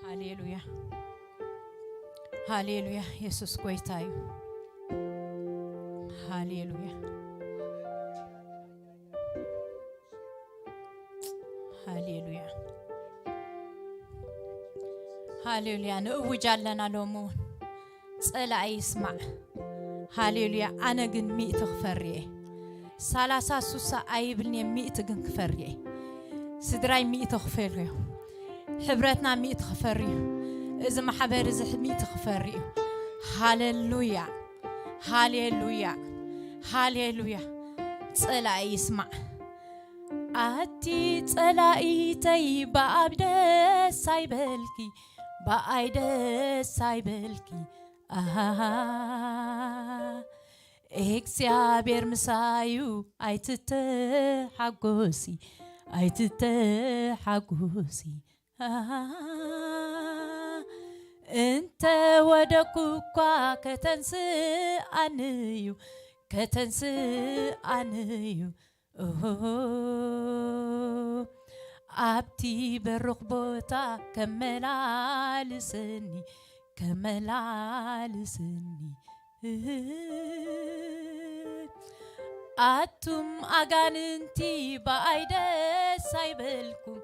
ሃሌሉያ፣ ሃሌሉያ። የሱስ ጎይታ እዩ። ሃሌሉያ፣ ሃሌሉያ፣ ሃሌሉያ። ንእውጅ ኣለና ሎሚ እውን። ጸላኢ ይስማዕ። ሃሌሉያ። ኣነ ግን ሚእቲ ክፈሪ እየ። ሰላሳ ሱሳ ኣይብልን እየ፣ ሚእቲ ግን ክፈሪ እየ። ስድራይ ሚእቲ ክፈሪ እዮም። ሕብረትና ሚእቲ ክፈሪ እዩ። እዚ ማሕበር እዚ ሚእቲ ክፈሪ እዩ። ሃሌሉያ፣ ሃሌሉያ፣ ሃሌሉያ። ጸላኢ ይስማዕ። ኣቲ ጸላኢተይ ብኣብ ደስ ኣይበልኪ፣ ብኣይ ደስ ኣይበልኪ። ኣሃ፣ እግዚኣብሔር ምሳዩ ኣይትተሓጎሲ፣ ኣይትተሓጎሲ። ኣሃ፣ እንተ ወደኩ እኳ ከተንስኣንዩ፣ ከተንስኣንዩ። ኦሆ፣ ኣብቲ በሩኽ ቦታ ከመላልሰኒ፣ ከመላልሰኒ። ኣቱም ኣጋንንቲ ብኣይ ደስ ኣይበልኩም፣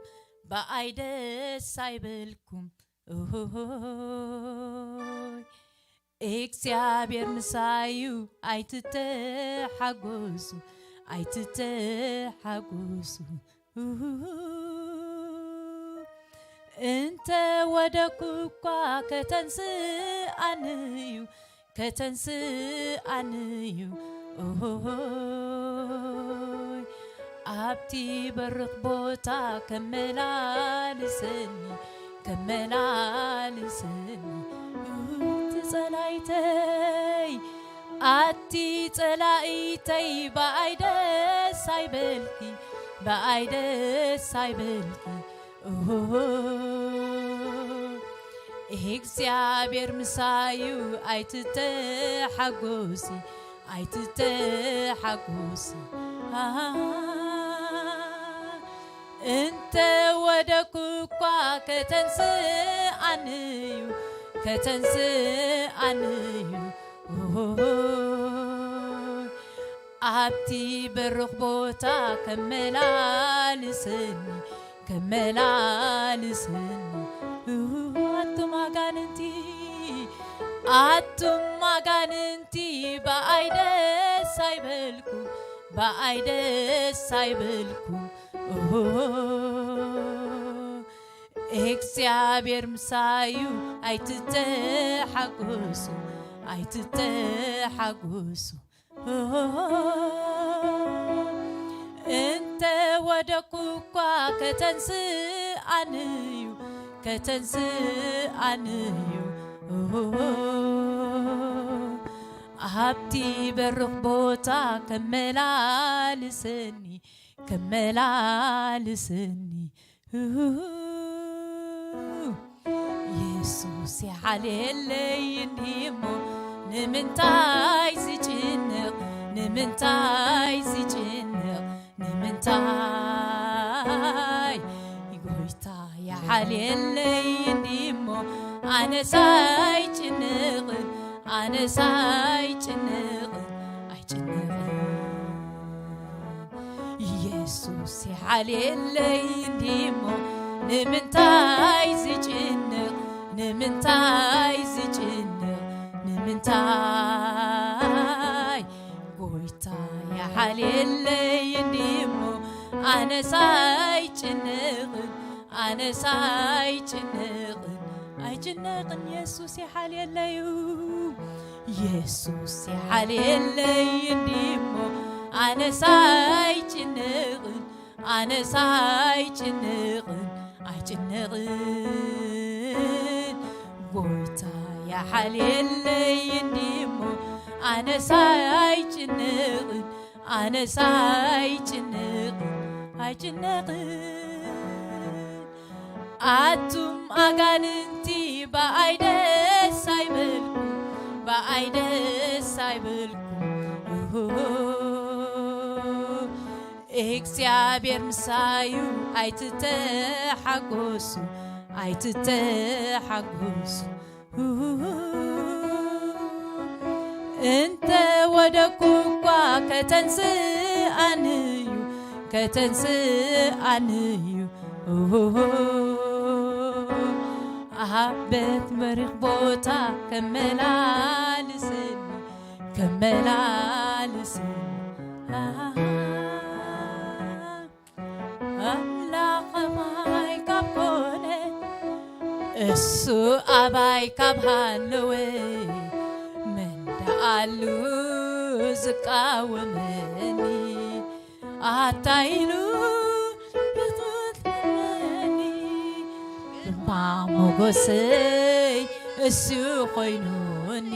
ብኣይ ደስ ኣይበልኩም። ኦሆሆይ፣ እግዚኣብሔር ምሳዩ ኣይትተሓጎሱ፣ ኣይትተሓጎሱ። እንተ ወደኩ እኳ ከተንስኣንዩ፣ ከተንስኣንዩ። ኦሆሆይ፣ ኣብቲ በርኽ ቦታ ከመላልሰኒ፣ ከመላልሰኒ። እቲ ጸላይተይ፣ ኣቲ ጸላኢተይ፣ ብኣይ ደስ ኣይበልኪ፣ ብኣይ ደስ ኣይበልኪ። ኦሆሆ፣ እግዚኣብሔር ምሳዩ ኣይትተሓጎሲ፣ ኣይትተሓጎሲ። ኣሃ፣ እንተ ወደኩ እኳ ከተንስኣንዩ፣ ከተንስኣንዩ። ኦሆሆ፣ ኣብቲ በርኽ ቦታ ከመላልሰኒ፣ ከመላልሰኒ። ኣቱም ኣጋንንቲ፣ ኣቱም ኣጋንንቲ፣ ብኣይ ደስ ኣይበልኩም፣ ብኣይ ደስ ኣይበልኩም። ኦሆ፣ እግዚኣብሔር ምሳዩ ኣይትተሓጎሱ፣ ኣይትተሓጎሱ። እንተ ወደኩ እኳ ከተንስኣንዩ፣ ከተንስኣንዩ። ኣብቲ በርኽ ቦታ ከመላልሰኒ፣ ከመላልሰኒ። የሱስ ይሓልየለይ እንዲሞ፣ ንምንታይ ዝጭነቕ፣ ንምንታይ ዝጭነቕ፣ ንምንታይ? ጎይታ ይሓልየለይ እንዲሞ፣ ኣነስ ኣይጭነቕን፣ ኣነስ ኣይጭነቕን፣ ኣይጭነቕን። የሱስ ይሓልየለይ እንዲሞ፣ ንምንታይ ዝጭነቕ፣ ንምንታይ ዝጭነቕ፣ ንምንታይ? ጎይታ ይሓልየለይ እንዲሞ፣ ኣነስ ኣይጭነቕን፣ ኣነስ ኣይጭነቕን፣ ኣይጭነቕን። የሱስ ይሓልየለዩ፣ የሱስ ይሓልየለይ እንዲሞ፣ ኣነስ ኣይጭነቕን፣ ኣነስ ኣይጭነቕን፣ ኣይጭነቕን። ጎይታ ይሓልየለይ እንዲሞ፣ ኣነስ ኣይጭነቕን፣ ኣነስ ኣይጭነቕን፣ ኣይጭነቕን። ኣቱም ኣጋንንቲ፣ ብኣይ ደስ ኣይበልኩም፣ ብኣይ ደስ ኣይበልኩም። ኦሆሆ፣ እግዚኣብሔር ምሳዩ ኣይትተሓጎሱ፣ ኣይትተሓጎስ። እንተ ወደኩ እኳ ከተንስኣንዩ፣ ከተንስኣንዩ። ኣብ ቤት መሪኽ ቦታ ከመላልስኒ፣ ከመላልስኒ። ኣምላኽ ኣባይ ካብ ኮነ፣ እሱ ኣባይ ካብ ሃለወ፣ መን ደኣሉ ዝቃወመኒ? ኣታ ኢሉ ብትትመኒ፣ ግርማ ሞገሰይ እሱ ኮይኑኒ።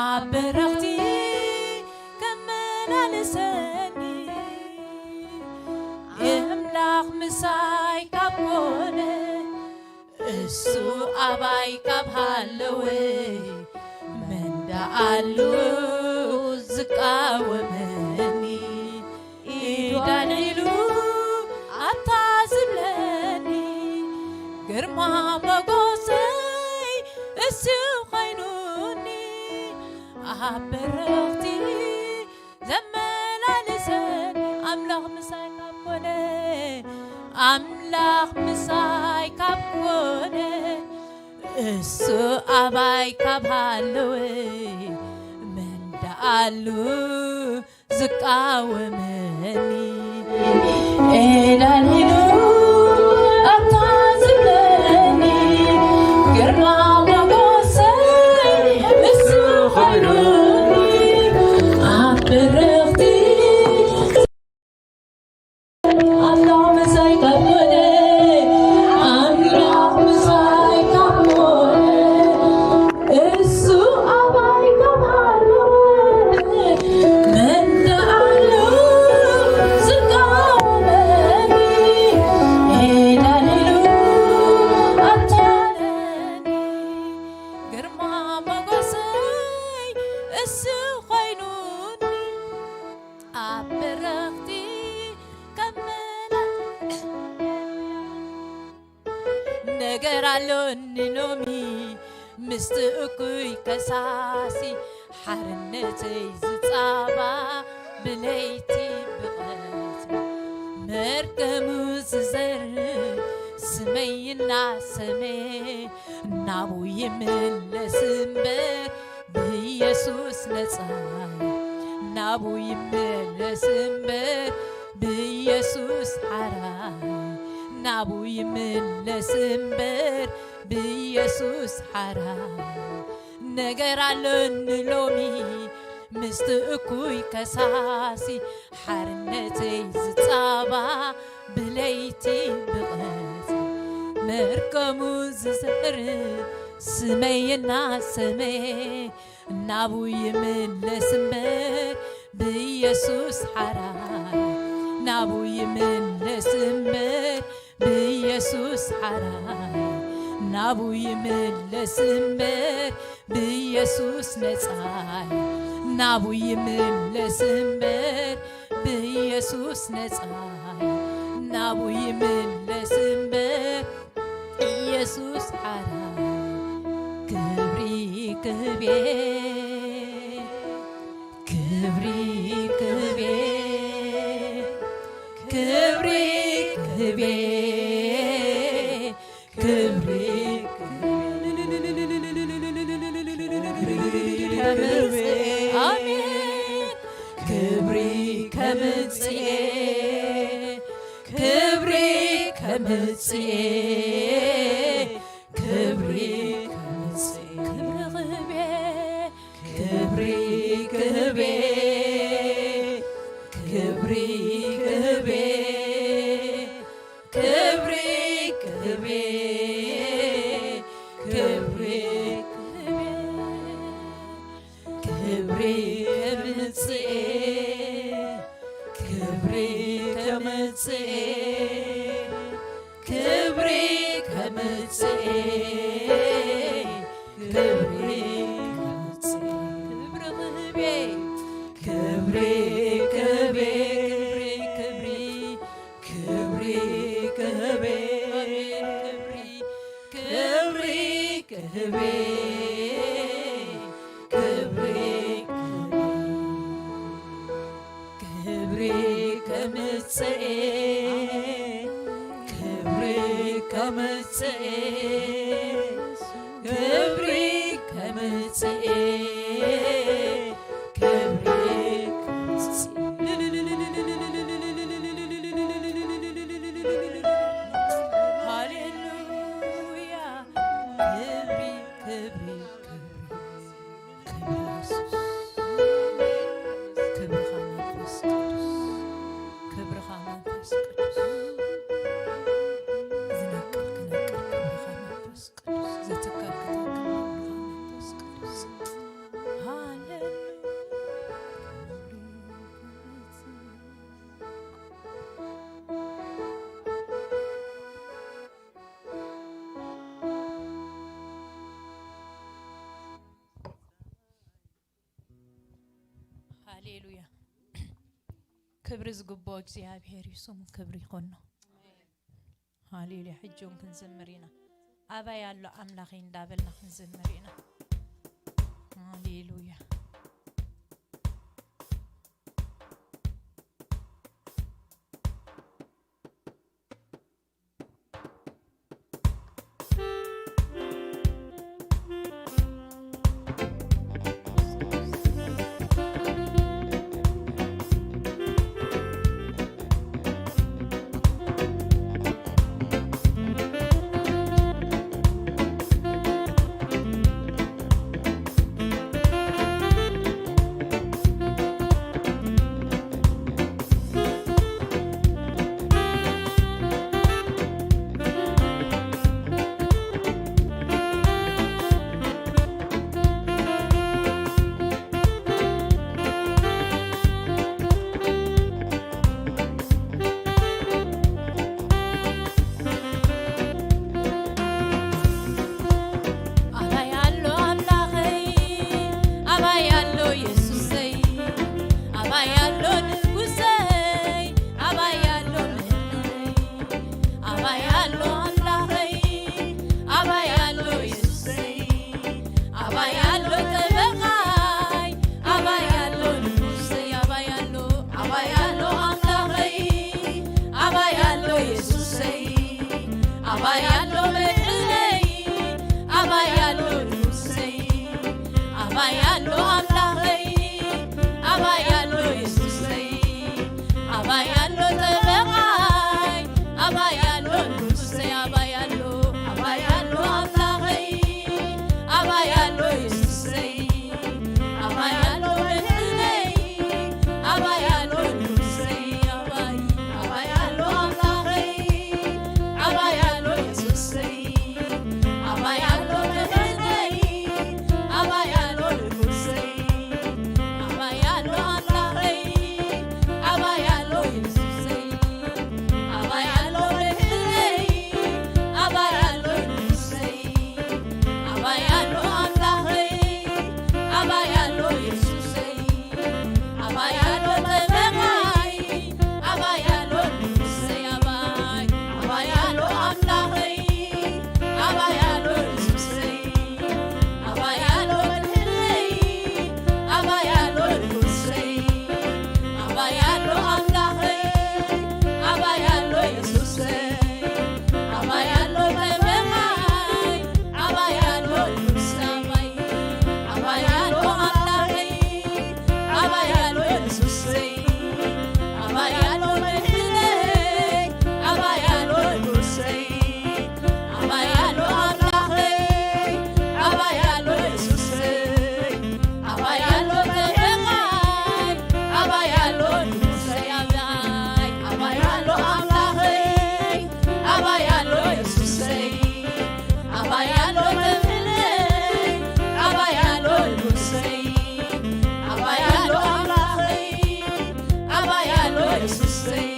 ኣብ በረኽቲ ከመላልሰኒ፣ ኣምላኽ ምሳይ ካብ ኮነ፣ እሱ ኣባይ ካብ ሃለወ፣ መን ደኣሉ ዝቃወመኒ? ኢዱ ኣልዒሉ ኣታ ዝብለኒ፣ ግርማ ሞጎሰይ እሱ ኮይኑኒ። ኣብ በረኽቲ ዘመላልሰኒ፣ ኣምላኽ ምሳይ ካብ ኮነ፣ ኣምላኽ ምሳይ ካብ ኮነ፣ እሱ ኣባይ ካብ ሃለወ፣ መን ደኣሉ ዝቃወመኒ? ኤዳን ኢሉ ኣታ ዝብለኒ፣ ግርማ ሞጎሰይ እሱ ኮይኑኒ። ኣብ በረኽቲ ኣምላኽ ምሳይ ካብ ኮነ፣ ኣምላኽ ምሳይ ካብ ኮነ፣ እሱ ኣባይ ካብ ሃለወ፣ መን ደኣሉ ዝቃወመኒ? ኤዳን ኢሉ ኣታ ለኒ፣ ግርማ ሞጎሰይ እሱ ኮይኑኒ። ኣብ በረኽቲ ከመላ ነገር ኣሎኒ ሎሚ፣ ምስቲ እኩይ ከሳሲ፣ ሓርነተይ ዝጻባ ብለይቲ ብቐትሪ፣ መርገሙ ዝዘርእ ስመይ እናሰመየ፣ ናቡ ይምለስ እምበር ብኢየሱስ ነጻይ፣ ናቡ ይምለስ እምበር ብኢየሱስ ሓራይ፣ ናቡ ይምለስ እምበር ብኢየሱስ ሓራይ። ነገር ኣሎኒ ሎሚ ምስቲ እኩይ ከሳሲ፣ ሓርነተይ ዝጻባ ብለይቲ ብቐትሪ፣ መርገሙ ዝዘርእ ስመይ እናሰመየ፣ ናቡ ይምለስ እምበር ብኢየሱስ ሓራይ፣ ናቡ ይምለስ እምበር ብኢየሱስ ሓራይ፣ ናቡ ይምለስ እምበር ብኢየሱስ ነጻይ፣ ናቡ ይምለስ እምበር ብኢየሱስ ነጻይ፣ ናቡ ይምለስ እምበር ኢየሱስ ሓራይ። ክብሪ ክህቤ፣ ክብሪ ክህቤ፣ ክብሪ ክህቤ፣ ክብሪ ክህቤ። ኣሜን። ክብሪ ከምጽኤ፣ ክብሪ ከምጽኤ፣ ክብሪ ከምጽኤ። ክብሪ ክህቤ፣ ክብሪ ክህቤ፣ ክብሪ ክህቤ፣ ክብሪ ክህቤ፣ ክብሪ ክህቤ። ክብሪ ከምጽኤ፣ ክብሪ ከምጽኤ፣ ክብሪ ከምጽኤ፣ ክብሪ ከምጽኤ። ክብሪ ክህቤ፣ ክብሪ ክህቤ፣ ክብሪ ክህቤ፣ ክብሪ ክህቤ። ኣሜን። ክብሪ ከምጽኤ ክብሪ ከምጽኤ ክብሪ ከምጽኤ ክብሪ ከምጽኤ። ሃሌሉያ። ክብሪ ክብሪ ክብሪ ክብሪ የሱስ። ክብርኻ መንፈስ ቅዱስ፣ ክብርኻ መንፈስ ቅዱስ። ዝነቅል ክነቅል ክብርኻ መንፈስ ቅዱስ። ዝትከል ክተክል ክብርኻ መንፈስ ቅዱስ። ሃሌሉያ። ሃሌሉያ። ክብሪ ዝግብኦ እግዚኣብሔር እዩ፣ ስሙ ክብሪ ይኾኖ። ሃሌሉያ። ሕጂ እውን ክንዝምር ኢና። ኣባይ ኣሎ ኣምላኸይ እንዳበልና ክንዝምር ኢና። ሃሌሉያ። ኣባይ ኣሎ ኣምላኸይ፣ ኣባይ ኣሎ የሱሰይ፣ ኣባይ ኣሎ ንጉሰይ፣ ኣባይ ኣሎ መድሓኒይ፣ ኣባይ ኣሎ ኣምላኸይ፣ ኣባይ ኣሎ የሱሰይ፣ ኣባይ ኣሎ ጠበቃይ፣ ኣባይ ኣሎ ንጉሰይ፣ ኣባይ ኣሎ፣ ኣባይ ኣሎ ኣምላኸይ፣ ኣባይ ኣሎ የሱሰይ፣ ኣባይ ኣሎ መድሕነይ፣ ኣባይ ኣሎ ንጉሰይ፣ ኣባይ ኣሎ ኣምላኸይ፣ ኣባይ ኣሎ የሱሰይ፣ ኣባይ ኣሎ ጠበቃይ፣ ኣባይ ኣሎ ንጉሰይ፣ ኣባይ ኣሎ፣ ኣባይ ኣሎ ኣምላኸይ፣ ኣባይ ኣሎ የሱሰይ፣ ኣባይ ኣሎ መድሕነይ፣ ኣባይ ኣሎ ንጉሰይ፣ ኣባይ፣ ኣባይ ኣሎ ኣምላኸይ፣ ኣባይ ኣሎ የሱሰይ፣ ኣባይ ኣሎ መድሕነይ፣ ኣባይ ኣሎ ንጉሰይ፣ ኣባይ ኣሎ ኣምላኸይ፣ ኣባይ ኣሎ የሱሰይ፣ ኣባይ ኣሎ መድሕነይ፣ ኣባይ ኣሎ ንጉሰይ፣ ኣባይ ኣሎ ኣምላኸይ፣ ኣባይ ኣሎ የሱሰይ፣ ኣባይ ኣሎ ጠበቃይ፣ ኣባይ ኣሎ ንጉሰይ፣ ኣባይ፣ ኣባይ ኣሎ ኣምላኸይ፣ ኣባይ ኣሎ የሱሰይ፣ ኣባይ ኣሎ መድሕነይ፣ ኣባይ ኣሎ ንጉሰይ፣ ኣባይ ኣሎ ኣምላኸይ፣ ኣባይ ኣሎ የሱሰይ፣ ኣባይ ኣሎ ጠበቃይ፣ ኣባይ ኣሎ ንጉሰይ፣ ኣባይ፣ ኣባይ ኣሎ ኣምላኸይ፣ ኣባይ ኣሎ የሱሰይ፣ ኣባይ ኣሎ መድሕነይ፣ ኣባይ ኣሎ ንጉሰይ፣ ኣባይ ኣሎ ኣምላኸይ፣ ኣባይ ኣሎ የሱሰይ፣ ኣባይ ኣሎ ጠበቃይ፣ ኣባይ ኣሎ ንጉሰይ፣ ኣባይ፣ ኣባይ ኣሎ ኣምላኸይ፣ ኣባይ ኣሎ የሱሰይ፣ ኣባይ ኣሎ መድሕነይ፣ ኣባይ ኣሎ ንጉሰይ፣ ኣባይ ኣሎ ኣምላኸይ፣ ኣባይ ኣሎ የሱሰይ፣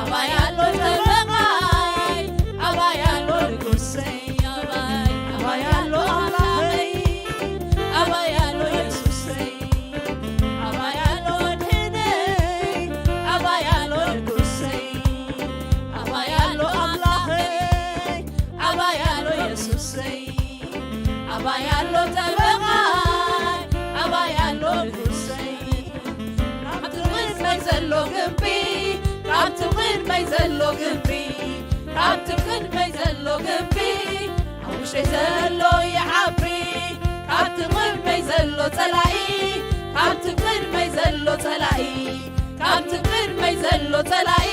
ኣባይ ኣሎ ጠበቃይ፣ ኣባይ ኣሎ ንጉሰይ፣ ኣባይ፣ ኣባይ ኣሎ ኣምላኸይ፣ ኣባይ ኣሎ የሱሰይ፣ ኣባይ ኣሎ መድሕነይ፣ ኣባይ ኣሎ ንጉሰይ፣ ኣባይ ኣሎ ኣምላኸይ፣ ኣባይ ኣሎ የሱሰይ፣ ኣባይ ኣሎ ጠበቃይ፣ ኣባይ ኣሎ ንጉሰይ፣ ኣብ ጥቕስ ናይ ዘሎ ግንቢ ካብቲ ቅድመይ ዘሎ ግንቢ ካብቲ ቅድመይ ዘሎ ግንቢ ኣብ ውሽጠይ ዘሎ ይዓቢ ካብቲ ቅድመይ ዘሎ ጸላኢ ካብቲ ቅድመይ ዘሎ ጸላኢ ካብቲ ቅድመይ ዘሎ ጸላኢ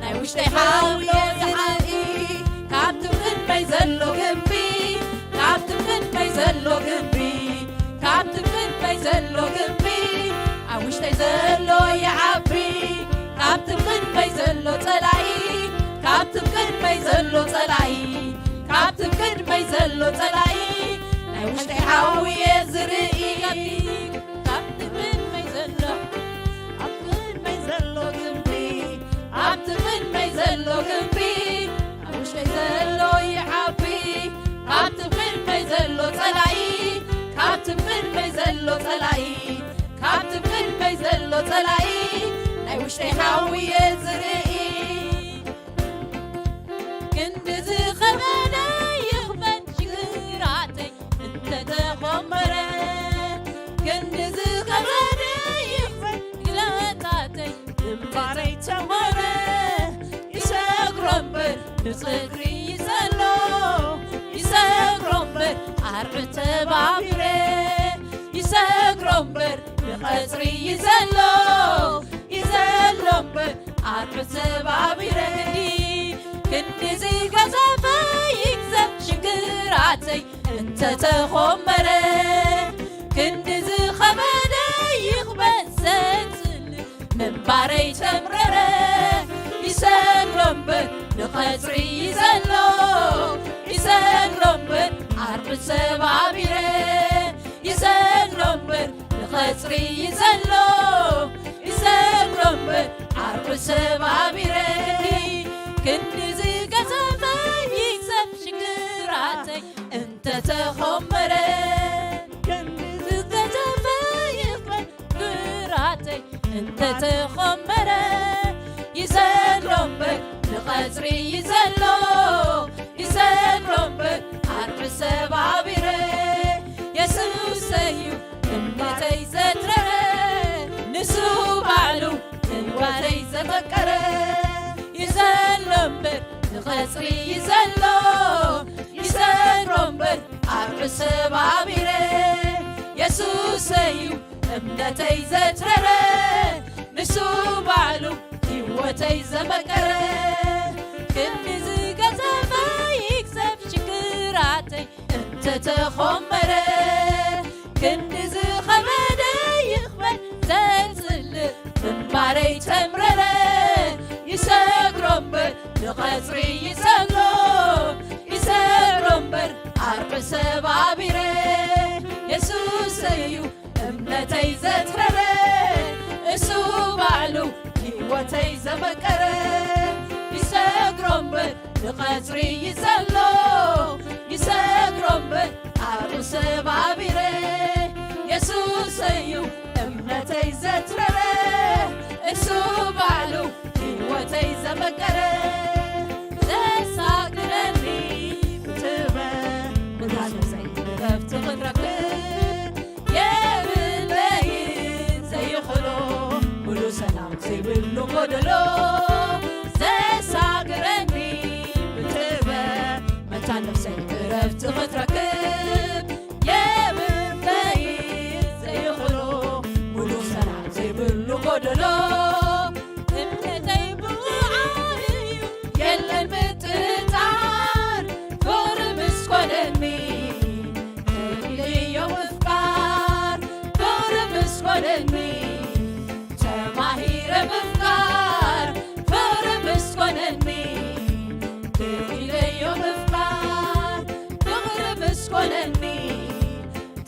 ናይ ውሽጠይ ሓውዮ ዝዓቢ ካብቲ ቅድመይ ዘሎ ግንቢ ካብቲ ቅድመይ ዘሎ ግንቢ ካብቲ ቅድመይ ዘሎ ግንቢ ኣብ ውሽጠይ ዘሎ ይዓቢ ካብቲ ቅድመይ ዘሎ ጸላኢ ካብቲ ቅድመይ ዘሎ ጸላኢ ካብቲ ቅድመይ ዘሎ ጸላኢ ናይ ውሽጠይ ሓውየ ዝርኢ ካብቲ ቅድመይ ዘሎ ኣብ ቅድመይ ዘሎ ግንቢ ኣብቲ ቅድመይ ዘሎ ግንቢ ኣብ ውሽጠይ ዘሎ ይዓቢ ካብቲ ቅድመይ ዘሎ ጸላኢ ካብቲ ቅድመይ ዘሎ ጸላኢ ካብቲ ቅድመይ ዘሎ ጸላኢ ናይ ውሽጠይ ሓውየ ዝርኢ ክንዲ ዝኸበደ ይኽበድ ሽግራተይ እንተተኾመረ ክንዲ ዝኸበደ ይኽበድ ግለታተይ እምባረይ ተሞረ ይሰግሮ እምበር ንጽግሪ ይዘሎ ይሰግሮ እምበር ኣርዑ ተባቢረ ይሰግሮ እምበር ንቐጽሪ ይዘሎ ይዘሎ እምበር ኣርዑ ተባቢረ ክንዲ ዝገዘፈ ይግዘፍ ሽግራተይ እንተተኾመረ ክንዲ ዝኸበደ ይኽበድ ዘጽልእ ምንባረይ ተምረረ ይሰግሮ እምበር ንቐጽሪ ይዘሎ ይሰግሮ እምበር ኣርዑ ሰባቢረ ይሰግሮ እምበር ንቐጽሪ ይዘሎ ይሰግሮ እምበር ኣርዑ ሰባቢረ ክንዲ ዝገዘፈ ይግዘፍ ሽግራተይ እንተተኾመረ ክንዲ ዝገዘፈ ይኽበድ ግራተይ እንተተኾመረ ይዘሎ እምበር ንቐጽሪ ይዘሎ ይዘሎ እምበር ኣርዑ ሰባቢረ የሱሰዩ እምነተይ ዘትረረ ንሱ ባዕሉ ህይወተይ ዘፈቀረ ይዘሎ እምበር ንቐጽሪ ይዘሎ ይዘሎ እምበር ኣርዑ ሰባቢረ የሱሰዩ እምነተይ ዘትረረ ንሱ ባዕሉ ህይወተይ ዘመቀረ ክንዲ ዝገዘፈ ይግዘፍ ሽግራተይ እንተተኾመረ ክንዲ ዝኸበደ ይኽበድ ዘጽልእ ምንባረይ ተምረረ ይሰግሮ እምበር ንቐጽሪ ይዘሎ ይሰግሮ እምበር ኣርዑ ሰባቢረ የሱሰዩ እምነተይ ዘትረረ እሱ ባዕሉ ህይወተይ ዘመቀረ ይሰግሮ እምበር ንቐጽሪ ይዘሎ ይሰግሮ እምበር ኣርዑ ሰባቢረ የሱሰዩ እምነተይ ዘትረረ እሱ ባዕሉ ህይወተይ ዘመቀረ ዘሳግረኒ ብትበ ብዛዘዘይ ረፍቲ ክንረክብ የብለይን ዘይኽእሎ ሙሉ ሰላም ዘይብሉ ጎደሎ ዘሳግረኒ ብትበ መታን ነፍሰይ እረፍቲ ክትረክብ የብለይን ዘይኽእሎ ሙሉ ሰላም ዘይብሉ ጎደሎ እምነተይ ብውዓል እዩ የለን ምጥርጣር ፍቕሪ ምስ ኮነኒ ክኢለዮ ምፍቃር ፍቕሪ ምስ ኮነኒ ተማሂረ ምፍቃር ፍቕሪ ምስ ኮነኒ ክኢለዮ ምፍቃር ፍቕሪ ምስ ኮነኒ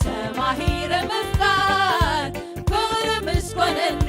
ተማሂረ ምፍቃር ፍቕሪ ምስ ኮነኒ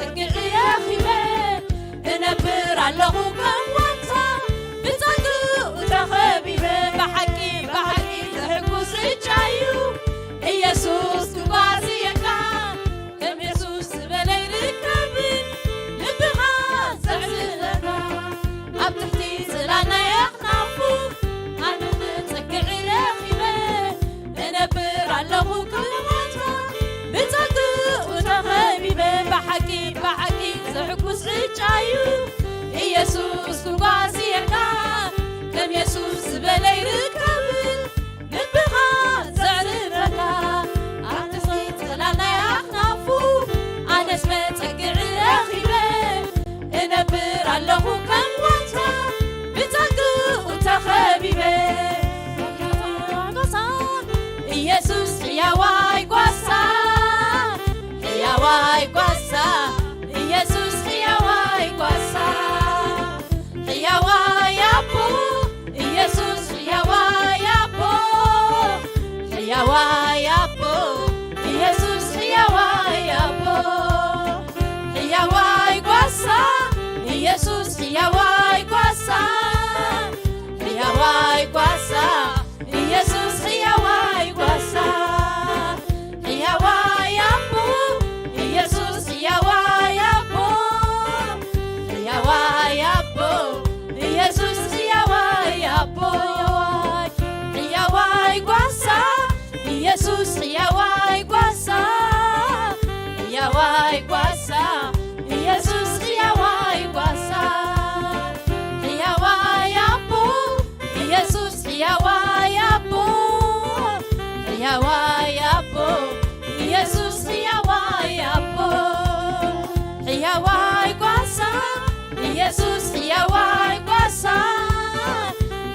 ኢየሱስ ሕያዋይ ጓሳ፣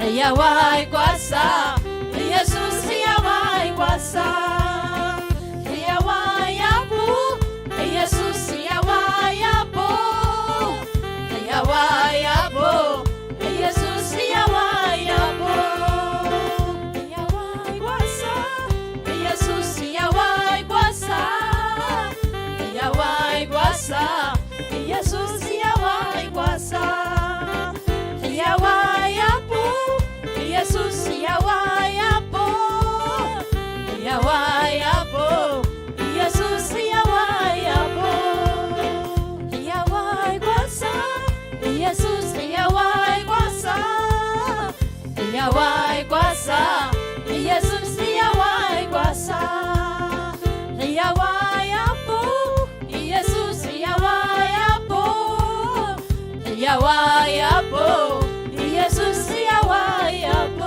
ሕያዋይ ጓሳ፣ ኢየሱስ ሕያዋይ ጓሳ፣ ሕያዋይ ኣቦ፣ ኢየሱስ ሕያዋይ ኣቦ፣ ሕያዋይ ኣቦ፣ ኢየሱስ ሕያዋይ ኣቦ፣ ሕያዋይ ጓሳ፣ ኢየሱስ ሕያዋይ ጓሳ፣ ሕያዋይ ጓሳ፣ ኢየሱስ ሕያዋይ ጓሳ፣ ሕያዋይ ኣቦ፣ ኢየሱስ ሕያዋይ ኣቦ፣ ሕያዋይ ኣቦ፣ ኢየሱስ ሕያዋይ ኣቦ፣ ሕያዋይ ጓሳ፣ ኢየሱስ ሕያዋይ ጓሳ፣ ሕያዋይ ጓሳ፣ ኢየሱስ ሕያዋይ ጓሳ፣ ሕያዋይ ኣቦ፣ ኢየሱስ ሕያዋይ ኣቦ፣ ሕያዋይ ኣቦ፣ ኢየሱስ ሕያዋይ ኣቦ።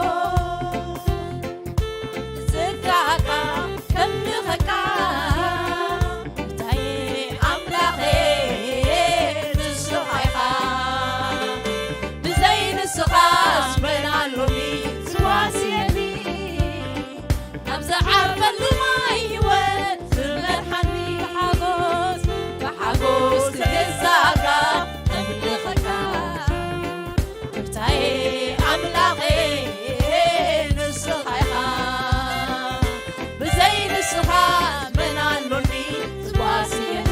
ዝረኣካ ከምልኸካ እንታይ ኣምላኸ ንስኻ ኢኻ። ብዘይ ንስኻ መን ኣሎኒ ዝዋስየኒ። ናብ ዝዓርፈሉ ማይ ህይወት ዝመርሓኒ ብሓጎስ፣ ብሓጎስ ክግዛእካ ከምልኸካ። ጎይታዬ ኣምላኸ ንስኻ ኢኻ። ብዘይ ንስኻ መን ኣሎኒ ዝጓስየኒ።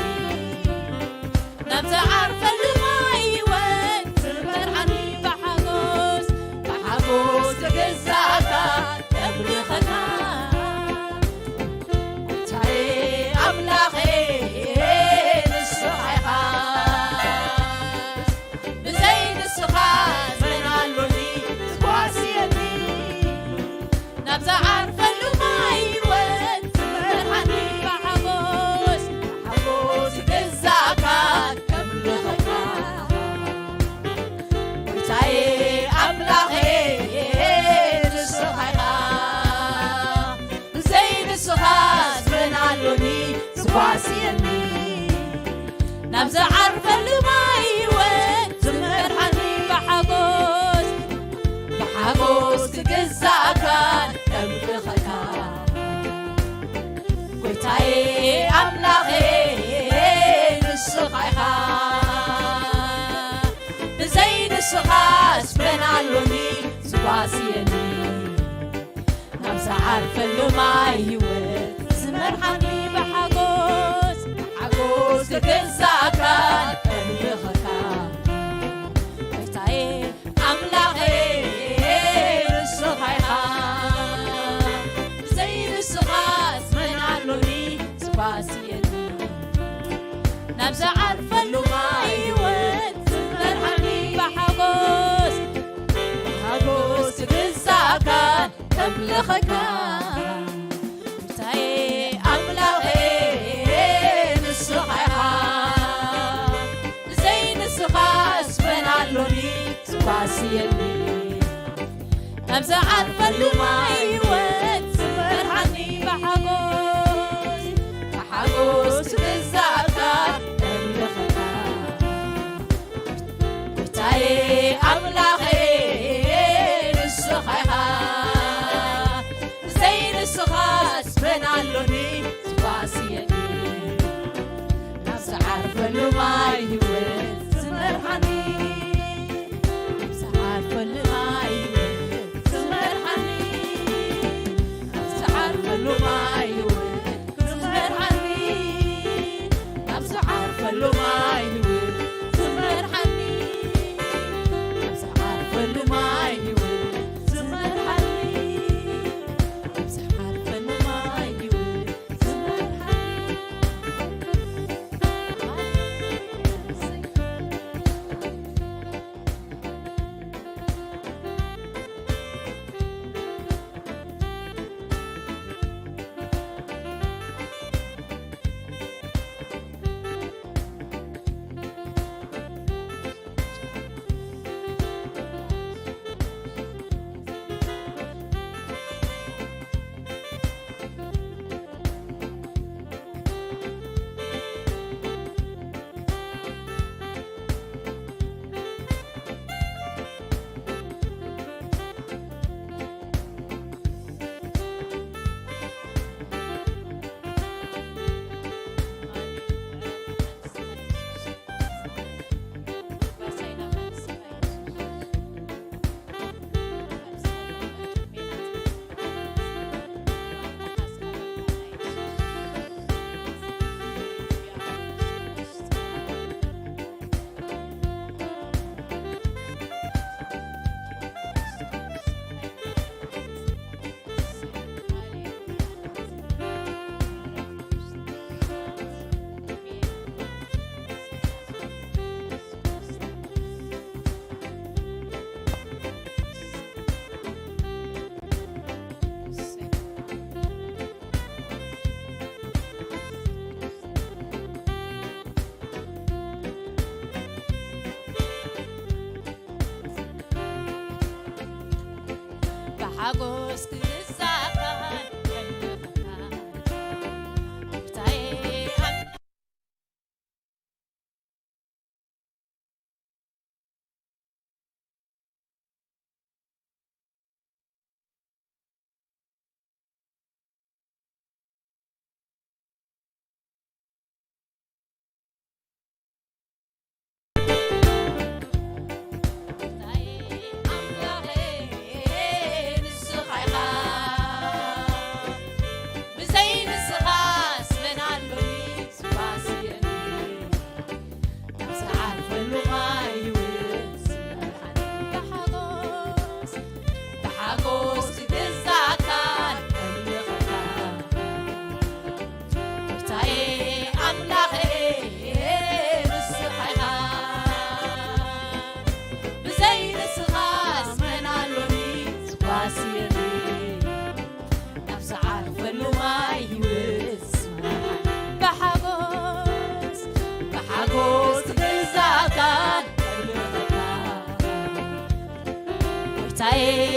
ናብ ዝዓርፈሉ ማይ ህይወት ዝመርሓኒ ብሓጎስ፣ ብሓጎስ ክግዛእካ ከምልኸካ። ጎይታዬ ኣምላኸ ንስኻ ኢኻ። ብዘይ ንስኻ መን ኣሎኒ ዝጓስየኒ። ናብ ዝዓርፈሉ ማይ ህይወት ዝመርሓኒ ብሓጎስ፣ ብሓጎስ ክግዛእካ ከምልኸካ። ጎይታዬ ኣምላኸ ንስኻ ኢኻ። ብዘይ ንስኻስ መን ኣሎኒ ዝጓስየኒ። ናብ ዝዓርፈሉ ማይ ህይወት ዝመርሓኒ ብሓጎስ፣ ብሓጎስ ክግዛእካ ከምልኸካ። ጎይታዬ ኣምላኸ ንስኻ ኢኻ። ብዘይ ንስኻስ መን ኣሎኒ ዝጓስየኒ። ናብ ዝዓርፈሉ ማይ ህይወት ዝመርሓኒ ብሓጎስ፣ ብሓጎስ ክግዛእካ ከምልኸካ። ጎይታዬ ኣምላኸ ንስኻ ኢኻ። ብዘይ ንስኻስ መን ኣሎኒ ዝጓስየኒ። ናብ ዝዓርፈሉ ማይ ህይወት ዝመርሓኒ ብሓጎስ፣ ብሓጎስ ክግዛእካ ከምልኸካ። ጎይታዬ ኣምላኸ ንስኻ ኢኻ። ብዘይ ንስኻስ መን ኣሎኒ ዝጓስየኒ። ናብ ዝዓርፈሉ ማይ ህይወት ዝመርሓኒ ብሓጎስ፣ ብሓጎስ ክግዛእካ ከምልኸካ። ጎይታዬ ኣምላኸ ንስኻ ኢኻ። ብዘይ ንስኻስ መን ኣሎኒ ዝጓስየኒ። ናብ ዝዓርፈሉ ማይ ህይወት ዝመርሓኒ፣ ናብ ዝዓርፈሉ ማይ ህይወት ዝመርሓኒ። ሓጎስ ክሳኻን ከልብኻ ብታየ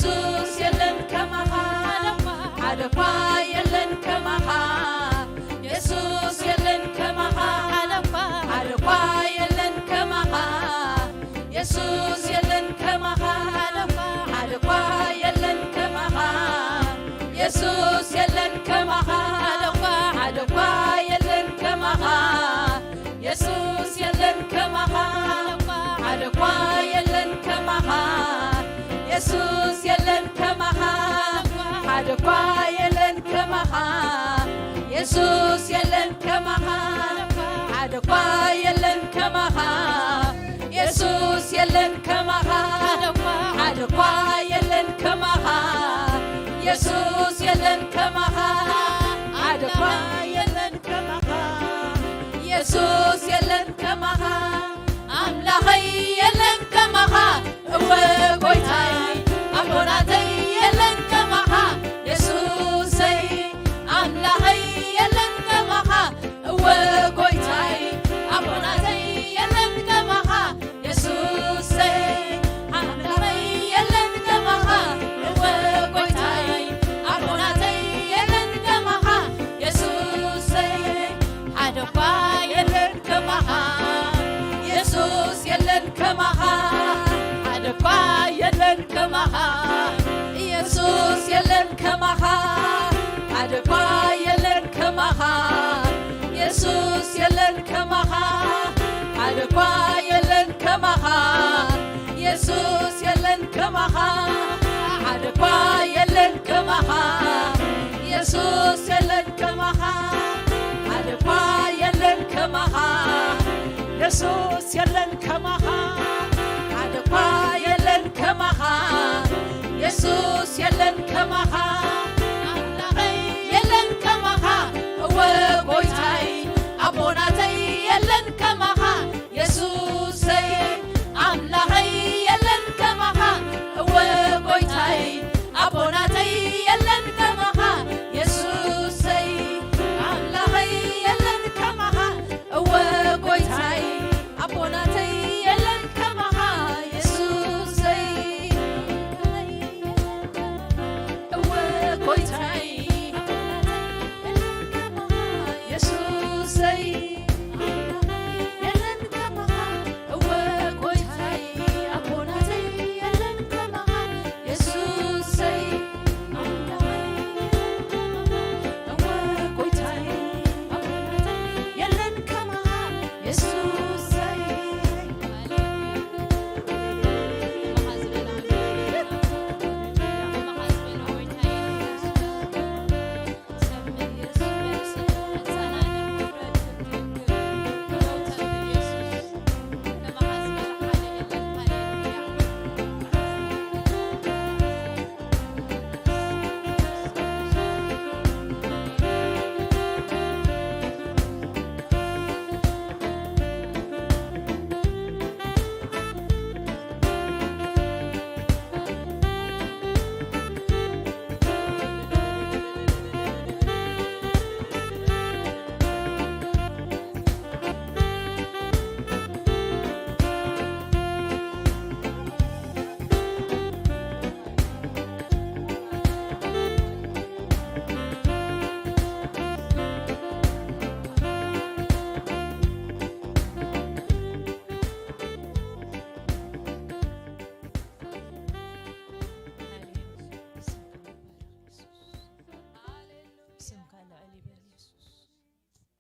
የሱስ የለን ከማኻ፣ ሓደ እኳ የለን ከማኻ። የሱስ የለን ከማኻ፣ ሓደ እኳ፣ ሓደ እኳ የለን ከማኻ። የሱስ የለን ከማኻ፣ ሓደ እኳ፣ ሓደ እኳ የለን ከማኻ። የሱስ የለን ከማኻ፣ ሓደ እኳ፣ ሓደ እኳ የለን ከማኻ። የሱስ የለን ከማኻ፣ ሓደ እኳ የለን ከማኻ። የሱስ የለን ከማኻ፣ ሓደ እኳ የለን ከማኻ። የሱስ የለን ከማኻ፣ ሓደ እኳ የለን ከማኻ። የሱስ የለን ከማኻ፣ ሓደ እኳ የለን ከማኻ። የሱስ የለን ከማኻ፣ ሓደ እኳ የለን ከማኻ። የሱስ የለን ከማኻ፣ ኣምላኸይ የለን ከማኻ። እወ ጎይታይ ኣቦናተይ የለን ከማኻ። የሱሰይ ኣምላኸይ የለን ከማኻ። እወ ጎይታይ ኣቦናተይ የለን ከማኻ። የሱሰይ ኣምላኸይ የለን ከማኻ። እወ ጎይታይ ኣቦናተይ የለን ከማኻ። የሱሰይ ሓደ እኳ የለን ከማኻ። የሱስ የለን ከማኻ፣ ሓደ እኳ የለን ከማኻ። የሱስ የለን ከማኻ፣ ሓደ እኳ የለን ከማኻ። የሱስ የለን ከማኻ፣ ሓደ እኳ የለን ከማኻ። የሱስ የለን ከማኻ፣ ሓደ እኳ የለን ከማኻ። የሱስ የለን ከማኻ፣ ሓደ እኳ የለን ከማኻ። የሱስ የለን ከማኻ፣ ሓደ እኳ የለን ከማኻ። የሱስ የለን ከማኻ፣ ኣምላኸይ የለን ከማኻ። እወ ጎይታይ ኣቦናተይ የለን ከማኻ። የሱሰይ ኣምላኸይ የለን ከማኻ። እወ ጎይታይ ኣቦናተይ የለን ከማኻ። የሱሰይ ኣምላኸይ የለን ከማኻ። እወ ጎይታይ ኣቦናተይ የለን ከማኻ። የሱሰይ እወ ጎይታይ የሱሰይ የለን ከማኻ። እወ ጎይታይ ኣቦናተይ የለን ከማኻ። የሱሰይ እወ ጎይታይ ኣቦናተይ የለን ከማኻ። የሱሰይ ስምካ ልዕል ይበል የሱስ።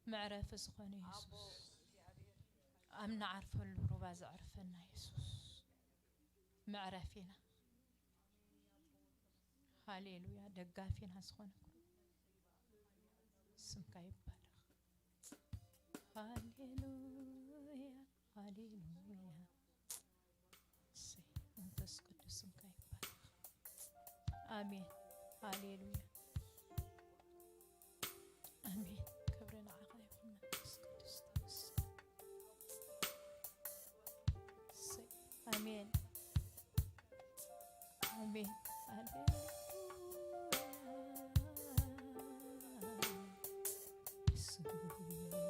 መዕረፊ ዝኾነ የሱስ፣ ኣብ ንዓርፈሉ ሩባ ዘዕርፈና የሱስ፣ መዕረፊና። ሃሌሉያ። ደጋፊና ዝኾነ ስምካ ይባረኽ። ሃሌሉያ፣ ሃሌሉያ። እሰይ፣ መንፈስ ቅዱስ ስምካ ይባረኽ። ኣሜን። ሃሌሉያ። ኣሜን። ክብሪ ንዓኻ ይኹን መንፈስ ቅዱስ። ተመስገን። እሰይ። ኣሜን። ኣሜን። ሃሌሉያ። የሱስ። ሃሌሉያ።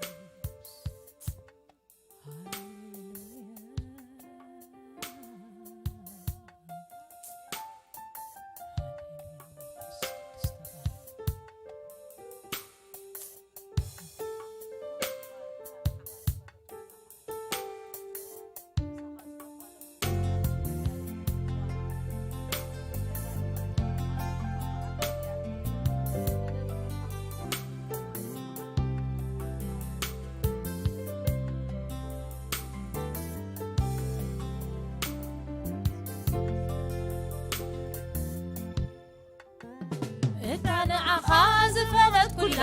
ንዓኻ ዝፈለት ኩላ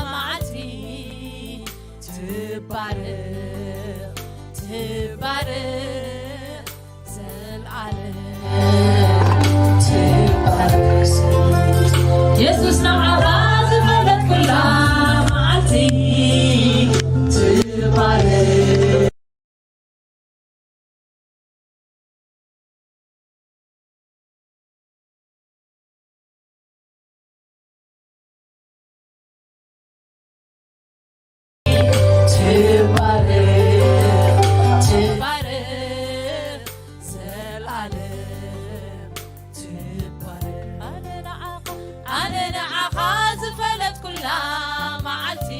መዓልቲ ትባረኽ፣ ትባረኽ ዘልኣለም ትባረኽ። የሱስ ንዓኻ ዝፈለት ኩላ መዓልቲ ትባረኽ። ትባረኽ፣ ትባረኽ ዘልኣለም ትባረኽ። ኣነ ንዓኻ፣ ኣነ ንዓኻ ዝፈለት ኩላ መዓልቲ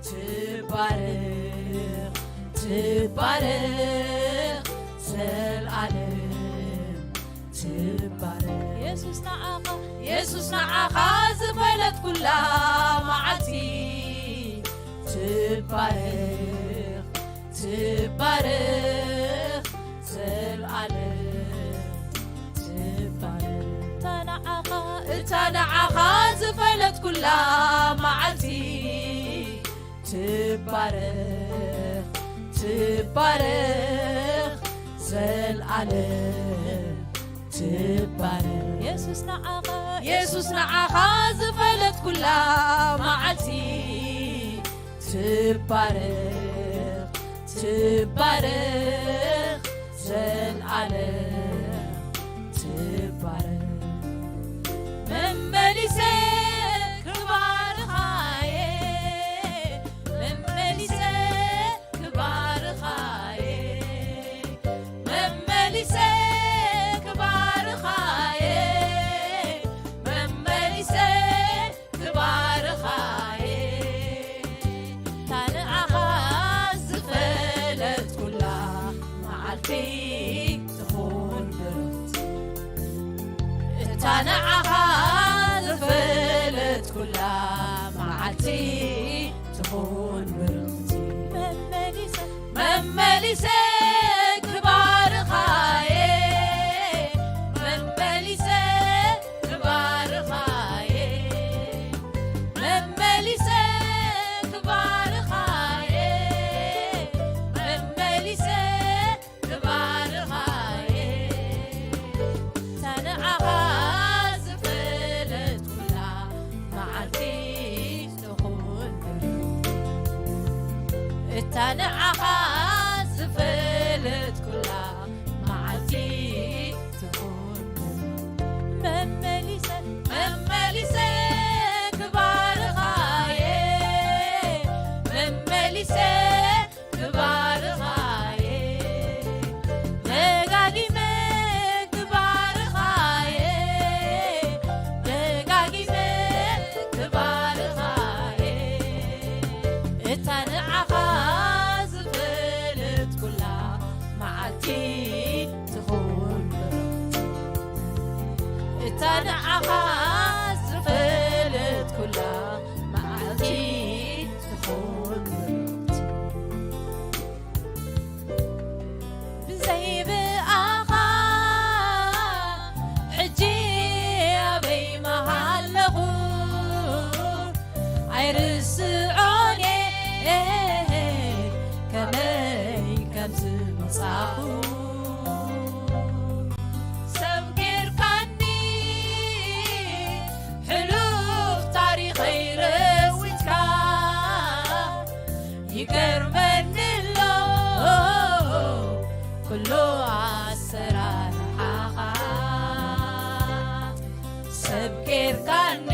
ትባረኽ፣ ትባረኽ ዘልኣለም ትባረኽ። የሱስ ንዓኻ፣ የሱስ ንዓኻ ዝፈለት ኩላ መዓልቲ ትባረኽ፣ ትባረኽ ዘልኣለም ትባረኽ። እታ ንዓኻ፣ እታ ንዓኻ ዝፈለት ኩላ መዓልቲ ትባረኽ፣ ትባረኽ ዘልኣለም ትባረኽ። የሱስ ንዓኻ፣ የሱስ ንዓኻ ዝፈለት ኩላ መዓልቲ ትባረኽ፣ ትባረኽ ዘልኣለም ትባረኽ። መመሊሰ ክባርኻየ፣ መመሊሰ ክባርኻየ፣ መመሊሰ ክባርኻየ፣ መመሊሰ ክባርኻየ። እታ ንዓኻ ዝፈለጥኩላ መዓልቲ ትኹን ብርኽቲ፣ እታ ንዓኻ ዝፈለጥኩላ መዓልቲ ትኹን ብርኽቲ። መመሊሰ፣ መመሊሰ ክባርኻየ፣ መመሊሰ ክባርኻየ፣ መመሊሰ ክባርኻየ፣ መመሊሰ ክባርኻየ። እታ ንዓኻ ዝፈለጥኩላ መዓልቲ ትኹን ብርኽቲ፣ እታ ንዓኻ ዝፈለጥኩላ መዓልቲ ትኹን ብርኽቲ። መመሊሰ፣ መመሊሰ ክባርኻየ፣ መመሊሰ ክባርኻየ፣ ደጋጊመ ክባርኻየ፣ ደጋጊመ ክባርኻየ። እታ ንዓኻ ዝፈለጥኩላ መዓልቲ ትኹን ብርኽቲ፣ እታ ንዓኻ ዝፈለጥኩላ መዓልቲ ትኹን ብርኽቲ። ብዘይ ብኣኻ ሕጂ ኣበይ ምሃለኹ ኣይርስዖን እየ ከመይ ከም ዝመጻኹ። ሰብ ጌርካኒ ሕሉፍ ታሪኸይ ረዊጽካ ይገርመኒ ኣሎ ኩሉ ኣሰራርሓኻ። ሰብ ጌርካኒ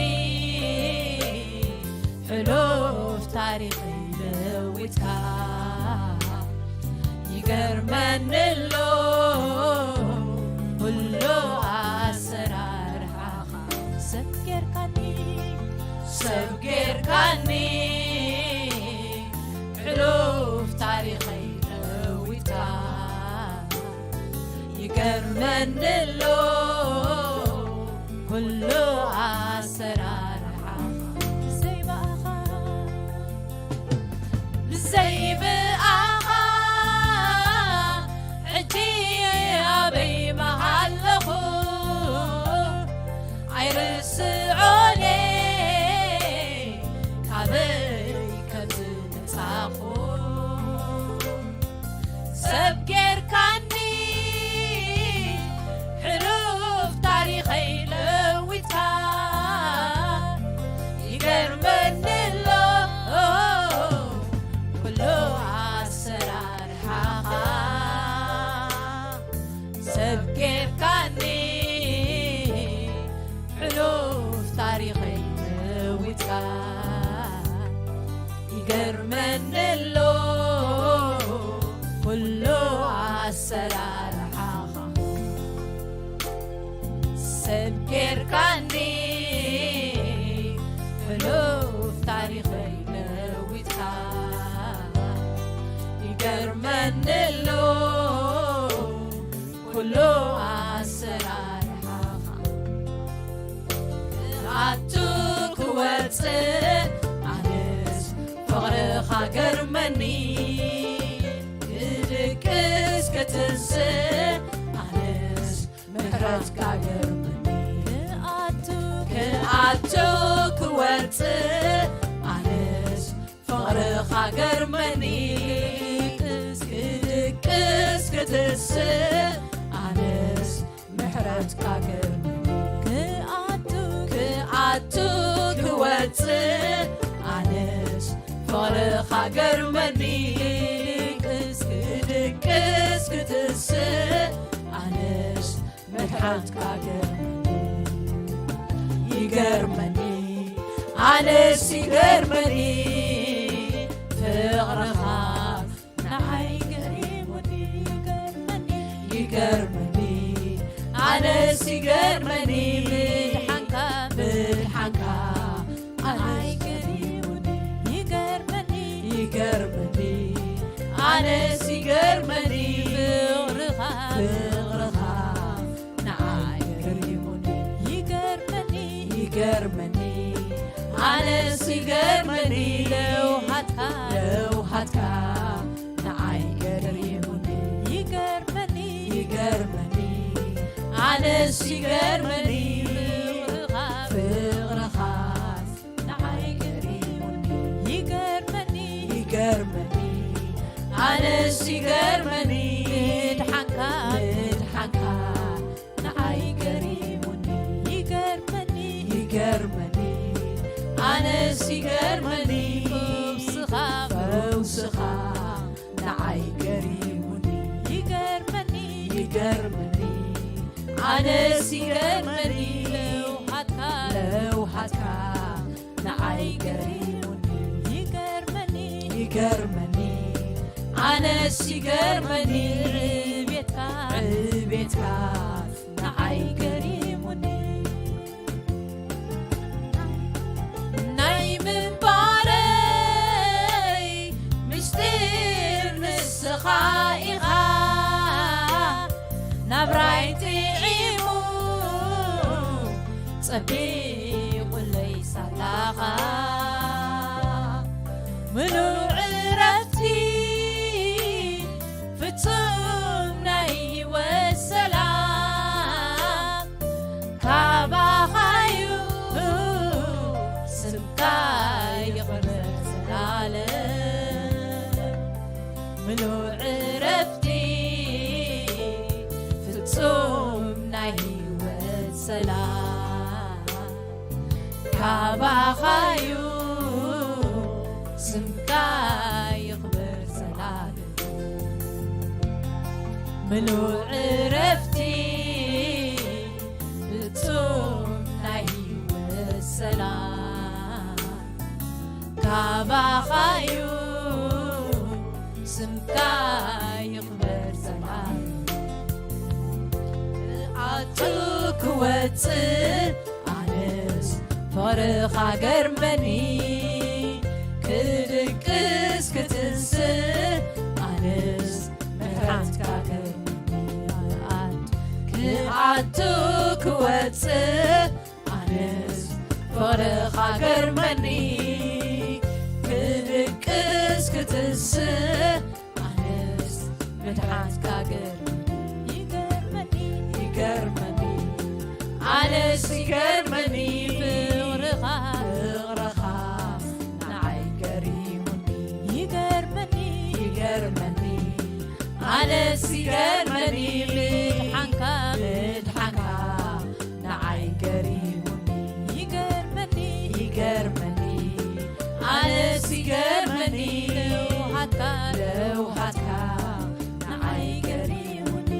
ሕሉፍ ታሪኸይ ለዊጥካ ይገርመኒ ኣሎ ኩሉ ኣሰራርሓኻ። ሰብ ጌርካኒ፣ ሰብ ጌርካኒ ሕሉፍ ታሪኸይ ለዊጥካ ይገርመኒ ኣሎ ኩሉ ኣሰራርሓኻ። ብዘይ ብኣኻ፣ ብዘይ ብኣኻ ሕጂ ኣበይ ምሃለኹ ኣይርስዖ ካኒ ሕሉፍ ታሪኸይ ለዊጥካ ይገርመኒ ኣሎ ኩሉ ኣሰራርሓኻ። ክኣቱ ክወፅእ ኣነስ ፍቕርኻ ገርመኒ። ክድቅስ ክትንስእ ኣነስ ምሕረትካ ገርመኒ። ክኣቱ ክኣቱ ክወፅእ ኣነስ ፍቕርኻ ገርመኒ። ክድቅስ ክትስእ ኣነስ ምሕረትካ ገርመኒ። ክኣቱ ክኣቱ ክወፅእ ኣነስ ፍቕርኻ ገርመኒ። ክድቅስ ክትስእ ኣነስ ምሕረትካ ገርመኒ። ይገርመኒ ኣነስ ይገርመኒ ፍቕርኻ ንዓይ ገሪሙኒ። ይገርመኒ ኣነስ ይገርመኒ ምድሓንካ ምድሓንካ ንዓይ ገሪሙኒ። ይገርመኒ ይገርመኒ ኣነስ ይገርመኒ ፍቕርኻ ፍቕርኻ ንዓይ ገሪሙኒ። ይገርመኒ ይገርመኒ ኣነስ ይገርመኒ ለውሃትካ ለውሃትካ ንዓይ ገሪሙኒ። ይገርመኒ ይገርመኒ ኣነስ ይገርመኒ ፍቕርኻ ፍቕርኻ ንዓይ ገሪሙኒ። ይገርመኒ ይገርመኒ ኣነስ ይገርመኒ ምድሓንካ ምድሓንካ ንዓይ ገሪሙኒ። ይገርመኒ ይገርመኒ ኣነስ ይገርመኒ ፈውስኻ ፈውስኻ ንዓይ ገሪሙኒ። ይገርመኒ ይገርመኒ ኣነስ ይገርመኒ ለውሃትካ ለውሃትካ ንዓይ ገሪሙኒ። ይገርመኒ ይገርመኒ ኣነስ ይገርመኒ ዕቤትካ ዕቤትካ ንዓይ ገሪሙኒ። ናይ ምንባረይ ምስጢር ንስኻ ኢኻ ናብራይ ጥዒሙ ጸቢቑለይ ሳላኻ ምሉእ ዕረፍቲ ፍጹም ናይ ህይወት ሰላም ካባኻዩ ስምካ ይኽበር ዘላለም ምሉእ ዕረፍቲ ፍጹም ናይ ህይወት ሰላም ካባኻዩ ስምካ ይኽበር ዘላለም ምሉእ ዕረፍቲ ፍጹም ናይ ህይወት ሰላም ካባኻዩ ስምካ ይኽበር ዘላለም ክኣቱ ክወፅእ ኣነስ ፍቕርኻ ገርመኒ ክድቅስ ክትንስእ ኣነስ ምሕረትካ ገርመኒ ክኣቱ ክወፅእ ኣነስ ፍቕርኻ ገርመኒ ክድቅስ ክትንስእ ኣነስ ምድሓንካ ገርመኒ ይገርመኒ ይገርመኒ ኣነስ ይገርመኒ ፍቕርኻ ፍቕርኻ ንዓይ ገሪሙኒ ይገርመኒ ይገርመኒ ኣነስ ይገርመኒ ምድሓንካ ምድሓንካ ንዓይ ገሪሙኒ ይገርመኒ ይገርመኒ ኣነስ ይገርመኒ ለውሃትካ ለውሃትካ ንዓይ ገሪሙኒ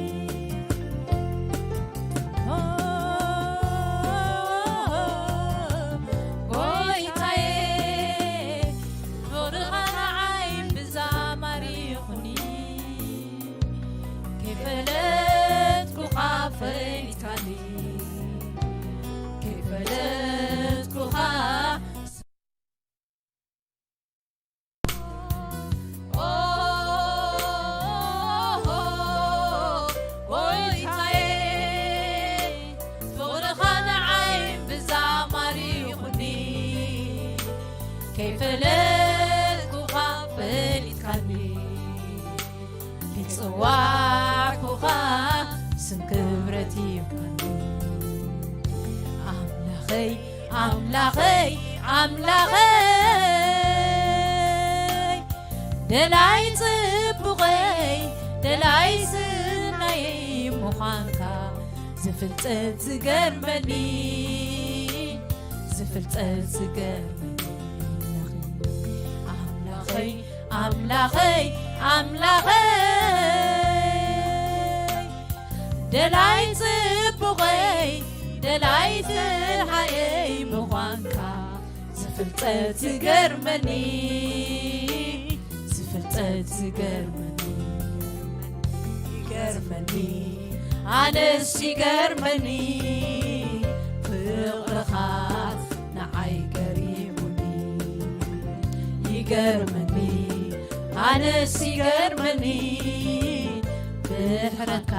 ኣምላኸይ ኣምላኸይ ኣምላኸይ ደላይ ጽቡቐይ ደላይ ስናየይ ምዃንካ ዝፍልጠት ዝገርመኒ ዝፍልጠት ዝገርመኒ ኣምላኸይ ኣምላኸይ ኣምላኸይ ደላይ ጽቡቐይ ደላይ ጽንዓየይ ምዃንካ ዝፍልጠት ዝገርመኒ ዝፍልጠት ዝገርመኒ ይገርመኒ ኣነስ ይገርመኒ ፍቕርኻ ንዓይ ገሪሙኒ ይገርመኒ ኣነስ ይገርመኒ ምሕረትካ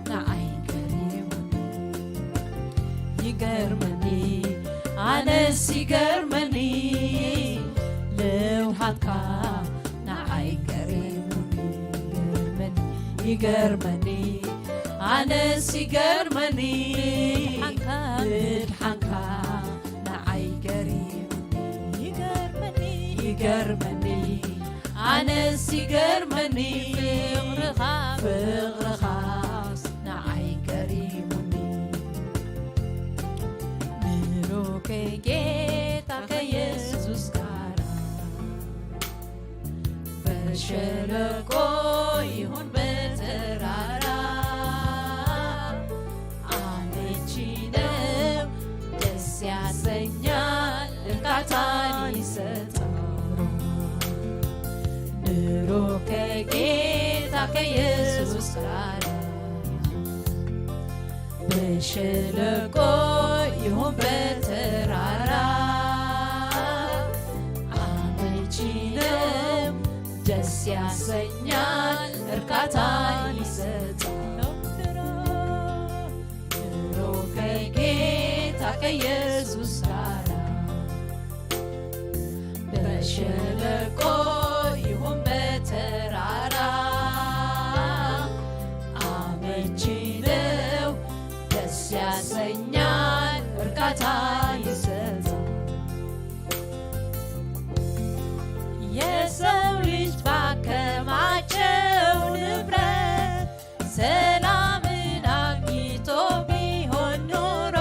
ንዓይ ገሪሙኒ ይገርመኒ ኣነስ ይገርመኒ ልውሃትካ ንዓይ ገሪሙኒ ይገርመኒ ይገርመኒ ኣነስ ይገርመኒ ምድሓንካ ንዓይ ገሪሙኒ ይገርመኒ ይገርመኒ ኣነስ ይገርመኒ ፍቕርኻ ፍቕርኻስ ንዓይ ገሪሙኒ ብሩክ ጌታ ከየሱስ ጋራ በሸለቆ ይሁን በተራራ አመቺ ነው ደስ ያሰኛል እርካታን ይሰጣል ኑሮ ከጌታ ከኢየሱስ ጋር በሸለቆ ይሁን በተራራ አመቺ ነው ደስ ያሰኛል እርካታ ይሰጣል ኑሮ ከጌታ ከኢየሱስ ጋር በሸለቆ ይሁን በተራራ አመቺ ነው ደስ ያሰኛል እርካታ ይሰጣል የሰው ልጅ ባከማቸው ንብረት ሰላምን አግኝቶ ቢሆን ኖሮ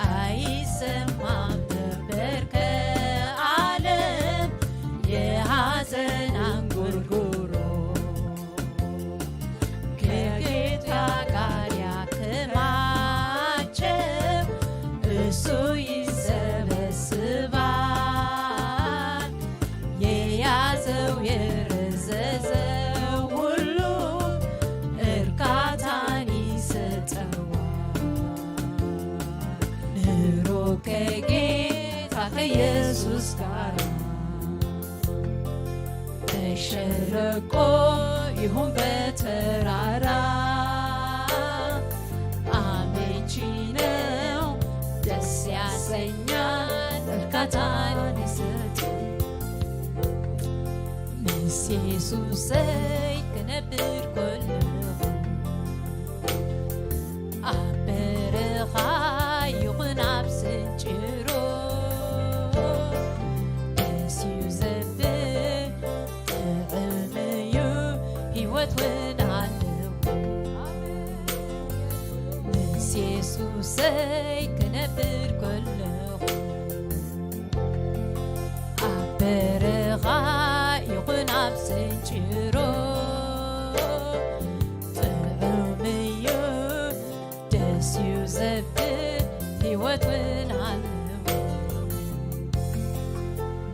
አይሰማም ነበር ከዓለም የሐዘን አንጎርጉሮ ከጌታ ጋር ያከማቸው እሱ ይሰበስባል የያዘው የረዘዘው ሁሉ እርካታን ይሰጠዋል ኑሮ ከጌታ ከኢየሱስ ጋር በሸለቆ ይሁን በተራራ አመቺ ነው ደስ ያሰኛል እርካታን ይሰጥ ምስ ኢየሱሰይ ክነብር ከለኹ ኣብ በረኻ ይኹን ኣብ ስንጭሮ ደስ እዩ ዘብል ጥዑም እዩ ህይወት እውን ኣለዎ ምስ የሱሰይ ክነብር ከለኹ ኣብ በረኻ ይኹን ኣብ ስንጭሮ ጥዑም እዩ ደስ እዩ ዘብል ህይወት እውን ኣለዎ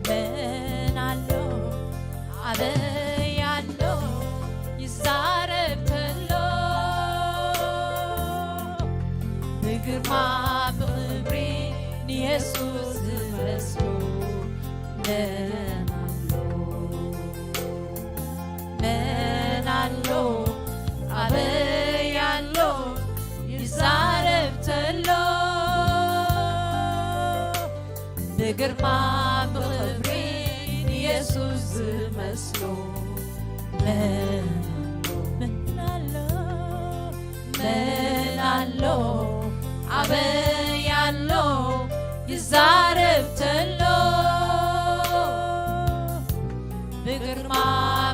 መን ኣሎ ኣበይ ኣሎ ይዛረብ ተሎ ብግርማ ብኽብሪ ንየሱስ ዝመስሉ መን ኣሎ መን ኣሎ ኣበይ ኣሎ ይዛረብ ተሎ ብግርማ ብኽብሪ ንየሱስ ዝመስሎ መን ኣሎ መን ኣሎ ኣበይ ኣሎ ይዛረብ ተሎ፣ ብግርማ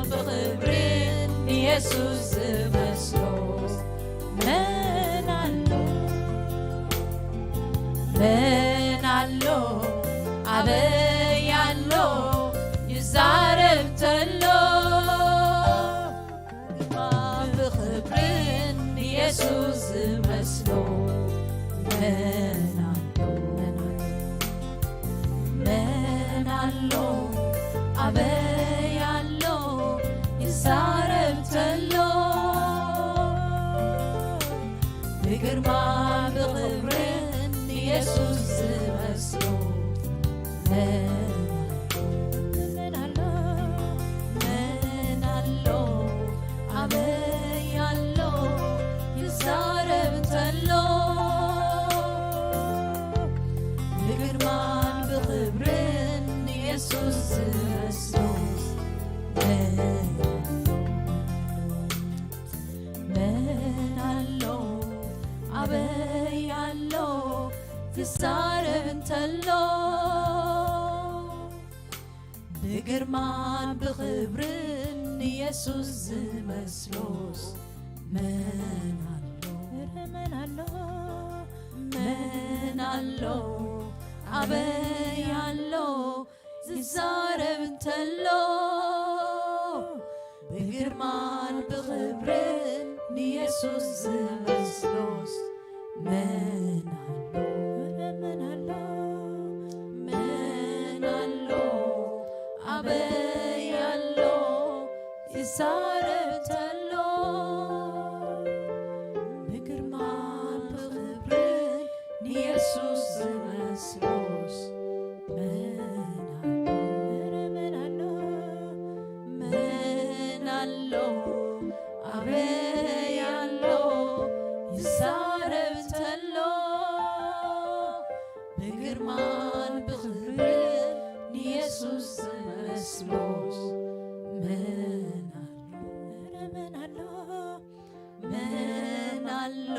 ብኽብርን ንየሱስ ዝመስሎ መን ኣሎ? መን ኣሎ? ኣበይ ኣሎ ይዛረብ ተሎ፣ ብግርማ ብኽብርን ንየሱስ ዝመስሎ መን ኣሎ? መን ኣሎ? ኣበይ ኣሎ ይዛረብ ተሎ፣ ብግርማ ብኽብርን ንየሱስ ዝመስሎ መን ኣሎ? መን ኣሎ? ኣበይ ኣሎ ይዛረብ ተሎ፣ ብግርማን ብኽብርን ንየሱስ ዝመስሎ መን መን ኣሎ? ኣበይ ኣሎ ዝዛረብ እንተሎ፣ ብግርማን ብኽብርን ንየሱስ ዝመስሎስ መን ኣሎ? ኧረ መን ኣሎ? መን ኣሎ? ኣበይ ኣሎ ዝዛረብ እንተሎ፣ ብግርማን ብኽብርን ንየሱስ ዝመስሎስ መን ኣሎ? ኧረ መን ኣሎ? መን ኣሎ? ኣበይ ኣሎ ይዛረብ ተሎ፣ ብግርማን ብኽብርን ንየሱስ ዝመስሎስ መን ኣሎ? ኧረ መን ኣሎ? መን ኣሎ? ኣበይ ኣሎ ይዛረብ ተሎ፣ ብግርማን ብኽብርን ንየሱስ ዝመስሎ መን ኣሎ? ኧረ መን ኣሎ? መን ኣሎ?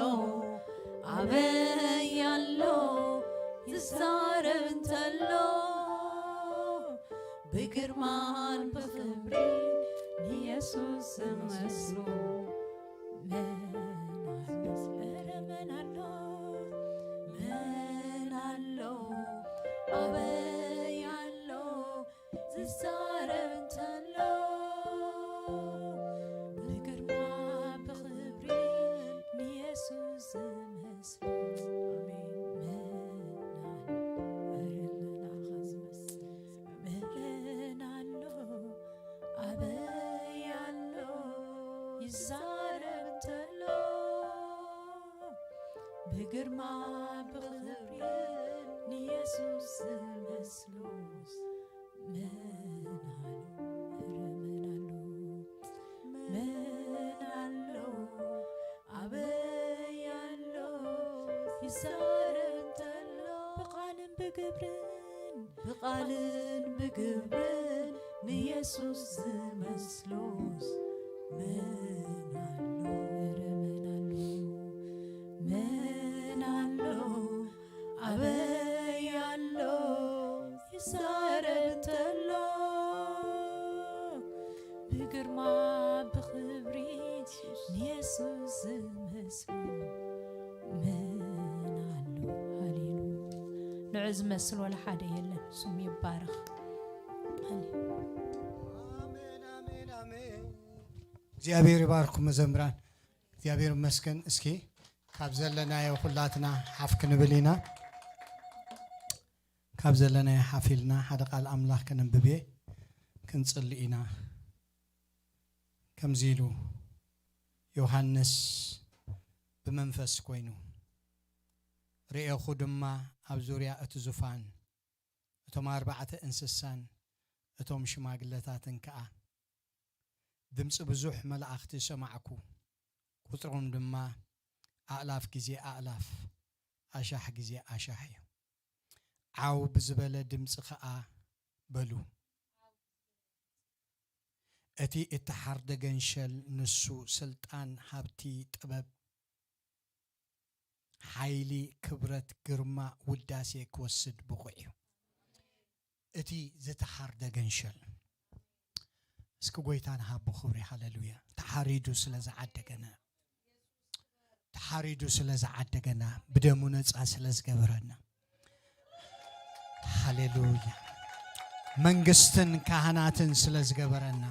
ኣበይ ኣሎ? ዝዛረብ እንተሎ፣ ብግርማን ብኽብሪ ንየሱስ ዝመስሎ መን ኣሎ? ኧረ መን ኣሎ? መን ኣሎ? ኣበይ ኣሎ? ዝዛረብ እንተሎ፣ ብግርማ ብኽብሪ ንየሱስ ዝመስሎ። ኣሜን። መን ኣሎ? ኧረ መን ኣሎ ዝመስል? መን ኣሎ? ኣበይ ኣሎ? ይዛረብ እንተሎ፣ ብግርማ ብኽብሪ ንየሱስ ዝመስሎስ መን ኣሎ? ኧረ መን ኣሎ? መን ኣሎ? ኣበይ ኣሎ? ይዛረብ እንተሎ፣ ብቓልን ብግብርን፣ ብቓልን ብግብርን ንየሱስ ዝመስሎስ መን ኣሎ? ኧረ መን ኣሎ? መን ኣሎ? ኣበይ ኣሎ? ይዛረብ እንተሎ፣ ብግርማ ብኽብሪ ንየሱስ ዝመስሎ መን ኣሎ? ሃሌሉያ። ንዑ ዝመስል ወላ ሓደ የለን። ስሙ ይባረኽ። ሃሌሉያ። ኣሜን፣ ኣሜን፣ ኣሜን። እግዚኣብሔር ይባርኩም መዘምራን። እግዚኣብሔር ይመስገን። እስኪ ካብ ዘለናዮ ኩላትና ሓፍ ክንብል ኢና። ካብ ዘለናዮ ሓፍ ኢልና ሓደ ቃል ኣምላኽ ከነንብብ እየ። ክንጽሊ ኢና። ከምዚ ኢሉ ዮሃንስ ብመንፈስ ኮይኑ፣ ርኤኹ ድማ ኣብ ዙርያ እቲ ዙፋን እቶም ኣርባዕተ እንስሳን እቶም ሽማግለታትን ከኣ ድምጺ ብዙሕ መላእኽቲ ሰማዕኩ። ቁጽሮም ድማ ኣእላፍ ግዜ ኣእላፍ፣ ኣሻሕ ግዜ ኣሻሕ እዩ። ዓው ብዝበለ ድምጺ ኸኣ በሉ፣ እቲ እተሓርደ ገንሸል ንሱ ስልጣን፣ ሃብቲ፣ ጥበብ፣ ሓይሊ፣ ክብረት፣ ግርማ፣ ውዳሴ ክወስድ ብቑዕ እዩ። እቲ ዝተሓርደ ገንሸል። እስኪ ጎይታ ንሃቦ ክብሪ፣ ሃሌሉያ። ተሓሪዱ ስለ ዝዓደገና፣ ተሓሪዱ ስለ ዝዓደገና፣ ብደሙ ነጻ ስለ ዝገበረና፣ ሃሌሉያ። መንግስትን ካህናትን ስለ ዝገበረና፣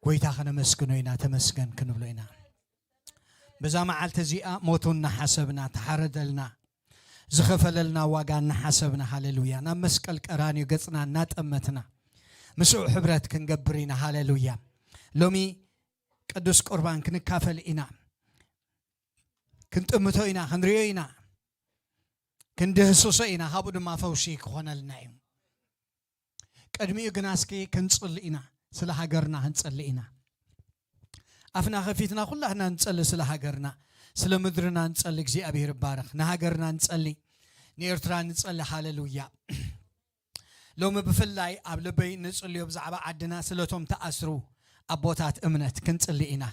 ጎይታ ከነመስግኖ ኢና፣ ተመስገን ክንብሎ ኢና። በዛ መዓልቲ እዚኣ ሞቱ እናሓሰብና፣ ተሓረደልና፣ ዝኸፈለልና ዋጋ እናሓሰብና፣ ሃሌሉያ፣ ናብ መስቀል ቀራንዮ ገጽና እናጠመትና፣ ምስኡ ሕብረት ክንገብር ኢና። ሃሌሉያ። ሎሚ ቅዱስ ቁርባን ክንካፈል ኢና። ክንጥምቶ ኢና፣ ክንሪኦ ኢና፣ ክንድህስሶ ኢና፣ ካብኡ ድማ ፈውሲ ክኾነልና እዩ። ቅድሚኡ ግና እስኪ ክንጽሊ ኢና፣ ስለ ሃገርና ክንጸሊ ኢና። ኣፍና ከፊትና ኩላትና ንጸሊ፣ ስለ ሃገርና፣ ስለ ምድርና ንጸሊ። እግዚኣብሔር ይባረኽ። ንሃገርና ንጸሊ፣ ንኤርትራ ንጸሊ። ሃሌሉያ። ሎሚ ብፍላይ ኣብ ልበይ ንጽልዮ ብዛዕባ ዓድና፣ ስለቶም ተኣስሩ ኣቦታት እምነት ክንጽሊ ኢና።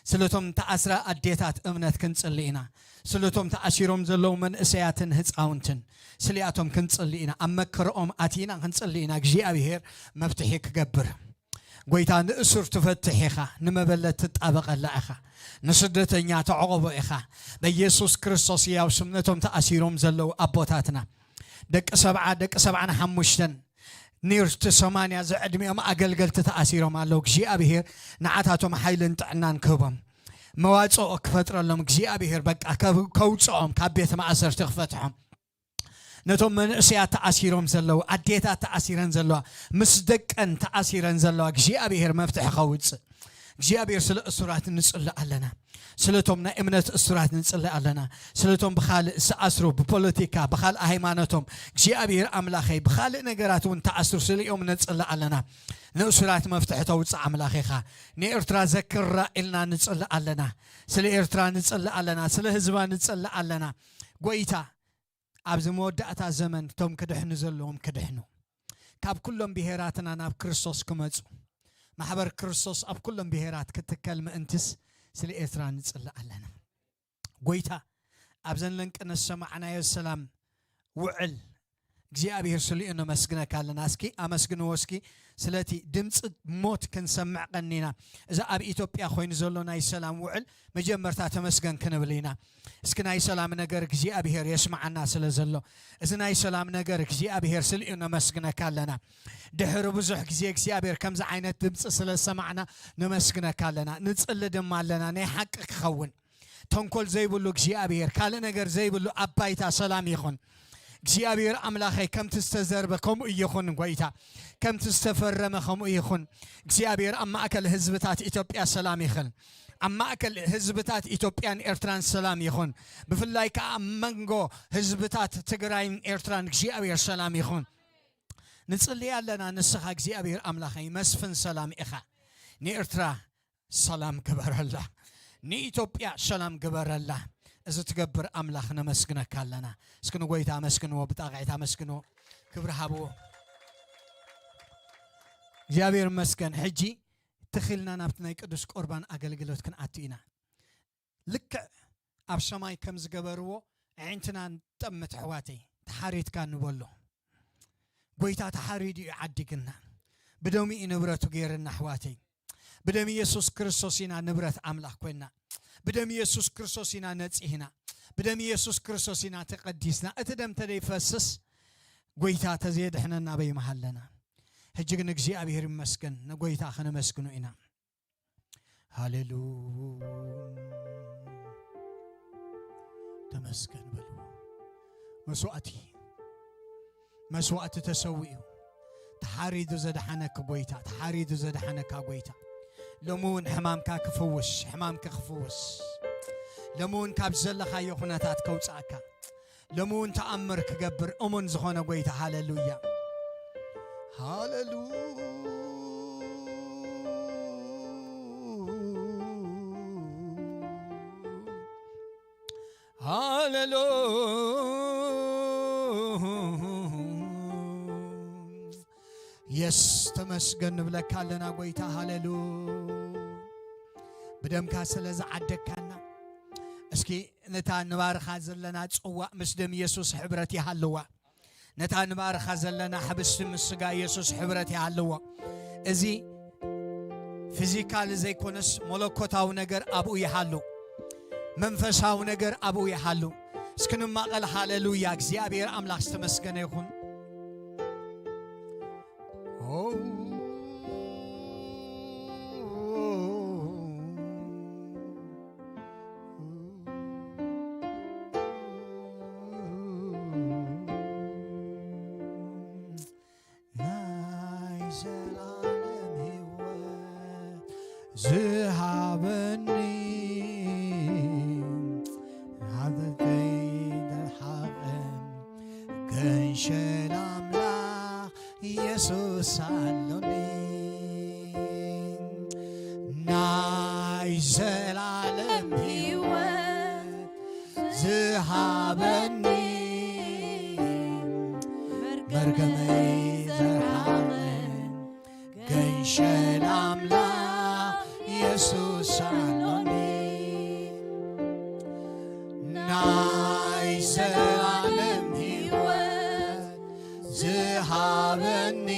ስለቶም ተኣስራ ኣዴታት እምነት ክንጽሊ ኢና። ስለቶም ተኣሲሮም ዘለዉ መንእሰያትን ህፃውንትን፣ ስሊኣቶም ክንጽሊ ኢና። ኣብ መከረኦም ኣቲና ክንጽሊ ኢና። እግዚኣብሔር መፍትሒ ክገብር። ጎይታ፣ ንእሱር ትፈትሕ ኢኻ፣ ንመበለት ትጣበቐላ ኢኻ፣ ንስደተኛ ተዕቆቦ ኢኻ። በኢየሱስ ክርስቶስ ያው ስም ነቶም ተኣሲሮም ዘለዉ ኣቦታትና፣ ደቂ ሰብዓ፣ ደቂ ሰብዓን ሓሙሽተን፣ ኒርቲ ሰማንያ ዝዕድሚኦም ኣገልገልቲ ተኣሲሮም ኣለዉ። እግዚኣብሔር ንዓታቶም ሓይልን ጥዕናን ክህቦም፣ መዋጽኦ ክፈጥረሎም፣ እግዚኣብሔር በቃ ከብ-፣ ከውጽኦም፣ ካብ ቤት ማእሰርቲ ክፈትሖም። ነቶም መንእሰያት ተኣሲሮም ዘለዉ፣ ኣዴታት ተኣሲረን ዘለዋ፣ ምስ ደቀን ተኣሲረን ዘለዋ፣ እግዚኣብሔር መፍትሒ ከውጽእ። እግዚኣብሔር ስለ እሱራት ንጽሊ ኣለና። ስለቶም ናይ እምነት እሱራት ንጽሊ ኣለና። ስለቶም ብኻልእ ዝኣስሩ፣ ብፖለቲካ፣ ብኻልእ ሃይማኖቶም፣ እግዚኣብሔር ኣምላኸይ፣ ብኻልእ ነገራት እውን ተኣስሩ፣ ስሊኦም ነጽሊ ኣለና። ንእሱራት መፍትሒ ተውጽእ ኣምላኽ ኢኻ። ንኤርትራ ዘክራ ኢልና ንጽሊ ኣለና። ስለ ኤርትራ ንጽሊ ኣለና። ስለ ህዝባ ንጽሊ ኣለና። ጎይታ፣ ኣብዚ መወዳእታ ዘመን እቶም ክድሕኑ ዘለዎም ክድሕኑ፣ ካብ ኩሎም ብሄራትና ናብ ክርስቶስ ክመጹ፣ ማሕበር ክርስቶስ ኣብ ኩሎም ብሄራት ክትከል ምእንትስ ስለ ኤርትራ ንጽሊ ኣለና። ጎይታ፣ ኣብዘን ለንቅነ ዝሰማዕናዮ ሰላም ውዕል እግዚኣብሔር ስሊኡ ነመስግነካ ኣለና። እስኪ ኣመስግንዎ እስኪ። ስለቲ ድምፂ ሞት ክንሰምዕ ቀኒና፣ እዚ ኣብ ኢትዮጵያ ኮይኑ ዘሎ ናይ ሰላም ውዕል መጀመርታ ተመስገን ክንብል ኢና። እስኪ ናይ ሰላም ነገር እግዚኣብሔር የስምዓና ስለ ዘሎ፣ እዚ ናይ ሰላም ነገር እግዚኣብሔር ስሊኡ ነመስግነካ ኣለና። ድሕሪ ብዙሕ ግዜ እግዚኣብሔር ከምዚ ዓይነት ድምፂ ስለ ዝሰማዕና ነመስግነካ ኣለና። ንጽሊ ድማ ኣለና ናይ ሓቂ ክኸውን። ተንኮል ዘይብሉ እግዚኣብሔር፣ ካልእ ነገር ዘይብሉ ኣብ ባይታ ሰላም ይኹን። እግዚኣብሔር ኣምላኸይ፣ ከምቲ ዝተዘርበ ከምኡ ይኹን። ጎይታ፣ ከምቲ ዝተፈረመ ከምኡ ይኹን። እግዚኣብሔር፣ ኣብ ማእከል ህዝብታት ኢትዮጵያ ሰላም ይኹን። ኣብ ማእከል ህዝብታት ኢትዮጵያን ኤርትራን ሰላም ይኹን። ብፍላይ ከኣ ኣብ መንጎ ህዝብታት ትግራይን ኤርትራን እግዚኣብሔር ሰላም ይኹን። ንጽሊ ኣለና። ንስኻ እግዚኣብሔር ኣምላኸይ መስፍን ሰላም ኢኻ። ንኤርትራ ሰላም ግበረላ። ንኢትዮጵያ ሰላም ግበረላ። እዚ ትገብር ኣምላኽ ነመስግነካ ኣለና። እስኪ ንጎይታ ኣመስግንዎ፣ ብጣቕዒት ኣመስግንዎ፣ ክብሪ ሃብዎ። እግዚኣብሔር ይመስገን። ሕጂ ትኺልና ናብቲ ናይ ቅዱስ ቁርባን ኣገልግሎት ክንኣቱ ኢና። ልክዕ ኣብ ሰማይ ከም ዝገበርዎ ኣዒንትና ንጠምት፣ ኣሕዋተይ፣ ተሓሪድካ ንበሎ። ጎይታ ተሓሪዱ እዩ ዓዲግና። ብደሙ እዩ ንብረቱ ገይርና፣ ኣሕዋተይ። ብደም ኢየሱስ ክርስቶስ ኢና ንብረት ኣምላኽ ኮይና። ብደም ኢየሱስ ክርስቶስ ኢና ነጺህና። ብደም ኢየሱስ ክርስቶስ ኢና ተቐዲስና። እቲ ደም ተደይፈስስ፣ ጎይታ ተዘየድሕነና ኣበይ ምሃለና? ሕጂ ግን እግዚኣብሔር ይመስገን፣ ንጎይታ ከነመስግኖ ኢና። ሃሌሉ ተመስገን በሉ። መስዋእቲ፣ መስዋእቲ ተሰዊኡ። ተሓሪዱ ዘድሓነካ ጎይታ፣ ተሓሪዱ ዘድሓነካ ጎይታ። ሎሚ እውን ሕማምካ ክፍውስ፣ ሕማምኪ ክፍውስ። ሎሚ እውን ካብ ዘለኻዮ ኩነታት ከውፅኣካ። ሎሚ እውን ተኣምር ክገብር እሙን ዝኾነ ጎይታ። ሃሌሉያ፣ ሃሌሉ። ሃሌሉ። የስ፣ ተመስገን ንብለካ ኣለና ጎይታ። ሃሌሉ። ብደምካ ስለ ዝዓደግካና፣ እስኪ ነታ ንባርኻ ዘለና ጽዋእ ምስ ደም ኢየሱስ ሕብረት ይሃልዋ። ነታ ንባርኻ ዘለና ሕብስቲ ምስ ስጋ ኢየሱስ ሕብረት ይሃልዎ። እዚ ፊዚካል ዘይኮነስ መለኮታዊ ነገር ኣብኡ ይሃሉ። መንፈሳዊ ነገር ኣብኡ ይሃሉ። እስኪ ንማቐል። ሃሌሉያ! እግዚኣብሔር ኣምላኽ ዝተመስገነ ይኹን። ናይ ዘላለም ህይወት ዝሃበኒ፣ ሓጢኣተይ ደሓቐ፣ ገንሸል ኣምላኽ ኢየሱስ ኣሎኒ። ናይ ዘላለም ህይወት ዝሃበኒ፣ መርገመይ ዘርሓቐ፣ ገንሸል ኣምላኽ ኢየሱስ ኣሎኒ። ናይ ዘላለም ህይወት ዝሃበኒ፣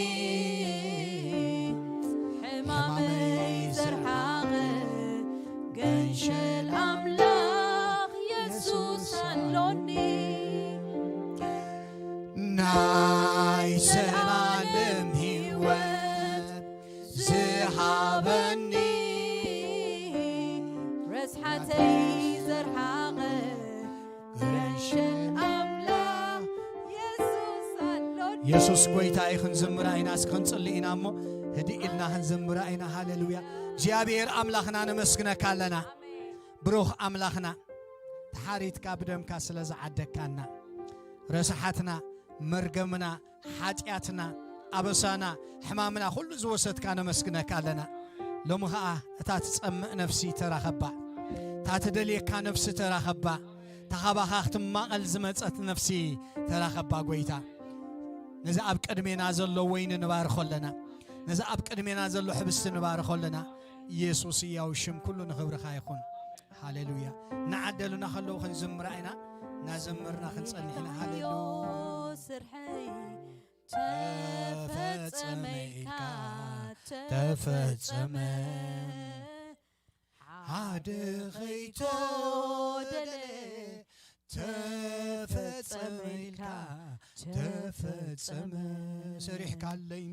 ሕማመይ ዘርሓቐ፣ ገንሸል ኣምላኽ ኢየሱስ ኣሎኒ። ናይ ዘላለም ህይወት ዝሃበኒ፣ ረስሓተይ ዘርሓቐ፣ ገንሸል ኣምላኽ ኢየሱስ ኣሎኒ። የሱስ ጐይታ እዩ። ክንዝምራ ኢና፣ እስኪ ክንጽሊ ኢና እሞ ህድእ ኢልና ክንዝምራ ኢና። ሃሌሉያ። እግዚኣብሔር ኣምላኽና ነመስግነካ ኣለና። ብሩኽ ኣምላኽና፣ ተሓሪትካ ብደምካ ስለ ዝዓደግካና፣ ረስሓትና፣ መርገምና፣ ሓጢኣትና፣ ኣበሳና፣ ሕማምና ኩሉ ዝወሰድካ ነመስግነካ ኣለና። ሎሚ ኸኣ እታ ትጸምእ ነፍሲ ተራኸባ፣ እታ ትደልየካ ነፍሲ ተራኸባ፣ እታ ኻባኻ ክትማቐል ዝመጸት ነፍሲ ተራኸባ። ጐይታ፣ ነዚ ኣብ ቅድሜና ዘሎ ወይኒ ንባርኾ ኣለና። ነዚ ኣብ ቅድሜና ዘሎ ሕብስቲ ንባርኾ ኣለና። ኢየሱስ፣ ህያው ሽም ኩሉ ንኽብርኻ ይኹን። ሃሌሉያ። እናዓደሉና ከለዉ ክንዝምራ ኢና። እናዘመርና ክንጸንሕ ኢና። ሃሌሉያ። ስርሐይ ተፈጸመ ኢልካ፣ ተፈጸመ። ሓደ ኸይተወደለ ተፈጸመ ኢልካ፣ ተፈጸመ። ሰሪሕካለይ፣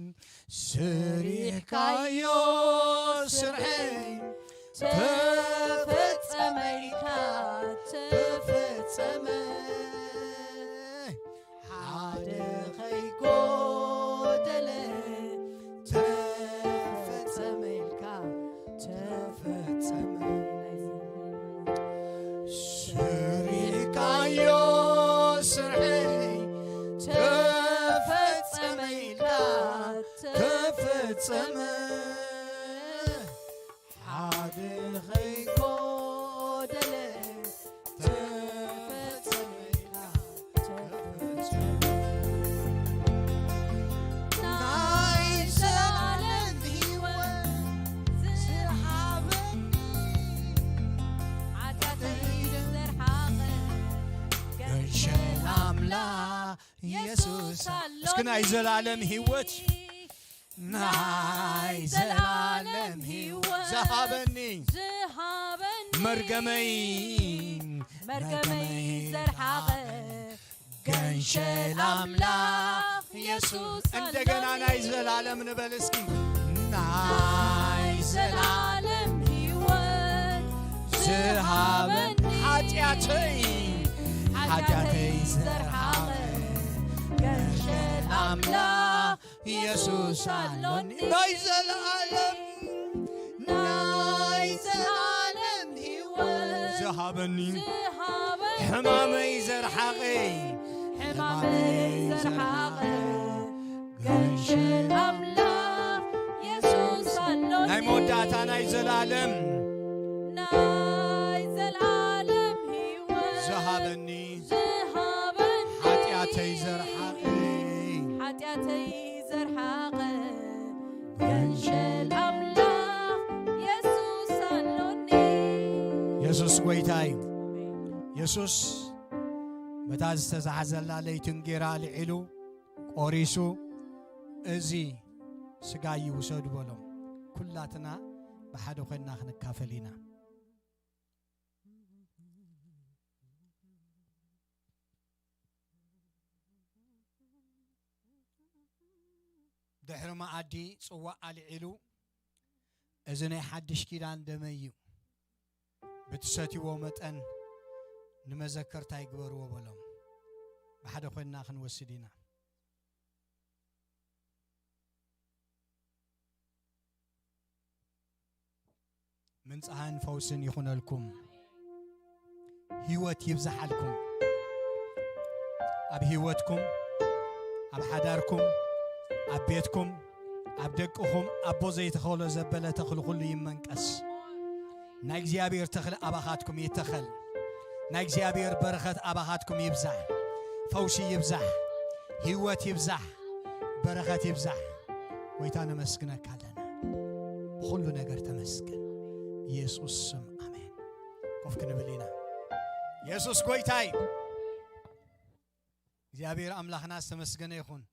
ሰሪሕካዮ ስርሐይ፣ ተፈጸመ ኢልካ፣ ተፈጸመ። ሓደ ኸይጎደለ ተፈጸመ ኢልካ፣ ተፈጸመ። ስሪሕካዮ ስርሐይ፣ ተፈጸመ ኢልካ፣ ተፈጸመ። ሓደ ኸይጎደለ ተፈጸመ ኢልካ፣ ተፈጸመ። ናይ ዘላለም ህይወት ዝሃበኒ፣ ሓጢኣተይ ዘርሓቐ፣ ገንሸል ኣምላኽ ኢየሱስ ኣሎኒ። እስኪ ናይ ዘላለም ህይወት፣ ናይ ዘላለም ህይወት ዝሃበኒ፣ ዝሃበኒ፣ መርገመይ፣ መርገመይ ዘርሓቐ፣ ገንሸል ኣምላኽ ኢየሱስ እንደገና ኣሎኒ። ናይ ዘላለም ንበል እስኪ። ናይ ዘላለም ህይወት ዝሃበኒ፣ ሓጢኣተይ፣ ሓጢኣተይ ዘርሓቐ፣ ገንሸል ኣምላኽ ኢየሱስ ኣሎኒ። ናይ ዘላለም፣ ናይ ዘላለም ህይወት ዝሃበኒ፣ ዝሃበኒ፣ ሕማመይ ዘርሓቐ፣ ሕማመይ ዘርሓቐ፣ ገንሸል ኣምላኽ ኢየሱስ ኣሎኒ። ናይ መወዳእታ ናይ ዘላለም፣ ናይ ዘላለም ህይወት ዝሃበኒ፣ ዝሃበኒ፣ ሓጢኣተይ ዘርሓቐ፣ ሓጢኣተይ ዘርሓቐ፣ ገንሸል ኣምላኽ ኢየሱስ ኣሎኒ። የሱስ ጐይታ እዩ። የሱስ በታ ዝተዛሕዘላ ለይቲ እንጌራ ኣልዒሉ ቆሪሱ፣ "እዚ ስጋይ እዩ፣ ውሰዱ" በሎም። ኩላትና ብሓደ ኮይንና ክንካፈል ኢና። ድሕሪ መኣዲ ጽዋእ ኣልዒሉ፣ "እዚ ናይ ሓድሽ ኪዳን ደመይ እዩ፣ ብትሰትይዎ መጠን ንመዘከርታ ይግበርዎ" በሎም። ብሓደ ኮይንና ክንወስድ ኢና። ምንጽሃን ፈውስን ይኹነልኩም። ህይወት ይብዛሓልኩም። ኣብ ህይወትኩም፣ ኣብ ሓዳርኩም፣ ኣብ ቤትኩም፣ ኣብ ደቅኹም ኣቦ ዘይተኸሎ ዘበለ ተኽሊ ኩሉ ይመንቀስ። ናይ እግዚኣብሔር ተኽሊ ኣባኻትኩም ይተኸል። ናይ እግዚኣብሔር በረኸት ኣባኻትኩም ይብዛሕ። ፈውሲ ይብዛሕ። ህይወት ይብዛሕ። በረኸት ይብዛሕ። ጎይታ ነመስግነካ ኣለና። ብኹሉ ነገር ተመስገን። ኢየሱስ ስም ኣሜን። ኮፍ ክንብል ኢና። ኢየሱስ ጎይታ እዩ። እግዚኣብሔር ኣምላኽና ዝተመስገነ ይኹን።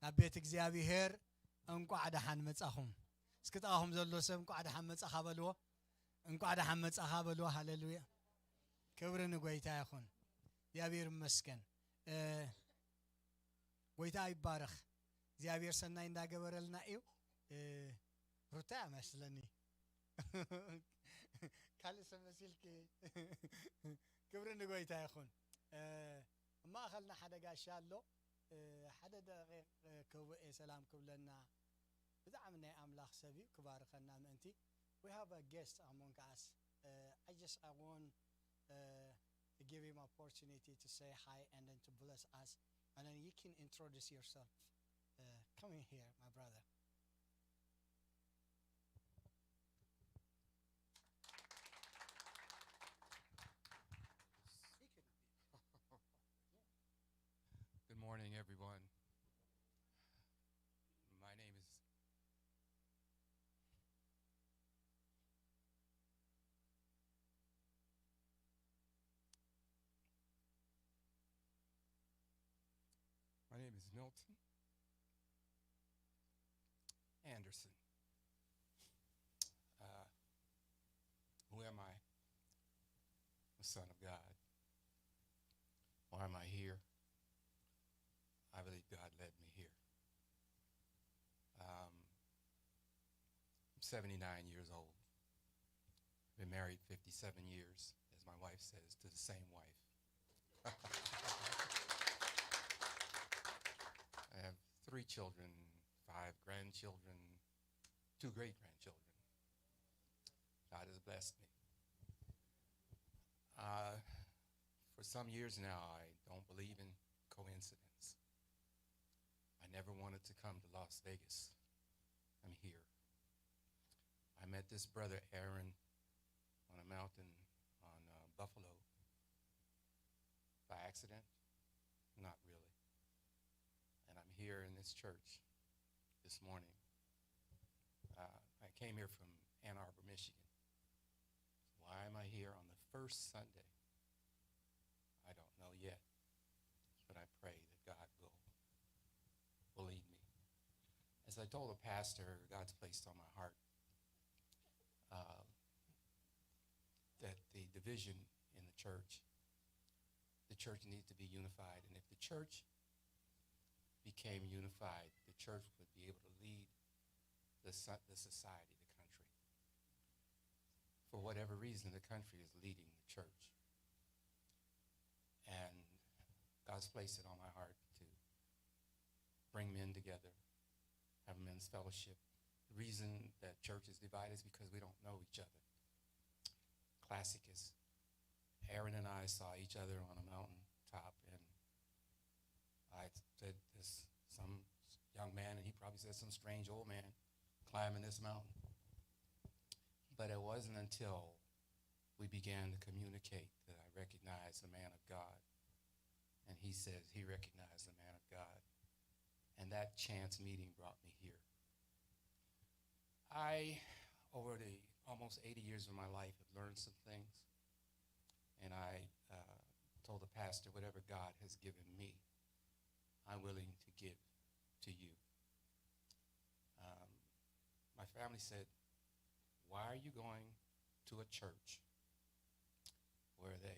ናብ ቤት እግዚኣብሔር እንቋዕ ደሓን መጻኹም። እስኪ ጥቓኹም ዘሎ ሰብ እንቋዕ ደሓን መጻኻ በልዎ። እንቋዕ ደሓን መጻኻ በልዎ። ሃሌሉያ። ክብሪ ንጎይታ ይኹን። እግዚኣብሔር ይመስገን። እ፣ ጎይታ ይባረኽ። እግዚኣብሔር ሰናይ እንዳገበረልና እዩ። እ፣ ሩታ እያ መስለኒ። ካልእ ሰብ መሲልኪ። ክብሪ ንጎይታ ይኹን። እ፣ ኣብ ማእኸልና ሓደ ጋሻ ኣሎ። እ፣ ሓደ ደቂቕ፣ እ፣ ክህቦ እየ ሰላም ክብለና። ብጣዕሚ ናይ ኣምላኽ ሰብ እዩ፣ ክባርኸና ምእንቲ። We have a guest among us. Uh, I just, I want, uh, to give him opportunity to say hi and then to bless us. And then you can introduce yourself. Uh, come in here, my brother. Good morning, everyone. My name is My name is Milton Anderson. Uh, who am I? A son of God. Why am I here? I believe God led me here. Um, I'm seventy-nine years old. Been married fifty-seven years, as my wife says, to the same wife. I have three children, five grandchildren, two great grandchildren. God has blessed me. Uh, for some years now, I don't believe in coincidence. I never wanted to come to Las Vegas. I'm here. I met this brother, Aaron, on a mountain on uh, Buffalo by accident. Not really. And I'm here in this church this morning. Uh, I came here from Ann Arbor, Michigan. Why am I here on the first Sunday? I don't know yet, but I pray that God will, will lead me. As I told the pastor, God's placed on my heart uh, that the division in the church, the church needs to be unified. And if the church became unified, the church would be able to lead the, so- the society, the country. For whatever reason, the country is leading the church. And God's placed it on my heart to bring men together, have a men's fellowship. The reason that church is divided is because we don't know each other. Classic is Aaron and I saw each other on a mountain top, and I said, "This some young man," and he probably said, "Some strange old man climbing this mountain." But it wasn't until we began to communicate that I recognized the man of God. And he says he recognized the man of God. And that chance meeting brought me here. I, over the almost eighty years of my life, have learned some things. And I uh, Pastor, whatever God has given me, I'm willing to give to you. Um, my family said, "Why are you going to a church where the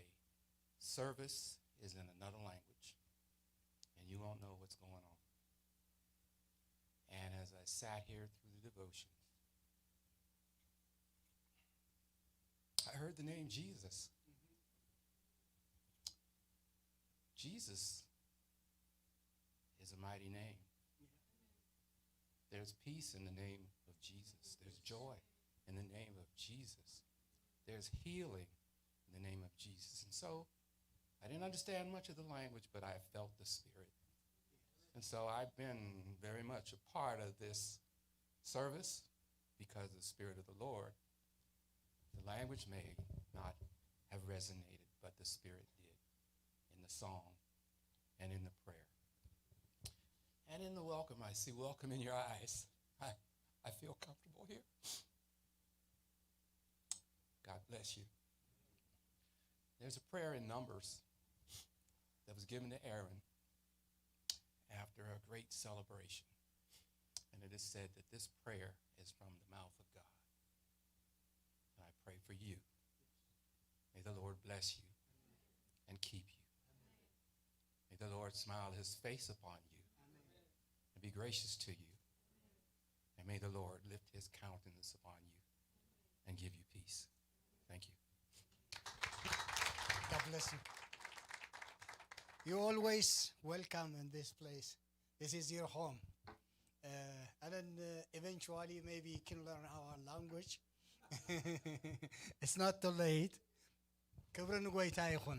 service is in another language and you won't know what's going on?" And as I sat here through the devotion, I heard the name Jesus. Jesus is a mighty name. There's peace in the name of Jesus. There's joy in the name of Jesus. There's healing in the name of Jesus. And so I didn't understand much of the language, but I felt the Spirit. And so I've been very much a part of this service because of the Spirit of the Lord. The language may not have resonated, but the Spirit did in the song and in the prayer. And in the welcome, I see welcome in your eyes. I, I feel comfortable here. God bless you. There's a prayer in Numbers that was given to Aaron after a great celebration. And it is said that this prayer is from the mouth of God. And I pray for you. May the Lord bless you and keep you. May the Lord smile his face upon you and be gracious to you. And may the Lord lift his countenance upon you and give you peace. Thank you. God bless you. You're always welcome in this place. This is your home. Uh, and then uh, eventually, maybe you can learn our language. It's not too late. ክብሪ ንጎይታ ይኹን።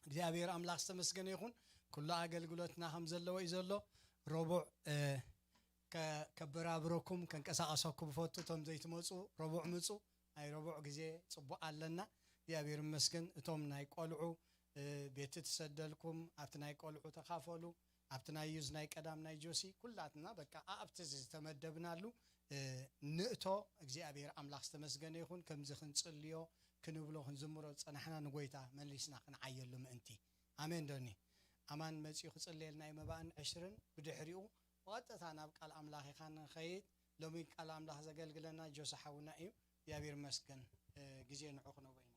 እግዚኣብሔር ኣምላኽ ዝተመስገነ ይኹን። ኩሉ ኣገልግሎትና ከም ዘለዎ እዩ ዘሎ። ረቡዕ እ፣ ከ- ከበራብረኩም ከንቀሳቀሰኩም ፈቱ። እቶም ዘይትመፁ ረቡዕ ምፁ። ናይ ረቡዕ ግዜ ፅቡቅ ኣለና። እግዚኣብሔር ይመስገን። እቶም ናይ ቆልዑ እ፣ ቤት ትሰደልኩም ኣብቲ ናይ ቆልዑ ተካፈሉ። ኣብቲ ናይ ዩዝ ናይ ቀዳም ናይ ጆሲ ኩላትና በቃ ኣብቲ ዝተመደብናሉ እ፣ ንእቶ። እግዚኣብሔር ኣምላኽ ዝተመስገነ ይኹን። ከምዚ ክንጽልዮ ክንብሎ ክንዝምሮ ዝጸናሕና ንጎይታ መሊስና ክንዓየሉ ምእንቲ። ኣሜን ዶኒ? ኣማን መጺኡ ክጽልየልና እዩ መባእን ዕሽርን። ብድሕሪኡ ብቐጥታ ናብ ቃል ኣምላኽ ኢኻ ንኸይድ። ሎሚ ቃል ኣምላኽ ዘገልግለና ጆሲ ሓውና እዩ። እግዚኣብሔር ይመስገን። እ፣ ግዜ ንዑ ክነቦ ኢና።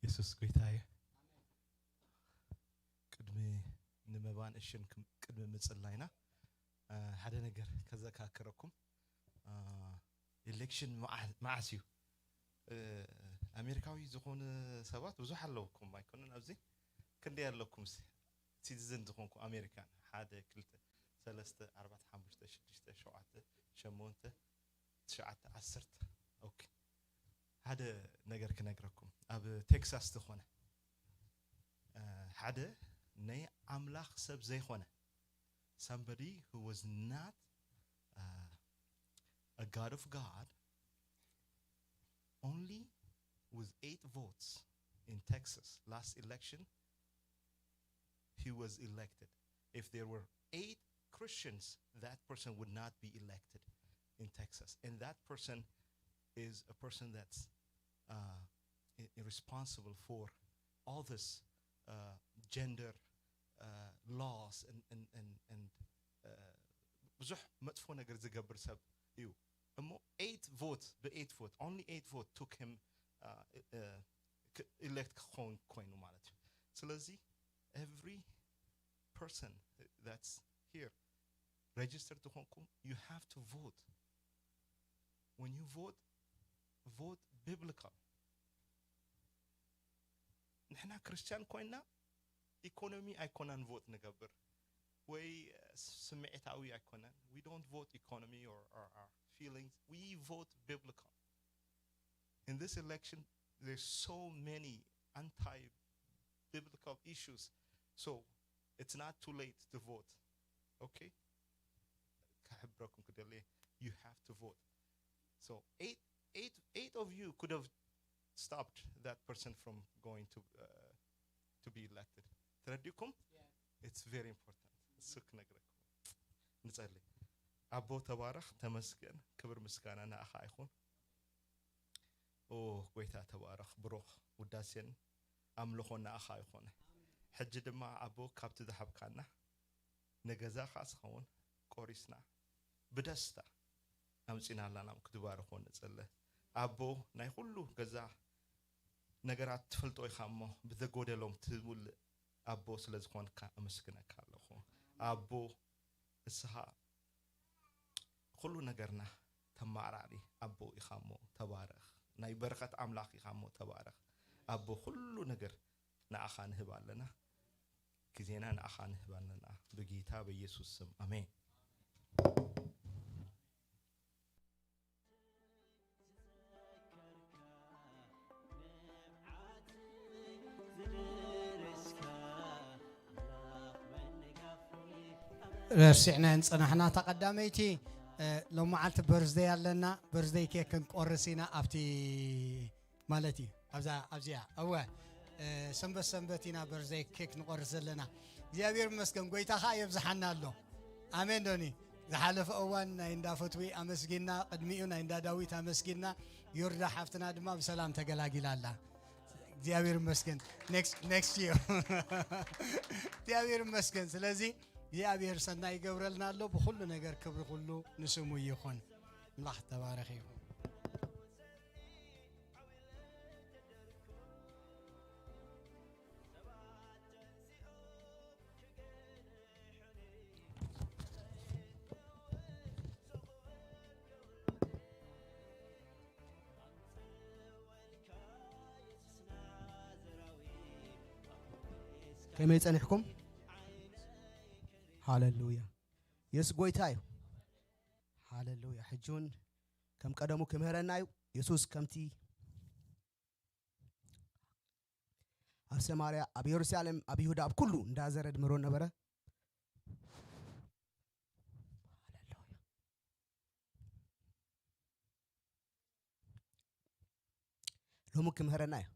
የሱስ ጎይታ እዩ። ቅድሚ ንመባን እሽን ክም- ቅድሚ ምጽላይና አ፣ ሓደ ነገር ከዘካክረኩም። አ፣ ኤሌክሽን መዓ- መዓስ እዩ? እ፣ ኣሜሪካዊ ዝኾኑ ሰባት ብዙሕ ኣለውኩም ኣይኮነን? ኣብዚ ክንደይ ኣለኩም? ሲ- ሲቲዝን ዝኾንኩ ኣሜሪካን ሓደ ክልተ ሰለስተ ኣርባዕተ ሓሙሽተ ሽዱሽተ ሸውዓተ ሸሞንተ ትሽዓተ ዓሰርተ። ኦኬ፣ ሓደ ነገር ክነግረኩም። ኣብ ቴክሳስ ዝኾነ እ፣ ሓደ ናይ ኣምላኽ ሰብ ዘይኮነ somebody who was not uh, a God of God, only with eight votes in Texas last election, he was elected. If there were eight Christians, that person would not be elected in Texas. And that person is a person that's uh, i- responsible for all this uh, gender uh, laws and, and, and, and uh, ብዙሕ መጥፎ ነገር ዝገብር ሰብ እዩ። እሞ eight vote ብ eight vote, only eight vote took him uh, uh, elect ክኸውን ኮይኑ ማለት እዩ። ስለዚ every person that's here registered ዝኾንኩም, you have to vote. When you vote, vote biblical. ንሕና ክርስቲያን ኮይና ኢኮኖሚ ኣይኮናን ቮት ንገብር ወይ ስምዒታዊ ኣይኮነን። We don't vote economy or, or our feelings. We vote biblical. In this election, there's so many anti-biblical issues. So it's not too late to vote. Okay? ክሕብረኩም ክደሊ, you have to vote. So eight, eight, eight of you could have stopped that person from going to uh, to be elected. ተረዲእኩም? It's very important. እሱ ክነግረኩም። ንጸሊ። ኣቦ ተባረኽ፣ ተመስገን፣ ክብር ምስጋና ንኣኻ ይኹን። ኦ ጎይታ ተባረኽ፣ ብሩኽ፣ ውዳሴን ኣምልኾን ንኣኻ ይኹን። ሕጂ ድማ ኣቦ ካብቲ ዝሃብካና ንገዛ ከኣ ዝኸውን ቆሪስና ብደስታ ኣምጺናላና ክትባርኾ ንጽሊ። ኣቦ ናይ ኩሉ ገዛ ነገራት ትፈልጦ ኢኻ እሞ ብዘጎደሎም ትምልእ ኣቦ ስለ ዝኾንካ ኣመስግነካ ኣለኹ። ኣቦ እስኻ ኩሉ ነገርና ተማዕራሪ ኣቦ ኢኻ እሞ ተባረኽ። ናይ በረኸት ኣምላኽ ኢኻ እሞ ተባረኽ። ኣቦ ኩሉ ነገር ንኣኻ ንህብ ኣለና። ግዜና ንኣኻ ንህብ ኣለና። ብጌታ በኢየሱስ ስም ኣሜን። ረሲዕናየን ጸናሕና። እታ ቀዳመይቲ እ፣ ሎም መዓልቲ በርዝደይ ኣለና። በርዝደይ ኬክ ክንቆርስ ኢና ኣብቲ ማለት እዩ ኣብዛ ኣብዚኣ እወ እ፣ ሰንበት ሰንበት ኢና በርዝደይ ኬክ ንቆርስ ዘለና። እግዚኣብሔር ይመስገን፣ ጎይታ ኸዓ የብዝሓና ኣሎ። ኣሜን ዶኒ። ዝሓለፈ እዋን ናይ እንዳ ፈትዊ ኣመስጊና፣ ቅድሚኡ ናይ እንዳ ዳዊት ኣመስጊና፣ ዮርዳ ሓፍትና ድማ ብሰላም ተገላጊላ ኣላ። እግዚኣብሔር ይመስገን። ኔክስት ኔክስት ይር እግዚኣብሔር ይመስገን። ስለዚ እግዚኣብሔር ሰናይ ይገብረልና ኣሎ። ብኹሉ ነገር ክብሪ ኩሉ ንስሙ ይኹን። ኣምላኽ ተባረኽ ይኹን። ከመይ ጸኒሕኩም? ሃለሉያ። የሱስ ጎይታ እዩ። ሃለሉያ። ሕጂ እውን ከም ቀደሙ ክምህረና እዩ። የሱስ ከምቲ ኣብ ሰማርያ፣ ኣብ የሩሳሌም፣ ኣብ ይሁዳ፣ ኣብ ኩሉ እንዳዘረ ድምህሮ ነበረ። ሃለሉያ። ሎሚ ክምህረና እዩ።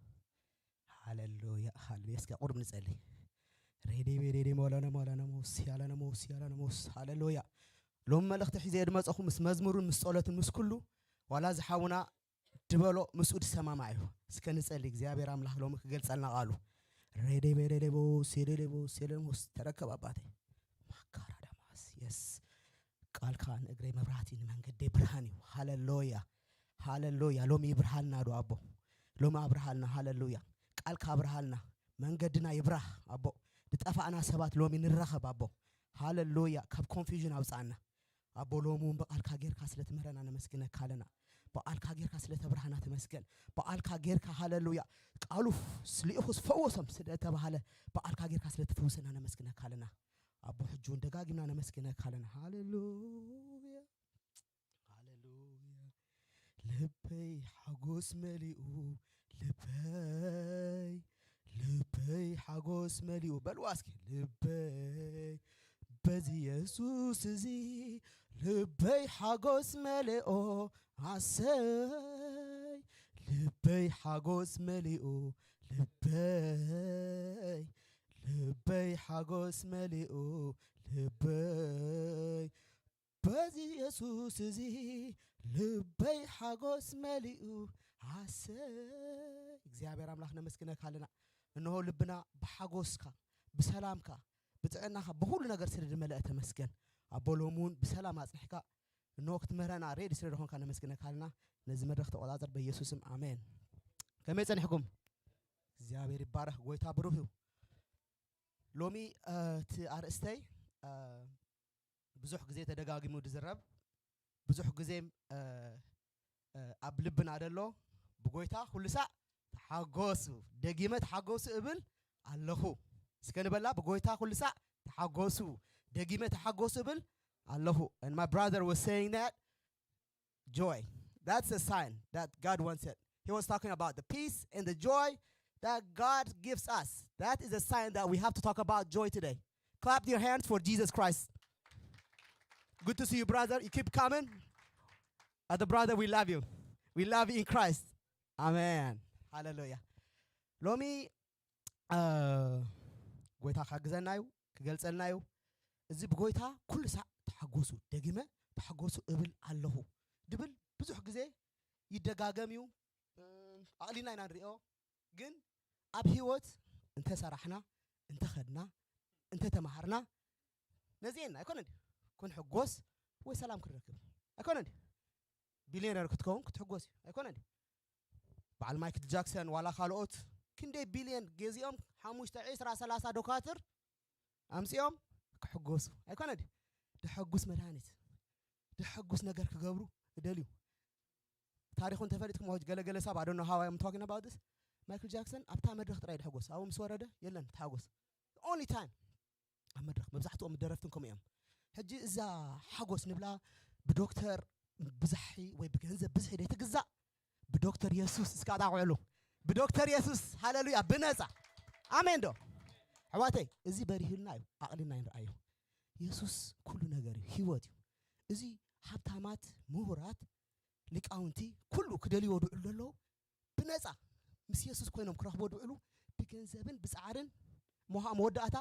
ሃለሉያ፣ ሃለሉያ። እስኪ ቁሩብ ንጸሊ። ሬዴ ቤዴዴ ሞለነ ሞለነ ሞስ ያለነ ሞስ ያለነ ሞስ። ሃለሉያ። ሎሚ መልእኽቲ ሒዘ እየ ድመጸኹ ምስ መዝሙርን ምስ ጸሎትን ምስ ኩሉ ዋላ ዝሓውና ድበሎ ምስኡ ድሰማማዕ እዩ። እስከ ንጸሊ እግዚኣብሔር ኣምላኽ ሎሚ ክገልጸልና ቃሉ። ሬዴ ቤዴዴ ቦስ ሴዴዴ ቦስ ሴዴዴ ሞስ ተረከብ ኣባተይ። ማካራ ደማስ የስ ቃልካ ንእግረይ መብራህቲ ንመንገደይ ብርሃን እዩ። ሃለሉያ ሃለሉያ። ሎሚ ይብርሃልና ዶ ኣቦ? ሎሚ ኣብርሃልና። ሃለሉያ። ቃልካ ኣብርሃልና። መንገድና ይብራህ ኣቦ። ዝጠፋእና ሰባት ሎሚ ንራኸብ ኣቦ። ሃለሉያ። ካብ ኮንፊውዥን ኣውፅኣና ኣቦ። ሎሚ እውን ብቃልካ ጌርካ ስለ ትምህረና ነመስግነካ ኣለና። ብቃልካ ጌርካ ስለ ተብርሃና ተመስገን። ብቃልካ ጌርካ ሃለሉያ። ቃሉ ልኢኹስ ፈወሶም ስለ ተባሃለ ብቃልካ ጌርካ ስለ ትፍውሰና ነመስግነካ ኣለና ኣቦ። ሕጂ እውን ደጋጊምና ነመስግነካ ኣለና። ሃለሉያ ሃለሉያ። ልበይ ሓጎስ መሊኡ ልበይ ልበይ ሓጎስ መሊኡ በልዋ እስኪ። ልበይ በዚ የሱስ እዚ ልበይ ሓጎስ መሊኦ ኣሰይ። ልበይ ሓጎስ መሊኡ ልበይ ልበይ ሓጎስ መሊኡ ልበይ በዚ የሱስ እዚ ልበይ ሓጎስ መሊኡ ኣሰይ። እግዚኣብሔር ኣምላኽ ነመስግነካ ኣለና። እንሆ ልብና ብሓጎስካ ብሰላምካ ብጥዕናኻ ብኩሉ ነገር ስለ ድመለአ ተመስገን። ኣቦ ሎሚ እውን ብሰላም ኣፅኒሕካ እንሆ ክትምህረና ሬዲ ስለ ዝኾንካ ነመስግነካ ኣለና። ነዚ መድረኽ ተቆፃፀር በኢየሱስም ኣሜን። ከመይ ፀኒሕኩም? እግዚኣብሔር ይባረኽ። ጎይታ ብሩህ እዩ። ሎሚ እቲ ኣርእስተይ ብዙሕ ግዜ ተደጋጊሙ ዝዝረብ ብዙሕ ግዜ ኣብ ልብና ዘሎ ብጎይታ ኩሉ ሳዕ ተሓጎሱ፣ ደጊመ ተሓጎሱ እብል ኣለኹ። እስከ ንበላ ብጎይታ ኩሉ ሳዕ ተሓጎሱ፣ ደጊመ ተሓጎሱ እብል ኣለኹ። And my brother was saying that joy. That's a sign that God wants it. He was talking about the peace and the joy that God gives us. That is a sign that we have to talk about joy today. Clap your hands for Jesus Christ. Good to see you, brother. You keep coming. Other brother, we love you. We love you in Christ. Amen. ሃለሉያ። ሎሚ ጎይታ ክሕግዘና እዩ፣ ክገልጸልና እዩ። እዚ ብጎይታ ኩሉ ሳዕ ተሓጎሱ፣ ደጊመ ተሓጎሱ እብል ኣለኹ ድብል ብዙሕ ግዜ ይደጋገም እዩ። ኣቕሊልና ኢና ንሪኦ። ግን ኣብ ህይወት እንተሰራሕና፣ እንተኸድና፣ እንተተማሃርና ነዚኤና ኣይኮነ እንዲ ክንሕጎስ ወይ ሰላም ክንረክብ ኣይኮነ እንዲ ቢልዮነር ክትከውን ክትሕጎስ እዩ ኣይኮነ እንዲ በዓል ማይክል ጃክሰን ዋላ ካልኦት ክንደይ ቢልዮን ገዚኦም ሓሙሽተ ዕስራ ሰላሳ ዶካትር ኣምጺኦም ክሕጎሱ ኣይኮነ ድዩ? ደሐጉስ መድሃኒት ደሐጉስ ነገር ክገብሩ ይደልዩ። ታሪኹ እንተፈሊጥኩም ሆጅ ገለገለ ሰብ ኣደኖ ሃዋይ ምታወኪን ኣባውትስ ማይክል ጃክሰን ኣብታ መድረኽ ጥራይ ደሐጎስ ኣብኡ ምስ ወረደ የለን ተሓጎስ ኦንሊ ታይም ኣብ መድረኽ መብዛሕትኦም ደረፍትን ከምኡ እዮም። ሕጂ እዛ ሓጎስ ንብላ ብዶክተር ብዛሒ ወይ ብገንዘብ ብዝሒ ደይ ትግዛእ ብዶክተር የሱስ እስካ ጣቕዕሉ ብዶክተር የሱስ ሃለሉያ ብነፃ ኣሜን ዶ ኣሕዋተይ እዚ በሪህልና እዩ ኣቕልና ይንረኣዩ የሱስ ኩሉ ነገር እዩ ህይወት እዩ እዚ ሃብታማት ምሁራት ሊቃውንቲ ኩሉ ክደልይዎ ድዕሉ ኣለዉ ብነፃ ምስ የሱስ ኮይኖም ክረኽቦ ድዕሉ ብገንዘብን ብፃዕርን ሞሃ መወዳእታ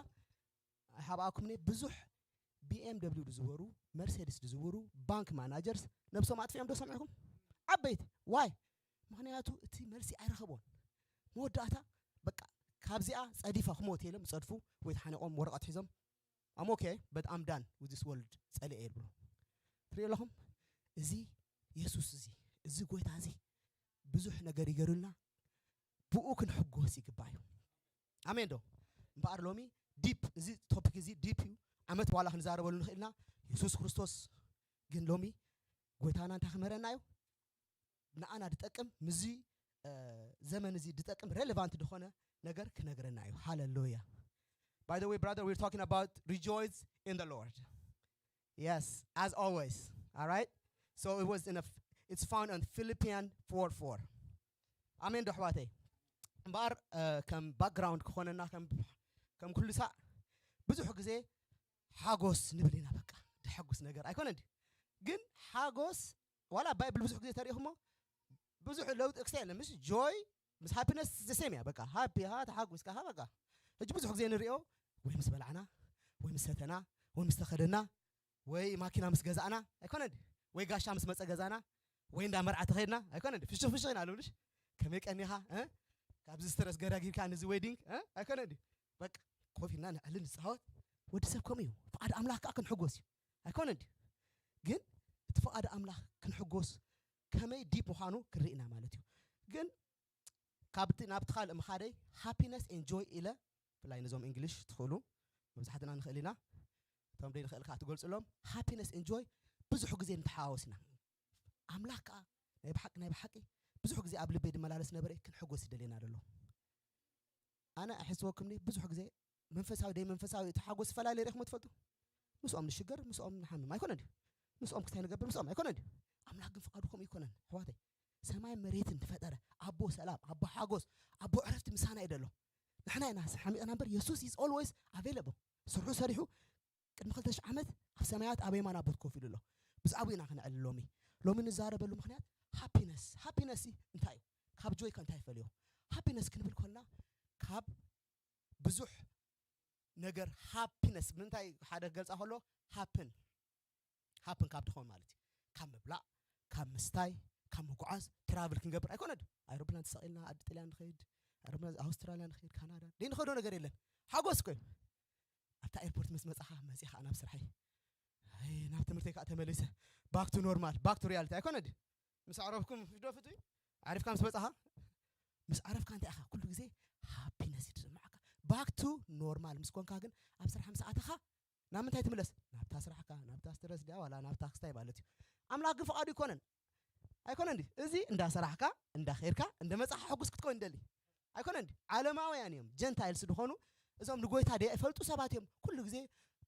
ኣይሓብኣኩምኒ ብዙሕ ቢኤም ደብሊው ዝዝወሩ መርሴድስ ዝዝውሩ ባንክ ማናጀርስ ነብሶም ኣጥፊኦም ዶ ሰሚዕኩም ዓበይቲ ዋይ ምክንያቱ እቲ መልሲ ኣይረኸቦን መወዳእታ በቃ ካብዚኣ ፀዲፋ ክሞት ኢሎም ይፀድፉ ወይ ተሓኒቆም ወረቐት ሒዞም I'm okay but I'm done with this world ፀሊኤ ይብሉ ትሪኦ ኣለኹም እዚ የሱስ እዚ እዚ ጎይታ እዚ ብዙሕ ነገር ይገሩልና ብኡ ክንሕጎስ ይግባእ እዩ ኣሜን ዶ እምበኣር ሎሚ ዲፕ እዚ ቶፒክ እዚ ዲፕ እዩ ዓመት ዋላ ክንዛረበሉ ንኽእልና የሱስ ክርስቶስ ግን ሎሚ ጎይታና እንታይ ክምህረና እዩ ንኣና ድጠቅም ምዚ ዘመን እዚ ድጠቅም ሬሌቫንት ድኾነ ነገር ክነግረና እዩ ሃለሉያ By the way, brother, we're talking about rejoice in the Lord. Yes, as always. All right? So it was in a, it's found in Philippians four four. ኣሜን ዶ ኣሕዋተይ እምበኣር ከም ባክግራውንድ ክኾነና ከም ኩሉ ሳዕ ብዙሕ ግዜ ሓጎስ ንብል ኢና በቃ ድሐጉስ ነገር ኣይኮነ እንዲ ግን ሓጎስ ዋላ ባይብል ብዙሕ ግዜ ተሪእኹሞ ብዙሕ ለውጢ ክስተ የለ ምስ ጆይ ምስ ሃፒነስ ዘሴም እያ በቃ ሃፒ ሃ ተሓጉስካ ሃ በቃ ሕጂ ብዙሕ ግዜ ንሪኦ ወይ ምስ በላዕና ወይ ምስ ሰተና ወይ ምስ ተኸደና ወይ ማኪና ምስ ገዛእና ኣይኮነ ወይ ጋሻ ምስ መፀ ገዛና ወይ እንዳ መርዓ ተኸድና ኣይኮነ ፍሽኽ ፍሽኽ ኢና ልብልሽ ከመይ ቀኒኻ እ? ካብዚ ስትረስ ገዳጊርካ ንዚ ዌዲንግ እ? ኣይኮነ ድዩ በቃ ኮፍ ኢልና ንዕሊ ንፃወት ወዲ ሰብ ከምኡ እዩ ፍቓድ ኣምላኽ ከዓ ክንሕጎስ እዩ ኣይኮነ ድዩ ግን እቲ ፍቓድ ኣምላኽ ክንሕጎስ ከመይ ዲፕ ምዃኑ ክንርኢ ኢና ማለት እዩ ግን ካብቲ ናብቲ ካልእ ምኻደይ ሃፒነስ ኤን ጆይ ኢለ ብፍላይ ነዞም እንግሊሽ ትኽእሉ መብዛሕትና ንኽእል ኢና እቶም ደይ ንኽእል ከዓ ትገልፅሎም ሃፒነስ ኤን ጆይ ብዙሕ ግዜ ንተሓዋወስ ኢና ኣምላኽ ከዓ ናይ ብሓቂ ናይ ብሓቂ ብዙሕ ግዜ ኣብ ልበይ ድመላለስ ነበረ ክንሕጎስ ይደልየና ደሎ ኣነ ኣሕዝወክምኒ ብዙሕ ግዜ መንፈሳዊ ደይ መንፈሳዊ እቲ ሓጎስ ዝፈላለ ሪእኹም ትፈልጡ ምስኦም ንሽገር ምስኦም ንሓምም ኣይኮነ ድዩ ምስኦም ክስታይ ንገብር ምስኦም ኣይኮነ ድዩ ኣምላኽ ግን ፍቓዱ ከምኡ ይኮነን ኣሕዋተይ ሰማይ መሬትን ዝፈጠረ ኣቦ ሰላም ኣቦ ሓጎስ ኣቦ ዕረፍቲ ምሳና እዩ ደሎ ንሕና ኢና ሓሚቕና እምበር የሱስ is always available ስርሑ ሰሪሑ ቅድሚ ክልተ ሽሕ ዓመት ኣብ ሰማያት ኣብ የማን ኣቦት ኮፍ ኢሉ ኣሎ ብዛዕባኡ ኢና ክነዕልል ሎሚ ሎሚ ንዛረበሉ ምክንያት ሃፒነስ ሃፒነስ እንታይ እዩ ካብ ጆይ ከ እንታይ ይፈልዮ ሃፒነስ ክንብል ከለና ካብ ብዙሕ ነገር ሃፒነስ ምንታይ ሓደ ክገልፃ ከሎ ሃፕን ሃፕን ካብ ድኾን ማለት እዩ ካብ ምብላዕ ካብ ምስታይ ካብ ምጉዓዝ ትራቭል ክንገብር ኣይኮነ ዶ ኣይሮፕላን ተሰቒልና ዓዲ ጥልያን ንኸይድ ኣይሮፕላን ኣውስትራልያ ንኸይድ ካናዳ ደይ ንኸዶ ነገር የለን ሓጎስ እኮ እዩ ኣብታ ኤርፖርት ምስ መጻኻ መጺኻ ናብ ስርሐይ ኣይ ናብ ትምህርተይ ከዓ ተመሊሰ ባክ ቱ ኖርማል ባክ ቱ ሪያሊቲ ኣይኮነ ድ ምስ ኣዕረፍኩም ዶ ፍቱይ ዓሪፍካ ምስ መጻኻ ምስ ዓረፍካ እንታይ ኢኻ ኩሉ ግዜ ሃፒነስ ይስምዓካ ባክ ቱ ኖርማል ምስ ኮንካ ግን ኣብ ስራሕ ምስ ኣተኻ ናብ ምንታይ ትምለስ ናብታ ስራሕካ ናብታ ስትረስ ድያ ዋላ ናብታ ክስታይ ማለት እዩ ኣምላኽ ግን ፍቓዱ ይኮነን ኣይኮነ እንዲ እዚ እንዳሰራሕካ እንዳኸድካ እንደመጻኻ ሕጉስ ክትኮን ይደሊ ኣይኮነ እንዲ ዓለማውያን እዮም ጀንታይልስ ዝኾኑ እዞም ንጎይታ ደይ ይፈልጡ ሰባት እዮም ኩሉ ግዜ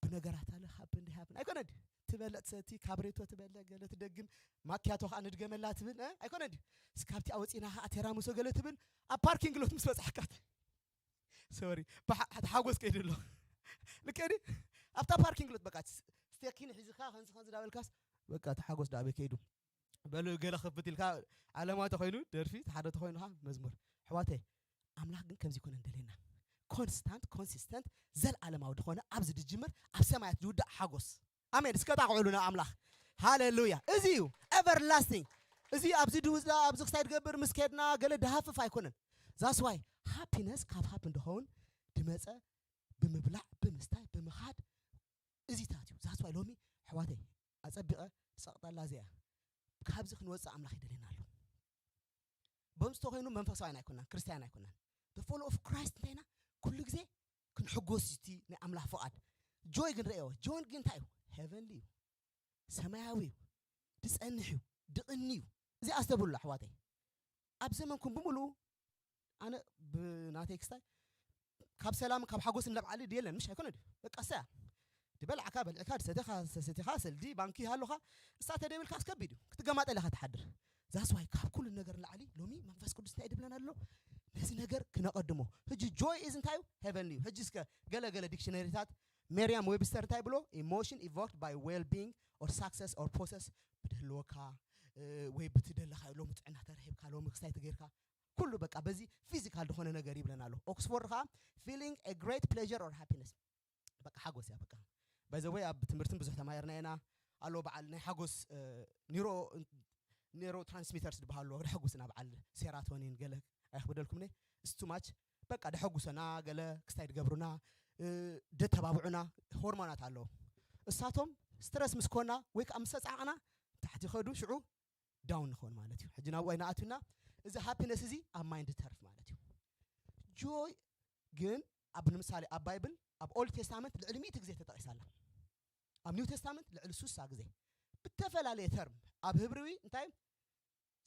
ብነገራት ኣለ ሃፕን ዲ ሃፕን ኣይኮነ እንዲ ትበልዕ ትሰቲ ካብሬቶ ትበልዕ ገለ ትደግም ማኪያቶ ከዓ ንድገመላ ትብል እ? ኣይኮነ እንዲ እስካብቲ ኣወፂና ከዓ ቴራሙሶ ገለ ትብል ኣብ ፓርኪንግ ሎት ምስ በፃሕካት ሶሪ ተሓጎስ ከይዱ ኣሎ ልከዲ ኣብታ ፓርኪንግ ሎት በቃ ስቴኪን ሒዝካ ከንዚ ከንዚ ዳበልካስ በቃ ተሓጎስ ዳበ ከይዱ በሉ ገለ ክፍት ኢልካ ዓለማዊ ተኮይኑ ደርፊ ሓደ ተኮይኑ ከዓ መዝሙር ኣሕዋተይ ኣምላኽ ግን ከምዚ ይኮነ እንደሌና constant consistent፣ ዘለዓለማዊ ዝኾነ ኣብዚ ዝጅምር ኣብ ሰማያት ዝውዳእ ሓጎስ። ኣሜን። እስከ ጣቕዑሉ ንኣምላኽ። ሃሌሉያ። እዚ እዩ everlasting። እዚ ኣብዚ ድውዛ ኣብዚ ክሳይ ድገብር ምስ ከድና ገለ ድሃፍፍ ኣይኮነን። That's why happiness ካብ ሃፕ እንደኸውን ድመፀ ብምብላዕ ብምስታይ ብምኻድ እዚታት እዩ። That's why ሎሚ ኣሕዋተይ ኣጸቢቐ ዝጸቕጠላ እዚኣ፣ ካብዚ ክንወጽእ ኣምላኽ ይደልየና ኣሎ። በምስቶ ኮይኑ መንፈሳውያን ኣይኮናን፣ ክርስትያን ኣይኮናን። The follow of Christ እንታይ ኢና? ኩሉ ግዜ ክንሕጎስ እዩ እቲ ናይ ኣምላኽ ፍቓድ። ጆይ ግን ረእዮ። ጆይ ግን እንታይ እዩ? ሄቨንሊ እዩ፣ ሰማያዊ እዩ፣ ድጸንሕ እዩ፣ ድቕኒ እዩ። እዚ ኣስተብሉ ኣሕዋተይ። ኣብ ዘመንኩም ብምሉኡ ኣነ ብናተይ ክስታይ ካብ ሰላም ካብ ሓጎስ ንለብዓሊ ድየለን ምሽ ኣይኮነ ድዩ? በቃ እሳ እያ። ድበላዕካ በልዕካ ድሰተኻ ሰሰቲኻ ሰልዲ ባንኪ ሃሎኻ እሳ ተደብልካ ኣስከቢድ እዩ ክትገማጠል ኢኻ ትሓድር። That's why ካብ ኩሉ ነገር ንላዕሊ ሎሚ መንፈስ ቅዱስ እንታይ ድብለና ኣሎ? ነዚ ነገር ክነቐድሞ። ሕጂ ጆይ ኢዝ እንታይ እዩ? ሄቨንሊ እዩ። ሕጂ እስከ ገለ ገለ ዲክሽነሪታት ሜሪያም ዌብስተር እንታይ ብሎ? Emotion evoked by well being or success or possess፣ ብድህልወካ ወይ ብትደለኻ ሎሚ ጥዕና ተረሂብካ ሎሚ ክስታይ ትገይርካ ኩሉ በቃ በዚ ፊዚካል ዝኾነ ነገር ይብለና ኣሎ። ኦክስፎርድ ከዓ feeling a great pleasure or happiness፣ በቃ ሓጎስ እያ። በቃ by the way ኣብ ትምህርትን ብዙሕ ተማሂርና ኢና ኣሎ። በዓል ናይ ሓጎስ ኒሮ ኔሮ ትራንስሚተርስ ዝበሃሉ ኣለዎ። ደሐጉስና በዓል ሴራቶኒን ገለ ኣይክብደልኩም ነ እሱ too much በቃ ደሐጉሰና ገለ ክስታይ ድገብሩና ደተባብዑና ሆርሞናት ኣለዎ። እሳቶም ስትረስ ምስ ኮና ወይ ከዓ ምስ ተፃዕቕና ታሕቲ ከዱ ሽዑ ዳውን ንኸውን ማለት እዩ። ሕጂ ናብኡ ኣይንኣቱና። እዚ ሃፒነስ እዚ ኣብ ማይንድ ተርፍ ማለት እዩ። ጆይ ግን ኣብ ንምሳሌ ኣብ ባይብል ኣብ ኦልድ ቴስታመንት ልዕሊ ሚእቲ ግዜ ተጠቒሳ ኣላ። ኣብ ኒው ቴስታመንት ልዕሊ ሱሳ ግዜ ብተፈላለየ ተርም ኣብ ህብሪዊ እንታይ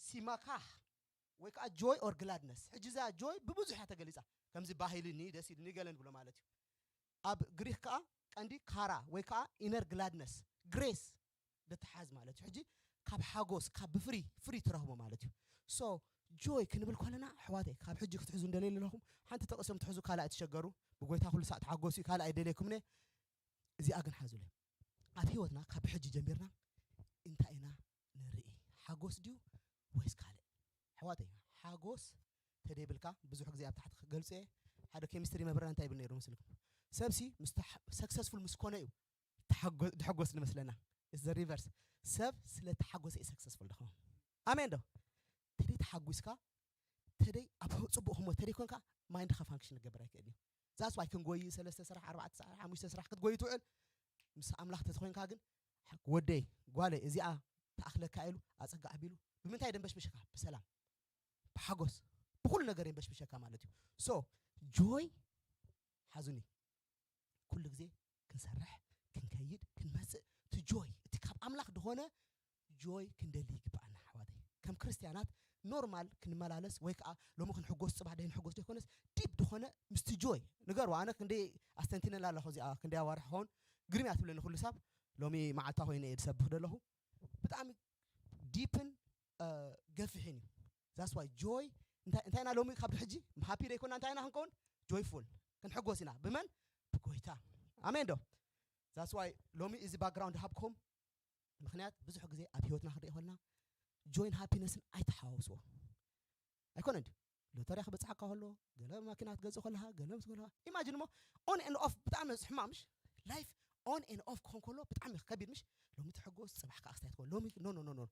ሲማካህ ወይ ከዓ ጆይ ኦር ግላድነስ። ሕጂ እዛ ጆይ ብብዙሕ እያ ተገሊፃ። ከምዚ ባህሊ ኒ ደስ ኢሉ ኒ ገለ ንብሎ ማለት እዩ። ኣብ ግሪክ ከዓ ቀንዲ ካራ ወይ ከዓ ኢነር ግላድነስ ግሬስ ደተሓዝ ማለት እዩ። ሕጂ ካብ ሓጎስ ካብ ብፍሪ ፍሪ ትረኽቦ ማለት እዩ። ሶ ጆይ ክንብል ከለና ኣሕዋተይ ካብ ሕጂ ክትሕዙ እንደለየ ኣለኹም። ሓንቲ ጥቕስም ትሕዙ ካልኣይ ትሸገሩ። ብጎይታ ኩሉ ሳዕ ተሓጎሱ እዩ ካልኣይ ደልየኩም ነ እዚኣ ግን ሓዙለ። ኣብ ህይወትና ካብ ሕጂ ጀሚርና እንታይ ኢና ንርኢ? ሓጎስ ድዩ ወይስ ካልእ? ኣሕዋተይ ሓጎስ ተደይብልካ ብዙሕ ግዜ ኣብ ታሕቲ ክገልጹ እየ። ሓደ ኬሚስትሪ መምህርና እንታይ ይብል ነይሩ መስልኩም? ሰብሲ ምስ ሰክሰስፉል ምስ ኮነ እዩ ተሓጎ- ድሕጎስ ንመስለና። It's the reverse። ሰብ ስለ ተሓጎሰ እዩ ሰክሰስፉል ድኸውን። ኣሜን ዶ? ተደይ ተሓጒስካ ተደይ ኣብ ጽቡቕ ህሞት ተደይ ኮንካ ማይንድኻ ፋንክሽን ክገብር ኣይክእል እዩ። That's why ክንጎይ ሰለስተ ስራሕ ኣርባዕተ ስራሕ ሓሙሽተ ስራሕ ክትጎይ ትውዕል። ምስ ኣምላኽ ተተኮይንካ ግን ወደይ ጓለይ እዚኣ ተኣኽለካ ኢሉ ኣጸጋ ኣቢሉ ብምንታይ ደንበሽበሸካ? ብሰላም ብሓጎስ ብኩሉ ነገር የንበሽብሸካ ማለት እዩ። ሶ ጆይ ሓዙኒ ኩሉ ግዜ ክንሰርሕ ክንከይድ ክንመጽእ እቲ ጆይ እቲ ካብ ኣምላኽ ዝኾነ ጆይ ክንደሊ ይግብኣና ኣሕዋተይ። ከም ክርስትያናት ኖርማል ክንመላለስ ወይ ከዓ ሎሚ ክንሕጎስ ፅባሕ ደይ ንሕጎስ ዘይኮነስ ዲፕ ዝኾነ ምስቲ ጆይ ንገርዋ። ኣነ ክንደይ ኣስተንቲነላ ኣለኹ እዚኣ ክንደይ ኣዋርሕ ክኸውን ግርም እያ ትብለኒ ኩሉ ሳብ ሎሚ መዓልታ ኮይነ እየ ዝሰብኽ ዘለኹ። ብጣዕሚ ዲፕን ገፊሕን እዩ። That's why ጆይ እንታይ እንታይ ኢና ሎሚ ካብ ሕጂ ሃፒ ደይኮና እንታይ ኢና ክንከውን? ጆይፉል ክንሕጎስ ኢና። ብመን? ብጎይታ። ኣሜን ዶ? That's why ሎሚ እዚ ባክግራውንድ ሃብኩም ምክንያት ብዙሕ ግዜ ኣብ ህይወትና ክንርኢ ከለና ጆይን ሃፒነስን ኣይተሓዋውስዎ ኣይኮነ ድዩ? ሎተርያ ክበፅሓካ ከሎ ገለ ማኪና ክትገዝእ ከለካ ገለ ምስ ከለካ ኢማጂን እሞ ኦን ኤንድ ኦፍ ብጣዕሚ ሕማም ምሽ ላይፍ ኦን ኤንድ ኦፍ ክኾን ከሎ ብጣዕሚ ከቢድ ምሽ። ሎሚ ተሐጎስ ፅባሕ ከዓ ክስታይ ትኮን ሎሚ ኖ ኖ ኖ ኖ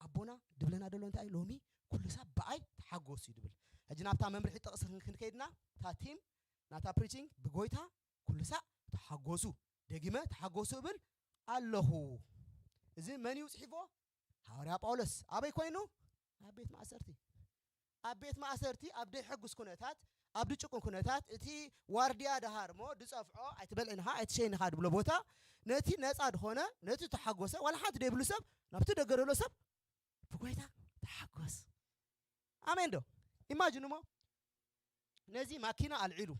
ኣቦና ድብለና ደሎ እንታይ ሎሚ ኩሉ ሰብ ብኣይ ተሓጎስ እዩ ድብል። ሕጂ ናብታ መምርሒ ጥቕሲ ክንከይድና እታ ቲም ናታ ፕሪቺንግ ብጎይታ ኩሉ ሳዕ ተሓጎሱ፣ ደጊመ ተሓጎሱ እብል ኣለኹ። እዚ መን እዩ ጽሒፎ? ሃዋርያ ጳውሎስ። ኣበይ ኮይኑ? ኣብ ቤት ማእሰርቲ። ኣብ ቤት ማእሰርቲ ኣብ ደይሕጉስ ኩነታት ኣብ ድጭቁን ኩነታት እቲ ዋርድያ ድሃር እሞ ድጸፍዖ ኣይትበልዕንኻ ኣይትሸይንኻ ድብሎ ቦታ ነቲ ነጻ ድኾነ ነቲ ተሓጎሰ ዋላ ሓንቲ ደይብሉ ሰብ ናብቲ ደገ ደሎ ሰብ ብጎይታ ተሓጎስ። ኣሜን ዶ? ኢማጅን እሞ ነዚ ማኪና ኣልዒሉ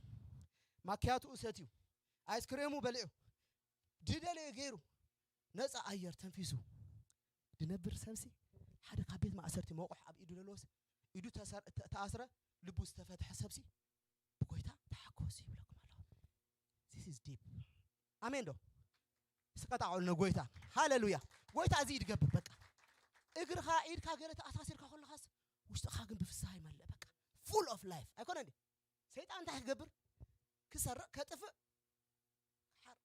ማኪያትኡ ሰትዩ ኣይስክሬሙ በሊዑ ድደለየ ገይሩ ነፃ ኣየር ተንፊሱ ድነብር ሰብሲ ሓደ ካብ ቤት ማእሰርቲ መቑሕ ኣብ ኢዱ ዘለዎስ ኢዱ ተኣስረ ልቡ ዝተፈትሐ ሰብሲ ብጎይታ ተሓኮሱ ይብለኩም ኣለኹ። This is deep። ኣሜን ዶ? ስቀጣዖል ንጎይታ። ሃሌሉያ። ጎይታ እዚ ይድገብር በቃ እግርኻ ኢድካ ገለ ተኣሳሲርካ ከለኻስ ውሽጥኻ ግን ብፍስሃ ይመልእ በቃ full of life ኣይኮነ እንዴ? ሰይጣን እንታይ ክገብር? ክሰርቕ፣ ከጥፍእ፣ ክሓር።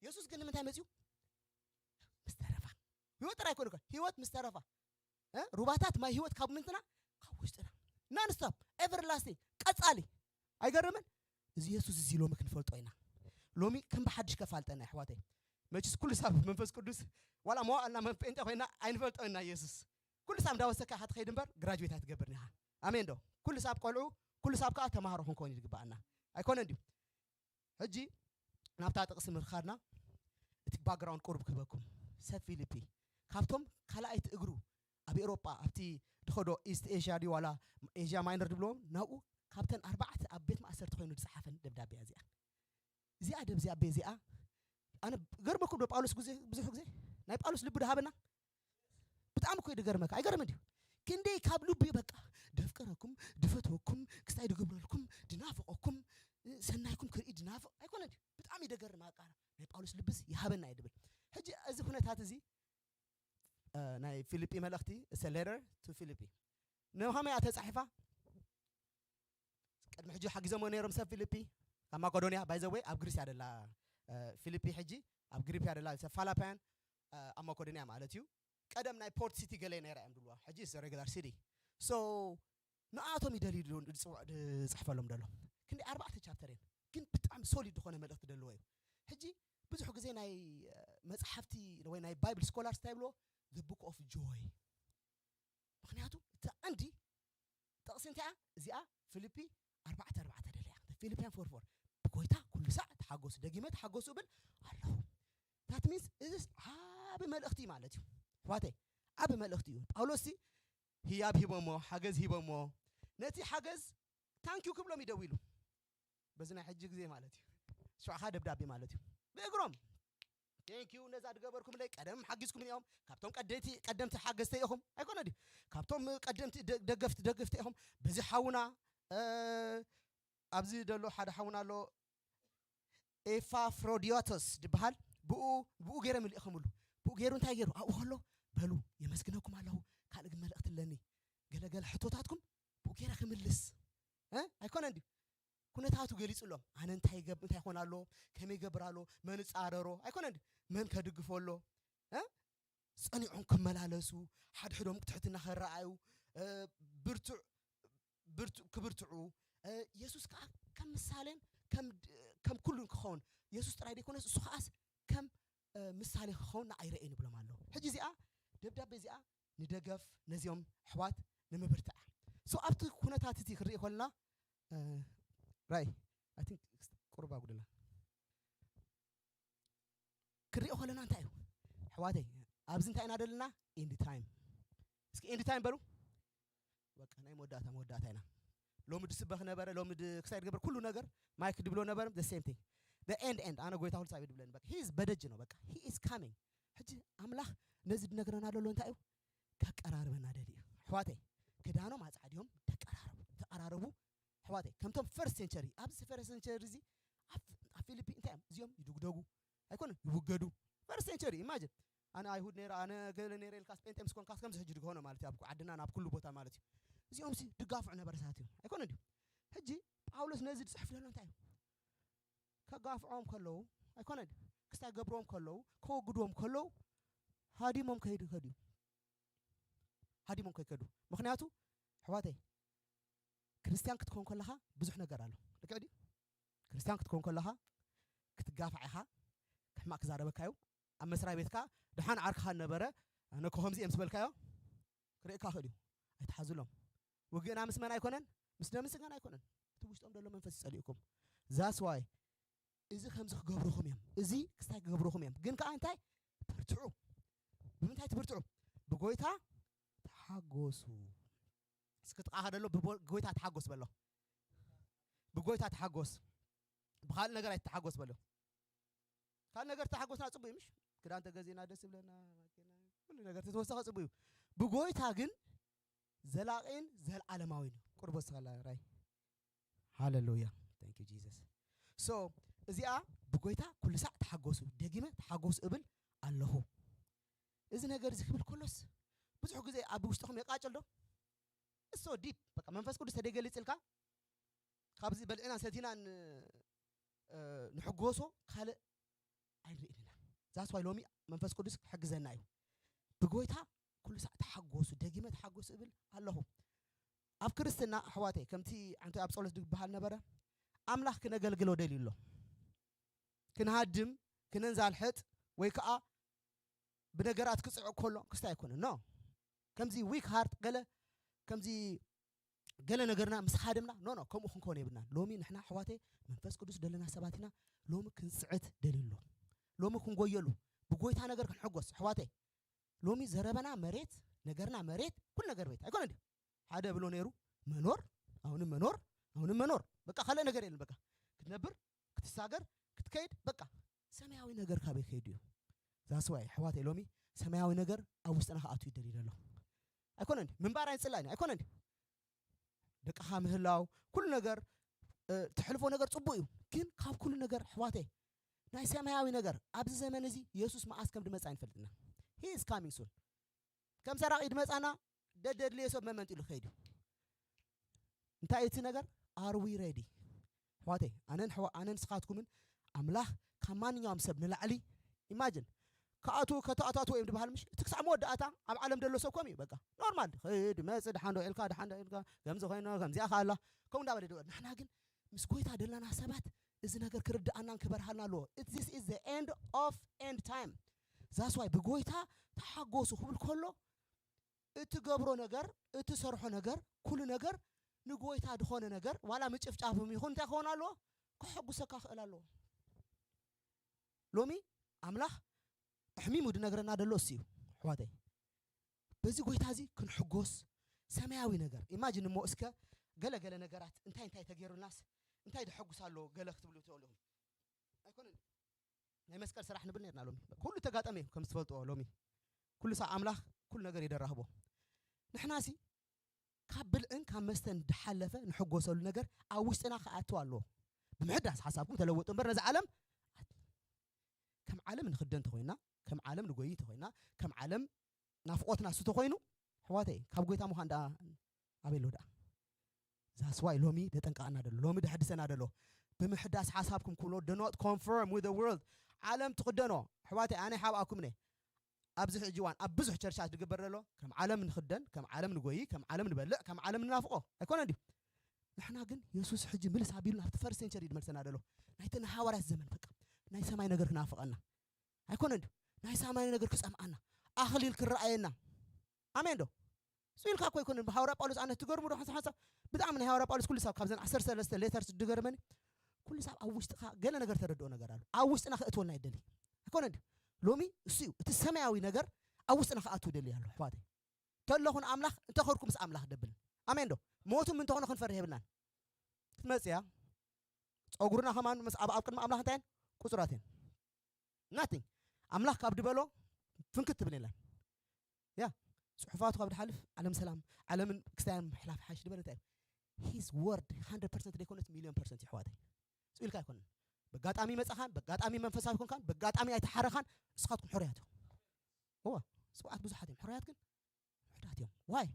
የሱስ ግን ንምንታይ መጺኡ? ምስ ተረፋ። ህይወት ጥራይ ኣይኮነ እኮ፣ ህይወት ምስ ተረፋ። እ? ሩባታት ማይ ህይወት ካብ ምንትና? ካብ ውሽጥና። Non stop፣ everlasting፣ ቀጻሊ። ኣይገርምን? እዚ የሱስ እዚ ሎሚ ክንፈልጦ ኢና። ሎሚ ከም ብሓድሽ ከፋልጠና፣ ኣሕዋተይ። መችስ ኩሉ ሳብ መንፈስ ቅዱስ፣ ዋላ መዋእልና መን ጴንጤ ኮይና ኣይንፈልጦ ኢና የሱስ። ኩሉ ሳብ እንዳወሰካ ኢኻ ትኸይድ እምበር፣ ግራጅዌት ኣይትገብርን ኢኻ። ኣሜን ዶ? ኩሉ ሳብ ቆልዑ፣ ኩሉ ሳብ ከኣ ተማሃሮ ክንኮን ይግባኣና። ኣይኮነን ድዩ? ሕጂ ናብታ ጥቕሲ ምርኻድና፣ እቲ ባክግራውንድ ቁሩብ ክህበኩም። ሰብ ፊሊፒ፣ ካብቶም ካልኣይቲ እግሩ ኣብ ኤውሮጳ፣ ኣብቲ ድኸዶ ኢስት ኤሽያ ድዩ ዋላ ኤሽያ ማይነር ድብልዎ፣ ናብኡ ካብተን ኣርባዕተ ኣብ ቤት ማእሰርቲ ኮይኑ ዝጸሓፈን ደብዳቤ እያ እዚኣ። እዚኣ ደብዳቤ እዚኣ፣ ኣነ ገርመኩም ዶ ጳውሎስ ግዜ፣ ብዙሕ ግዜ ናይ ጳውሎስ ልቢ ድሃበና? ብጣዕሚ እኮ እዩ ድገርመካ። ኣይገርምን ድዩ? ክንደይ ካብ ልቡ እዩ በቃ፣ ደፍቅረኩም፣ ድፈትወኩም፣ ክስታይ ድገብረልኩም፣ ድናፍቐኩም፣ ሰናይኩም ክርኢ ድናፍቕ ኣይኮነ ድዩ? ብጣዕሚ እዩ ደገርም። ኣቃራ ናይ ጳውሎስ ልብስ ይሃበና እዩ ድብል። ሕጂ እዚ ኩነታት እዚ፣ እ፣ ናይ ፊልጲ መልእኽቲ፣ it's a letter to ፊልጲ፣ ንኸመይ እያ ተጻሒፋ? ቅድሚ ሕጂ ሓጊዞምዎ ነይሮም ሰብ ፊልጲ፣ ካብ ማቄዶንያ። ባይ ዘ ወይ ኣብ ግሪስ እያ ደላ፣ እ፣ ፊልጲ ሕጂ ኣብ ግሪስ እያ ደላ፣ ሰብ ፋላፓያን፣ እ፣ ኣብ ማቄዶንያ ማለት እዩ። ቀደም ናይ ፖርት ሲቲ ገለ ነይራ እዮም ድብልዋ፣ ሕጂ is a regular city። So ንኣቶም ይደልዩ ድጽውዕ ድጽሕፈሎም ደሎ። ክንዲ ኣርባዕተ ቻፕተር እየን፣ ግን ብጣዕሚ ሶሊድ ዝኾነ መልእኽቲ ደለዎ እዩ። ሕጂ ብዙሕ ግዜ ናይ፣ እ፣ መጽሓፍቲ ወይ ናይ ባይብል ስኮላርስ እንታይ ይብልዎ? The book of joy። ምኽንያቱ እቲ ቀንዲ ጥቕሲ እንታይ እያ? እዚኣ ፊልፒ ኣርባዕተ ኣርባዕተ ደለያ፣ ፊልፒያን ፎር ፎር። ብጎይታ ኩሉ ሳዕ ተሓጎሱ፣ ደጊመ ተሓጎሱ እብል ኣለኹ። That means እዚ ዓቢ መልእኽቲ እዩ ማለት እዩ። ኣሕዋተይ፣ ዓቢ መልእኽቲ እዩ። ጳውሎስ ሲ ህያብ ሂቦሞ፣ ሓገዝ ሂቦሞ። ነቲ ሓገዝ ታንኪዩ ክብሎም እዩ ደዊሉ። በዚ ናይ ሕጂ ግዜ ማለት እዩ። ሽዑ ኸኣ ደብዳቤ ማለት እዩ። ብእግሮም፣ ቴንኪዩ፣ ነዛ ድገበርኩምለይ፣ ቀደም ሓጊዝኩምኒ እዮም፣ ካብቶም ቀደይቲ፣ ቀደምቲ ሓገዝተይ ኢኹም። ኣይኮነ ድዩ? ካብቶም ቀደምቲ ደ-፣ ደገፍቲ፣ ደገፍቲ ኢኹም። በዚ ሓውና፣ እ፣ ኣብዚ ደሎ ሓደ ሓውና ኣሎ፣ ኤፋፍሮዲዮቶስ ድበሃል፣ ብኡ፣ ብኡ ገይረ ምልእኹምሉ። ብኡ ገይሩ እንታይ ገይሩ? ኣብኡ ከሎ፣ በሉ፣ የመስግነኩም ኣለኹ፣ ካልእ ግን መልእኽቲ ኣለኒ። ገለ ገለ ሕቶታትኩም ብኡ ገይረ ክምልስ። እ? ኣይኮነን ድዩ? ኩነታቱ ገሊጹሎም። ኣነ እንታይ ይገብ-፣ እንታይ ይኾን ኣሎ? ከመይ ይገብር ኣሎ? መን ይጻረሮ? ኣይኮነን ድዩ? መን ከድግፎ ኣሎ? እ? ጸኒዖም ክመላለሱ፣ ሓድሕዶም ትሕትና ከረኣዩ፣ እ፣ ብርቱዕ፣ ብርቱ-፣ ክብርትዑ፣ እ፣ የሱስ ከኣ ከም ምሳሌን ከም ድ-፣ ከም ኩሉን ክኸውን፣ የሱስ ጥራይ ዘይኮነስ፣ እሱ ከኣስ ከም፣ እ፣ ምሳሌ ክኸውን ንዓይ ረእየኒ ይብሎም ኣሎ። ሕጂ እዚኣ ደብዳቤ እዚኣ ንደገፍ ነዚኦም ኣሕዋት ንምብርታዕ። So ኣብቲ ኩነታት እቲ ክንርኢ ከለና፣ እ፣ ራይ፣ I think ቁሩብ ኣጉድላ። ክንሪኦ ከለና እንታይ እዩ? ኣሕዋተይ፣ ኣብዚ እንታይ ኢና ደለና? ኤንድ ታይም። እስኪ ኤንድ ታይም በሉ። በቃ ናይ መወዳእታ፣ መወዳእታ ኢና። ሎሚ ድስበኽ ነበረ፣ ሎሚ ድ-፣ ክሳይ ድገበር ኩሉ ነገር ማይክ ድብሎ ነበረ፣ the same thing። The end, end። ኣነ ጎይታ ኩሉ ሳብ ድብለኒ፣ በቃ he is በደጅ ነው፣ በቃ he is coming። ሕጂ ኣምላኽ ነዚ ድነግረና ዘሎ እንታይ እዩ? ከቀራርበና ደልዩ እዩ። ኣሕዋተይ፣ ክዳኖም ኣጻዕድዮም ተቀራረቡ፣ ተቀራረቡ። ኣሕዋተይ፣ ከምቶም ፈርስት ሴንቸሪ፣ ኣብዚ ፈርስት ሴንቸሪ እዚ ኣብ፣ ኣብ ፊሊፒ እንታይ እዮም? እዚኦም ይድጉደጉ፣ ኣይኮነን፣ ይውገዱ። ፈርስት ሴንቸሪ፣ ኢማጂን። ኣነ ኣይሁድ ነይረ፣ ኣነ ገለ ነይረ ኢልካስ፣ ጴንጤ ምስ ኮንካስ ከምዚ ሕጂ ድኾነ ማለት እዩ፣ ኣብ ዓድና፣ ናብ ኩሉ ቦታ ማለት እዩ። እዚኦም ሲ ድጋፍዑ ነበረ ሰባት እዮም፣ ኣይኮነን ድዩ? ሕጂ ጳውሎስ ነዚ ዝጽሕፍ ዘሎ እንታይ እዩ? ከጋፍዖም ከለዉ፣ ኣይኮነን ድዩ? ክስታይ ገብርዎም ከለዉ፣ ከወግድዎም ከለዉ፣ ሃዲሞም ከይዱ፣ ከድዩ። ሃዲሞም ከይከዱ። ምኽንያቱ፣ ኣሕዋተይ፣ ክርስትያን ክትኮን ከለኻ ብዙሕ ነገር ኣሎ። ልክዕ ድዩ? ክርስትያን ክትኮን ከለኻ ክትጋፋዕ ኢኻ። ሕማቕ ክዛረበካ እዩ። ኣብ መስሪያ ቤትካ ደሓን ዓርክኻ ነበረ፣ ኣነ እኮ ከምዚ እየ ምስ በልካዮ፣ ክርእየካ ይኽእል እዩ። ኣይትሓዝሎም። ውግእና ምስ መን ኣይኮነን? ምስ ደምን ስጋን ኣይኮነን። እቲ ውሽጦም ዘሎ መንፈስ ይጸልእኩም። That's why እዚ ከምዚ ክገብሩኹም እዮም። እዚ ክስታይ ክገብሩኹም እዮም። ግን ከኣ እንታይ? በርትዑ። ብምንታይ ትብርትዑ? ብጎይታ ተሓጎሱ። እስኪ ጥቓኻ ደሎ ብጎ-፣ ብጎይታ ተሓጎስ በሎ። ብጎይታ ተሓጎስ። ብኻልእ ነገር ኣይትተሓጎስ በሎ። ካልእ ነገር ተሓጎስና ጽቡቅ እዩ፣ ምሽ? ክዳን ተገዚእና ደስ ይብለና፣ ማኪና፣ ኩሉ ነገር ተተወሰኸ ጽቡቅ እዩ። ብጎይታ ግን ዘላቂን ዘልዓለማዊን እዩ። ቁርብ ወስኸላ ራይ። ሃሌሉያ። Thank you Jesus። So እዚኣ ብጎይታ ኩሉ ሳዕ ተሓጎሱ፣ ደጊመ ተሓጎሱ እብል ኣለኹ። እዚ ነገር እዚ ክብል ከሎስ ብዙሕ ግዜ ኣብ ውሽጥኹም የቃጭል ዶ? It's so deep። በቃ መንፈስ ቅዱስ ተደይገሊጽልካ ካብዚ በልዕናን ሰቲናን ንሕጎሶ ካልእ ኣይንርእን ኢና። ዛስዋይ ሎሚ መንፈስ ቅዱስ ክሕግዘና እዩ። ብጎይታ ኩሉ ሳዕ ተሓጎሱ፣ ደጊመ ተሓጎሱ እብል ኣለኹ። ኣብ ክርስትና ኣሕዋተይ ከምቲ ዓንቶ ኣብ ጸሎት ዝበሃል ነበረ፣ ኣምላኽ ክነገልግሎ ደልዩ ኣሎ። ክንሃድም፣ ክነንዛልሕጥ ወይ ከዓ ብነገራት ክጽዕቕ ከሎ ክስታይ ኣይኮነን። ኖ፣ ከምዚ ዊክ ሃርት ገለ ከምዚ ገለ ነገርና ምስ ሃደምና ኖ ኖ ከምኡ ክንከውን የብልናን። ሎሚ ንሕና ኣሕዋተይ መንፈስ ቅዱስ ደለና ሰባት ኢና። ሎሚ ክንጽዕት ደልዩ ኣሎ። ሎሚ ክንጎየሉ ብጎይታ ነገር ክንሕጎስ ኣሕዋተይ። ሎሚ ዘረበና መሬት፣ ነገርና መሬት፣ ኩሉ ነገር መሬት ኣይኮነ እንዲ ሓደ ብሎ ነይሩ። መኖር፣ አሁንም መኖር፣ አሁንም መኖር። በቃ ካልእ ነገር የለን። በቃ ክትነብር፣ ክትሳገር፣ ክትከይድ፣ በቃ ሰማያዊ ነገር ካበይ ከይዱ እዩ? ዛስዋይ ኣሕዋተይ ሎሚ ሰማያዊ ነገር ኣብ ውስጥና ክኣቱ ይደልዩ ዘሎ ኣይኮነ እንዲ ምንባር ኣይንጽላእን ኣይኮነ እንዲ ደቅኻ ምህላው ኩሉ ነገር ትሕልፎ ነገር ጽቡቅ እዩ። ግን ካብ ኩሉ ነገር ኣሕዋተይ ናይ ሰማያዊ ነገር ኣብዚ ዘመን እዚ የሱስ መዓስ ከም ድመጽእ ኣይንፈልጥና። He is coming soon። ከም ሰራቂ ድመጻና ደደድልየ ሰብ መመንጢሉ ክኸይድ እዩ። እንታይ እቲ ነገር? Are we ready? ኣሕዋተይ ኣነን ኣነን ንስኻትኩምን ኣምላኽ ካብ ማንኛውም ሰብ ንላዕሊ ኢማጅን ክኣትዉ ከተኣታትዎ እዮም ዝበሃል ምሽ እቲ ክሳዕ መወዳእታ ኣብ ዓለም ደሎ ሰብ ከም እዩ በቃ ኖርማል ኽድ መጽእ ድሓንዶ ኢልካ ድሓንዶ ኢልካ ከምዚ ኮይኖ ከምዚኣ ከኣላ ከምኡ እንዳበለ ድበር ንሕና ግን ምስ ጎይታ ደለና ሰባት እዚ ነገር ክርድኣናን ክበርሃልና ኣለዎ። This is the end of end time። That's why ብጎይታ ተሓጎሱ ክብል ከሎ እትገብሮ ነገር እትሰርሖ ነገር ኩሉ ነገር ንጎይታ ዝኾነ ነገር ዋላ ምጭፍጫፍም ይኹን እንታይ ክኸውን ኣለዎ? ከሐጉሰካ ክእል ኣለዎ። ሎሚ ኣምላኽ ኣሕሚሙ ድነግረና ደሎ እሱ እዩ። ኣሕዋተይ በዚ ጎይታ እዚ ክንሕጎስ ሰማያዊ ነገር ኢማጅን እሞ እስከ ገለ ገለ ነገራት እንታይ እንታይ ተገይሩልናስ እንታይ ደሐጉስ ኣለዎ ገለ ክትብሉ ትኽእሉ ኢኹም። ኣይኮነን ናይ መስቀል ስራሕ ንብል ነርና ሎሚ ኩሉ ተጋጠመ እዩ ከም ዝትፈልጥዎ ሎሚ ኩሉ ሳብ ኣምላኽ ኩሉ ነገር የደራህቦ። ንሕናሲ ካብ ብልዕን ካብ መስተን ድሓለፈ ንሕጎሰሉ ነገር ኣብ ውሽጥና ክኣትው ኣለዎ። ብምሕዳስ ሓሳብኩም ተለወጡ እምበር ነዚ ዓለም ከም ዓለም ንኽደን ተኾይና ከም ዓለም ንጎይ ተኾይና ከም ዓለም ናፍቆትና እሱ ተኾይኑ ኣሕዋተይ ካብ ጎይታ ምዃን ደኣ ኣበይ ኣሎ ደኣ? ዛስዋይ ሎሚ ደጠንቀቐና ደሎ ሎሚ ደሕድሰና ደሎ ብምሕዳስ ሓሳብኩም ክብሎ do not conform with the world። ዓለም ትኽደኖ ኣሕዋተይ ኣነ ሓብኣኩም ነ ኣብዚ ሕጂ ዋን ኣብ ብዙሕ ቸርቻት ዝግበር ዘሎ ከም ዓለም ንኽደን ከም ዓለም ንጎይ ከም ዓለም ንበልዕ ከም ዓለም ንናፍቆ ኣይኮነ ድዩ? ንሕና ግን የሱስ ሕጂ ምልስ ኣቢሉ ናብቲ ፈርስት ሴንቸሪ ድመልሰና ደሎ ናይቲ ንሃዋርያት ዘመን በቃ ናይ ሰማይ ነገር ክናፍቐና ኣይኮነ ድዩ? ናይ ሰማይ ነገር ክጸምኣና ኣኽሊል ክረኣየና ኣሜን ዶ? ስኢልካ እኮ ኣይኮነን ብሃዋርያ ጳውሎስ ኣነ ትገርሙ ዶ ሓንሳብ ሓንሳብ ብጣዕሚ ናይ ሃዋርያ ጳውሎስ ኩሉ ሳብ ካብዘን ዓሰርተ ሰለስተ ሌተርስ ድገርመኒ ኩሉ ሳብ ኣብ ውሽጥኻ ገለ ነገር ተረድኦ ነገር ኣሎ ኣብ ውሽጥና ክእትወልና ይደሊ ኣይኮነ ድዩ? ሎሚ እሱ እዩ እቲ ሰማያዊ ነገር ኣብ ውሽጥና ክኣትው ደሊ ኣሎ ኣሕዋተይ ተለኹ ንኣምላኽ እንተኸድኩ ምስ ኣምላኽ ደብል ኣሜን ዶ? ሞቱ ምን እንተኾነ ክንፈርህ የብልናን ክትመጽያ ጸጉርና ከማን ምስ ኣብ ኣብ ቅድሚ ኣምላኽ እንታይ እየን ቁጹራት እየን ናቲንግ ኣምላኽ ካብ ድበሎ ፍንክት ትብል የለን ያ ጽሑፋቱ ካብ ድሓልፍ ዓለም ሰላም ዓለምን ክስታያን ምሕላፍ ሓሽ ድበለ እንታይ እዩ his word hundred percent ዘይኮነት ሚልዮን ፐርሰንት ይሕዋተይ ስኢልካ ኣይኮነን በጋጣሚ መጻኻን በጋጣሚ መንፈሳዊ ኮንካን በጋጣሚ ኣይተሓረኻን ንስኻትኩም ሕሩያት እዮም እዋ ስብዓት ብዙሓት እዮም ሕሩያት ግን ውሕዳት እዮም ዋይ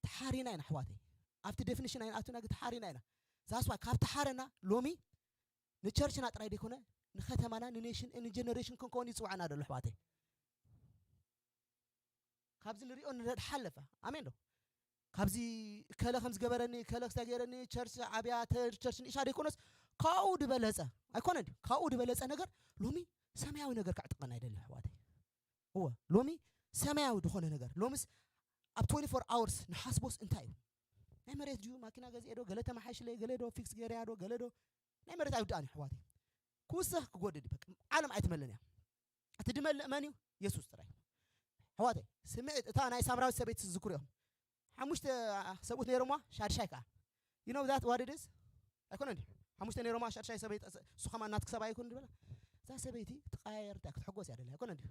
ተሓሪና ኢና ኣሕዋተይ ኣብቲ ዴፊኒሽን ኣይንኣቱና ግን ተሓሪና ኢና ዛስዋ ካብ ተሓረና ሎሚ ንቸርችና ጥራይ ዘይኮነ ንከተማና ንኔሽን ንጀነሬሽን ክንከውን ይፅዋዕና ደሎ ኣሕዋተይ ካብዚ ንሪኦ ንረድ ሓለፈ ኣሜን ዶ ካብዚ ከለ ከም ዝገበረኒ ከለ ክሳይ ገይረኒ ቸርች ዓብያ ቸርች ንእሻ ዘይኮነስ ካብኡ ዝበለፀ ኣይኮነ ካብኡ ዝበለፀ ነገር ሎሚ ሰማያዊ ነገር ከዕጥቐና ይደሊ ኣሕዋተይ እወ ሎሚ ሰማያዊ ዝኾነ ነገር ሎምስ ኣብ twenty-four hours ንሓስቦስ እንታይ እዩ ናይ መሬት ድዩ ማኪና ገዚኤ ዶ ገለ ተመሓይሽለይ ገለ ዶ ፊክስ ገይረያ ዶ ገለ ዶ ናይ መሬት ኣይውዳእን እዩ ኣሕዋተይ ክውስኽ ክጎድድ በቃ ዓለም ኣይትመልን እያ እቲ ድመልእ መን እዩ የሱስ ጥራይ ኣሕዋተይ ስምዒት እታ ናይ ሳምራዊት ሰበይቲ ዝዝክሩ እዮም ሓሙሽተ ሰብኡት ነይሮምዋ ሻድሻይ ከዓ you know that what it is ኣይኮነ እንዲ ሓሙሽተ ነይሮምዋ ሻድሻይ ሰበይቲ እሱ ከማ እናትክ ሰብኣይ ይኮን ድበላ እዛ ሰበይቲ ትቃየር እንታይ ክትሕጎስ እያ ደላ ኣይኮነ እንዲ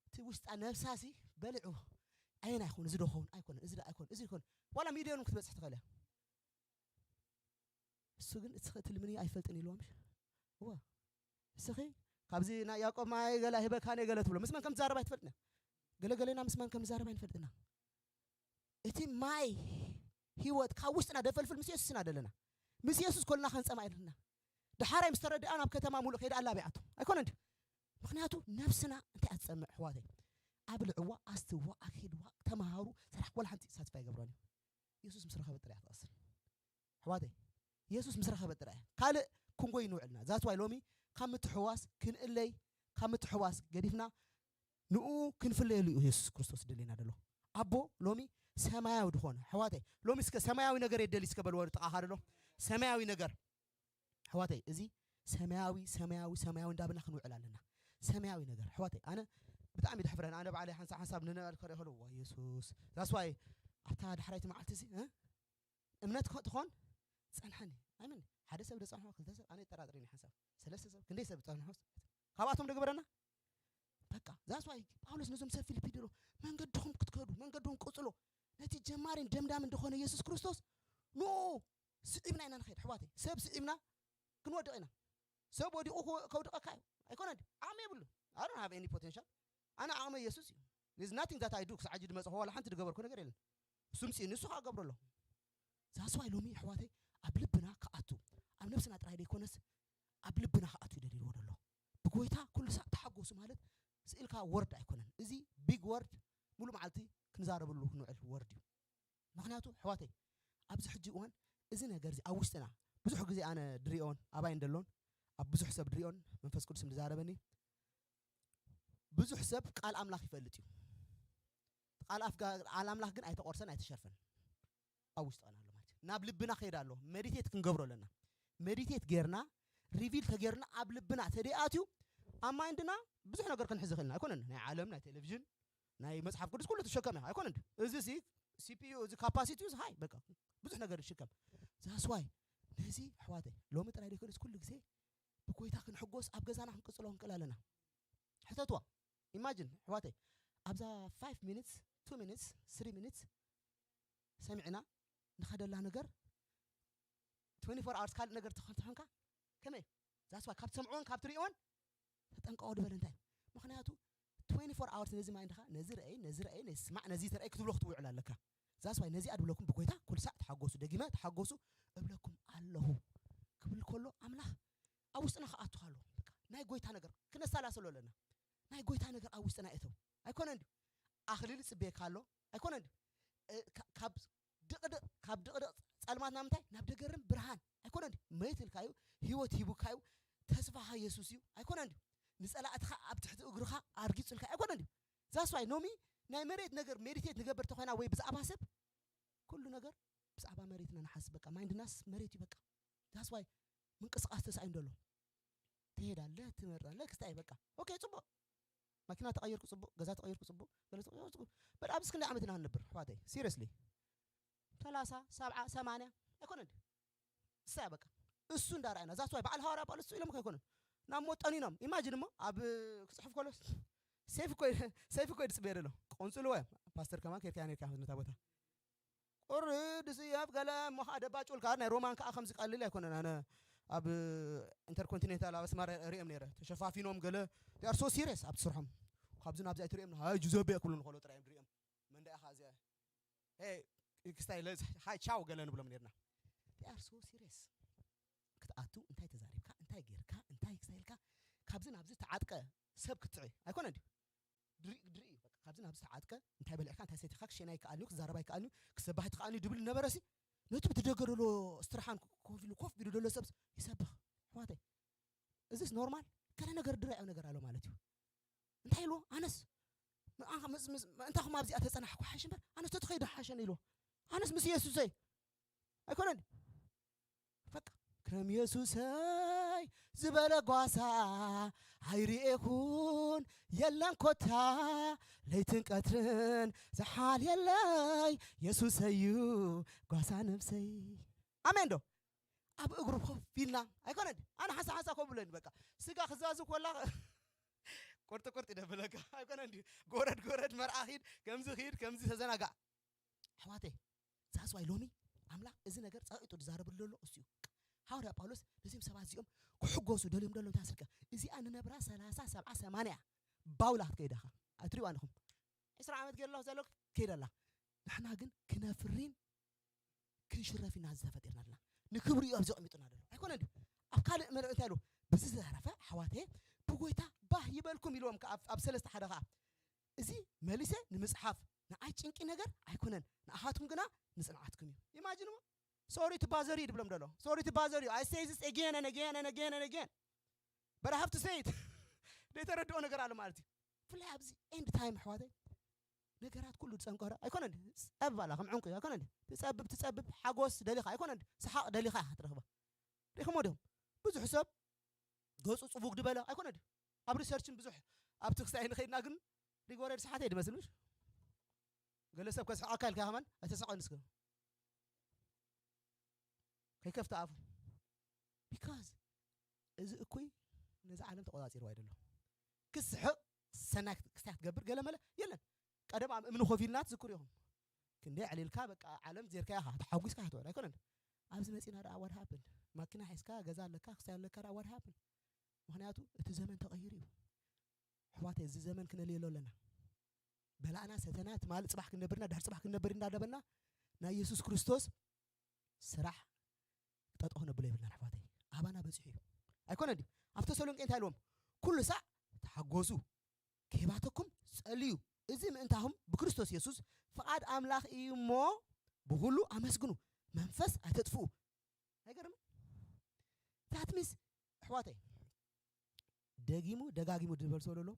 እቲ ውሽጣ ነብሳሲ በልዑ ኣየና ይኮን እዚ ዶ ኸውን ኣይኮነ እዚ ኣይኮነ እዚ ይኮን ዋላ ሚልዮን ክትበፅሕ ትኽእል እያ እሱ ግን እስኺ እትልምንዮ ኣይፈልጥን ኢልዋ ምሽ እዋ እስኺ ካብዚ ናይ ያዕቆብ ማይ ገለ ኣይህበካን እየ ገለ ትብሎ ምስ መን ከም ትዛረብ ኣይትፈልጥን እያ ገለገለና ምስ መን ከም ንዛረብ ኣይንፈልጥና እቲ ማይ ህይወት ካብ ውሽጥና ደፈልፍል ምስ የሱስና ደለና ምስ የሱስ ኮልና ከንጸማ የድልና። ደሓራይ ምስ ተረድኣ ናብ ከተማ ሙሉእ ከይዳ ኣላቢዓቶ ኣይኮነ እንዲ። ምክንያቱ ነብስና እንታይ ኣትጸምዕ ኣሕዋተይ? ኣብልዕዋ፣ ኣስትዋ፣ ኣኪድዋ፣ ተመሃሩ፣ ስራሕ፣ ወላ ሓንቲ ሳትስፋይ ኣይገብሮን እዩ። የሱስ ምስ ረኸበት ጥራይ እያ ትቐስን ኣሕዋተይ። የሱስ ምስ ረኸበት ጥራይ እያ። ካልእ ክንጎይ ንውዕልና። That's why ሎሚ ካብ ምትሕዋስ ክንእለይ፣ ካብ ምትሕዋስ ገዲፍና ንኡ ክንፍለየሉ እዩ የሱስ ክርስቶስ ደሊና ደሎ። ኣቦ ሎሚ ሰማያዊ ድኾነ ኣሕዋተይ፣ ሎሚ እስከ ሰማያዊ ነገር የደሊ እስከ በልዎ ጥቓኻ ደሎ። ሰማያዊ ነገር ኣሕዋተይ፣ እዚ ሰማያዊ ሰማያዊ ሰማያዊ እንዳበልና ክንውዕል ኣለና። ሰማያዊ ነገር ኣሕዋተይ፣ ኣነ ብጣዕሚ ደሕፍረን። ኣነ ባዕለይ ሓንሳብ ሓንሳብ ንነባል ከርኢ ከሎ ዋ የሱስ ዛስዋይ ኣብታ ዳሕራይቲ መዓልቲ እዚ እ? እምነት ኮ- ትኾን ጸንሐኒ ኣይምን ሓደ ሰብ ደጸንሖ ክልተ ሰብ ኣነ ይጠራጥር ኒ ሓንሳብ ሰለስተ ሰብ ክንደይ ሰብ ጸንሖ ካብኣቶም ደግበረና በቃ ዛስዋይ ጳውሎስ ነዞም ሰብ ፊልፒ ድሎ መንገድኹም ክትከዱ መንገድኹም ቅጽሎ ነቲ ጀማሪን ደምዳም እንደኾነ የሱስ ክርስቶስ ንኡ ስዒብና ኢና ንኸይድ ኣሕዋተይ ሰብ ስዒብና ክንወድቕ ኢና ሰብ ወዲቑ ከውድቐካ እዩ ኣይኮነ ዓቕሚ የብሉ ኣሮን ሃቭ ኒ ፖቴንሻል ኣነ ዓቕሚ የሱስ እዩ ዝ ናቲንግ ዛት ኣይ ዱ ክሳዕ ሕጂ ድመፅኹ ዋላ ሓንቲ ድገበርኩ ነገር የለን እሱ ምፅኡ ንሱ ከዓ ገብረሎ ዛስዋይ ሎሚ ኣሕዋተይ ኣብ ልብና ክኣቱ ኣብ ነብስና ጥራይ ዘይኮነስ ኣብ ልብና ክኣቱ ይደልይዎ ደሎ ብጎይታ ኩሉ ሳዕ ተሓጎሱ ማለት ስኢልካ ወርድ ኣይኮነን እዚ ቢግ ወርድ ሙሉ መዓልቲ ክንዛረበሉ ክንውዕል ወርድ እዩ ምክንያቱ ኣሕዋተይ ኣብዚ ሕጂ እዋን እዚ ነገር እዚ ኣብ ውሽጥና ብዙሕ ግዜ ኣነ ድሪኦን ኣባይ እንደሎን ኣብ ብዙሕ ሰብ ድሪኦን መንፈስ ቅዱስ ዝዛረበኒ ብዙሕ ሰብ ቃል ኣምላኽ ይፈልጥ እዩ ቃል ኣፍ- ቃል ኣምላኽ ግን ኣይተቆርሰን ኣይተሸርፈን ኣብ ውሽጥና ኣሎ ማለት እዩ ናብ ልብና ከይዳ ኣሎ መዲቴት ክንገብሮ ኣለና መዲቴት ጌርና ሪቪል ተጌርና ኣብ ልብና ተደይኣትዩ ኣብ ማይንድና ብዙሕ ነገር ክንሕዝ ይኽእልና ኣይኮነን ናይ ዓለም ናይ ቴሌቪዥን ናይ መፅሓፍ ቅዱስ ኩሉ ትሸከም ኢኻ ኣይኮነን እዚ ሲ ሲፒዩ እዚ ካፓሲቲ ዩ ሃይ በቃ ብዙሕ ነገር ይሽከም ዛስዋይ ነዚ ኣሕዋተይ ሎሚ ጥራይ ዘይኮነስ ኩሉ ግዜ ብጎይታ ክንሕጎስ ኣብ ገዛና ክንቅፅሎ ክንክእል ኣለና ሕተትዋ ኢማጂን ኣሕዋተይ ኣብዛ ፋይቭ ሚኒትስ ቱ ሚኒትስ ስሪ ሚኒትስ ሰሚዕና ንኸደላ ነገር ትወንቲ ፎር ኣወርስ ካልእ ነገር ተኾንካ ከመይ ዛስዋ ካብ ትሰምዕዎን ካብ ትሪእዎን ተጠንቀቆ ድበል እንታይ ምክንያቱ ትወንቲ ፎር ኣወርስ ነዚ ማይ እንድኻ ነዚ ረአይ ነዚ ረአይ ነዚ ስማዕ ነዚ ተረአይ ክትብሎ ክትውዕል ኣለካ ዛስዋይ ነዚኣ ድብለኩም ብጎይታ ኩሉ ሳዕ ተሓጎሱ ደጊመ ተሓጎሱ እብለኩም ኣለኹ ክብል ከሎ ኣምላኽ ኣብ ውሽጥና ክኣቱ ኣሎ በቃ ናይ ጎይታ ነገር ክነሰላስሎ ኣለና ናይ ጎይታ ነገር ኣብ ውሽጥና እተው ኣይኮነ እንዲ ኣኽሊል ይፅበየካ ኣሎ ኣይኮነ እንዲ እ፣ ካ- ካብ ድቕድቕ ካብ ድቕድቕ ጸልማትና ምንታይ ናብ ደገርም ብርሃን ኣይኮነ እንዲ መይት ኢልካ እዩ ህይወት ሂቡካ እዩ ተስፋኻ የሱስ እዩ ኣይኮነ እንዲ ንጸላእትኻ ኣብ ትሕቲ እግርኻ ኣርጊጹልካ ኣይኮነ እንዲ ዛስዋይ ኖሚ ናይ መሬት ነገር ሜዲቴት ንገበር ተኾይና ወይ ብዛዕባ ሰብ ኩሉ ነገር ብዛዕባ መሬትና ንሓስብ በቃ ማይንድናስ መሬት እዩ በቃ ዛስዋይ ምንቅስቃስ ተሳኢኑ ደሎ ትሄዳለህ ትመርጣለህ ክስታይ በቃ ኦኬ ጽቡቅ ማኪና ተቀየርኩ ጽቡቅ ገዛ ተቀየርኩ ጽቡቅ ገለ ተቀየርኩ ጽቡቅ በል ኣብዚ ክንደይ ዓመት ኢና ክንነብር ኣሕዋተይ ሲሪየስሊ ሰላሳ ሰብዓ ሰማንያ ኣይኮነ እንዲ እሳ በቃ እሱ እንዳረኣና ዛስዋይ በዓል ሃዋርያ ጳውሎስ ስኢሎም ከይኮነ ናብ ሞት ጠኒኖም ኢማጂን እሞ ኣብ ክፅሕፍ ከሎ ሰይፍ እኮ ሰይፍ እኮ ድፅበየ ደሎ ቆንፅልዎ እዮም ፓስተር ከማን ከይድካ ነርካ ነታ ቦታ ቁርድ ስያፍ ገለ እሞ ከዓ ደባጭ ውልካ ናይ ሮማን ከዓ ከምዚ ቀልል ኣይኮነን ኣነ ኣብ ኢንተርኮንቲኔንታል ኣብ ኣስመራ ሪኦም ነረ ተሸፋፊኖም ገለ ር ሶ ሲሪየስ ኣብቲ ስርሖም ካብዚ ናብዚ ኣይትሪኦም ሃይ ጁዘቤ ክብሉ ንኸሎ ጥራይ እዮም ድሪኦም መንዳኢኻ እዚኣ ክስታይ ሃይ ቻው ገለ ንብሎም ነርና ር ሶ ሲሪየስ ክትኣቱ እንታይ ተዛሪብካ እንታይ ጌርካ እንታይ ክሳይልካ ካብዚ ናብዚ ተዓጥቀ ሰብ ክትዕ ኣይኮነ ድዩ ድርኢ ድርኢ እዩ በቃ። ካብዚ ናብዚ ተዓጥቀ እንታይ በሊዕካ እንታይ ሰቲኻ ክሸና ይከኣልኒ ክዛረባ ይከኣልኒ ክሰባህ ይትኸኣልኒ ድብል ነበረሲ ነቲ ብትደገ ደሎ ስትርሓን ኮፍ ኢሉ ኮፍ ኢሉ ደሎ ሰብስ ይሰብኽ ኣሕዋተይ እዚስ ኖርማል ገለ ነገር ድረዮ ነገር ኣሎ ማለት እዩ እንታይ ኢልዎ ኣነስ ንኣኻ ምስ- ምስ- እንታኹም ኣብዚኣ ተፀናሕኩ ሓሽ እምበር ኣነስ ተትኸይዱ ሓሸን ኢልዎ ኣነስ ምስ የሱሰይ ኣይኮነን በቃ ከም የሱሰይ ዝበለ ጓሳ ኣይርኤኩን የለን ኮታ ለይትን ቀትርን ዝሓልየለይ የሱሰይ እዩ ጓሳ ነብሰይ ኣሜን ዶ ኣብ እግሩ ኮፍ ኢልና ኣይኮነን ኣነ ሓንሳ ሓንሳ ኮፍ ብለኒ በቃ ስጋ ክዛዝብ ኮላ ቁርጢ ቁርጢ ደብለካ ኣይኮነ እንዲ ጎረድ ጎረድ መርዓ ኪድ ከምዚ ኪድ ከምዚ ተዘናጋዕ ኣሕዋተይ ዛስዋይ ሎሚ ኣምላኽ እዚ ነገር ጸቂጡ ዝዛረብሉ ዘሎ እሱ እዩ ሃዋርያ ጳውሎስ ነዚም ሰባት እዚኦም ክሕጎሱ ደልዮም ደሎ እንታይ ስልካ እዚኣ ንነብራ ሰላሳ ሰብዓ ሰማንያ ባውላ ክትከይዳኻ ኣትሪዋ ኣለኹም ዕስራ ዓመት ገለኹ ዘሎ ከይደላ ንሕና ግን ክነፍሪን ክንሽረፍ ኢና ዝተፈጢርና ኣለና ንክብሪ እዩ ኣብዚ ኣቐሚጡና ዘሎ ኣይኮነ ድዩ? ኣብ ካልእ መርዕ እንታይ ኣሎ? ብዝተረፈ ኣሕዋተየ ብጎይታ ባህ ይበልኩም ኢልዎም ከኣ ኣብ- ኣብ ሰለስተ ሓደ ከኣ እዚ መሊሰ ንምጽሓፍ ንኣይ ጭንቂ ነገር ኣይኮነን፣ ንኣኻትኩም ግና ንጽንዓትኩም እዩ። ኢማጂንዎ። Sorry to bother you ድብሎም ደሎ። Sorry to bother you. I say this again and again and again and again. But I have to say it. ዘይተረድኦ ነገር ኣሎ ማለት እዩ። ብፍላይ ኣብዚ ኤንድ ታይም ኣሕዋተይ ነገራት ኩሉ ዝጸንቀረ ኣይኮነን። ጸብ ኣላ ከም ዕንቁ ኣይኮነን። ትጸብብ ትጸብብ ሓጎስ ደሊኻ ኣይኮነን። ሰሓቕ ደሊኻ ኢኻ ትረኽባ። ሪኹሞ ዲኹም? ብዙሕ ሰብ ገጹ ጽቡግ ድበለ ኣይኮነ ድዩ? ኣብ ሪሰርችን ብዙሕ ኣብቲ ክሳይ ንኸይድና ግን ሪጎረድ ሰሓተይ ድመስል ምሽ ገለ ሰብ ከስሕቐካ ኢልካ ከማን ኣይተስሕቐ ንስከ ከይከፍተ ኣፉ because እዚ እኩይ ነዚ ዓለም ተቆጻጺርዋ ይደሎ ክስሕቕ ሰናይ ክስታይ ክትገብር ገለ መለ የለን ቀደም ኣብ እምኒ ኮፍ ኢልና ትዝክሩ ኢኹም ክንደይ ዕሊልካ በቃ ዓለም ዜርካያ ኢኻ ተሓጒስካ ክትበል ኣይኮነን ኣብዚ መጺና ደኣ what happened ማኪና ሒዝካ ገዛ ኣለካ ክስታይ ኣለካ ደኣ what happened ምኽንያቱ እቲ ዘመን ተቐይሩ እዩ ኣሕዋተይ እዚ ዘመን ክነልየሎ ኣለና በላእና ሰተና ትማሊ ጽባሕ ክንነብርና ድሕሪ ጽባሕ ክንነብር እንዳደበና ናይ የሱስ ክርስቶስ ስራሕ ጠጠው ክነብሎ የብልናን ኣሕዋተይ ኣባና በጺሑ እዩ ኣይኮነ ድዩ ኣብ ተሰሎንቄ እንታይ ኢልዎም ኩሉ ሳዕ ተሓጎሱ ከይባተኩም ጸልዩ እዚ ምእንታኹም ብክርስቶስ የሱስ ፍቓድ ኣምላኽ እዩ እሞ ብኹሉ ኣመስግኑ መንፈስ ኣይተጥፍኡ ኣይገርምን that means ኣሕዋተይ ደጊሙ ደጋጊሙ ዝበልሶ ዘሎ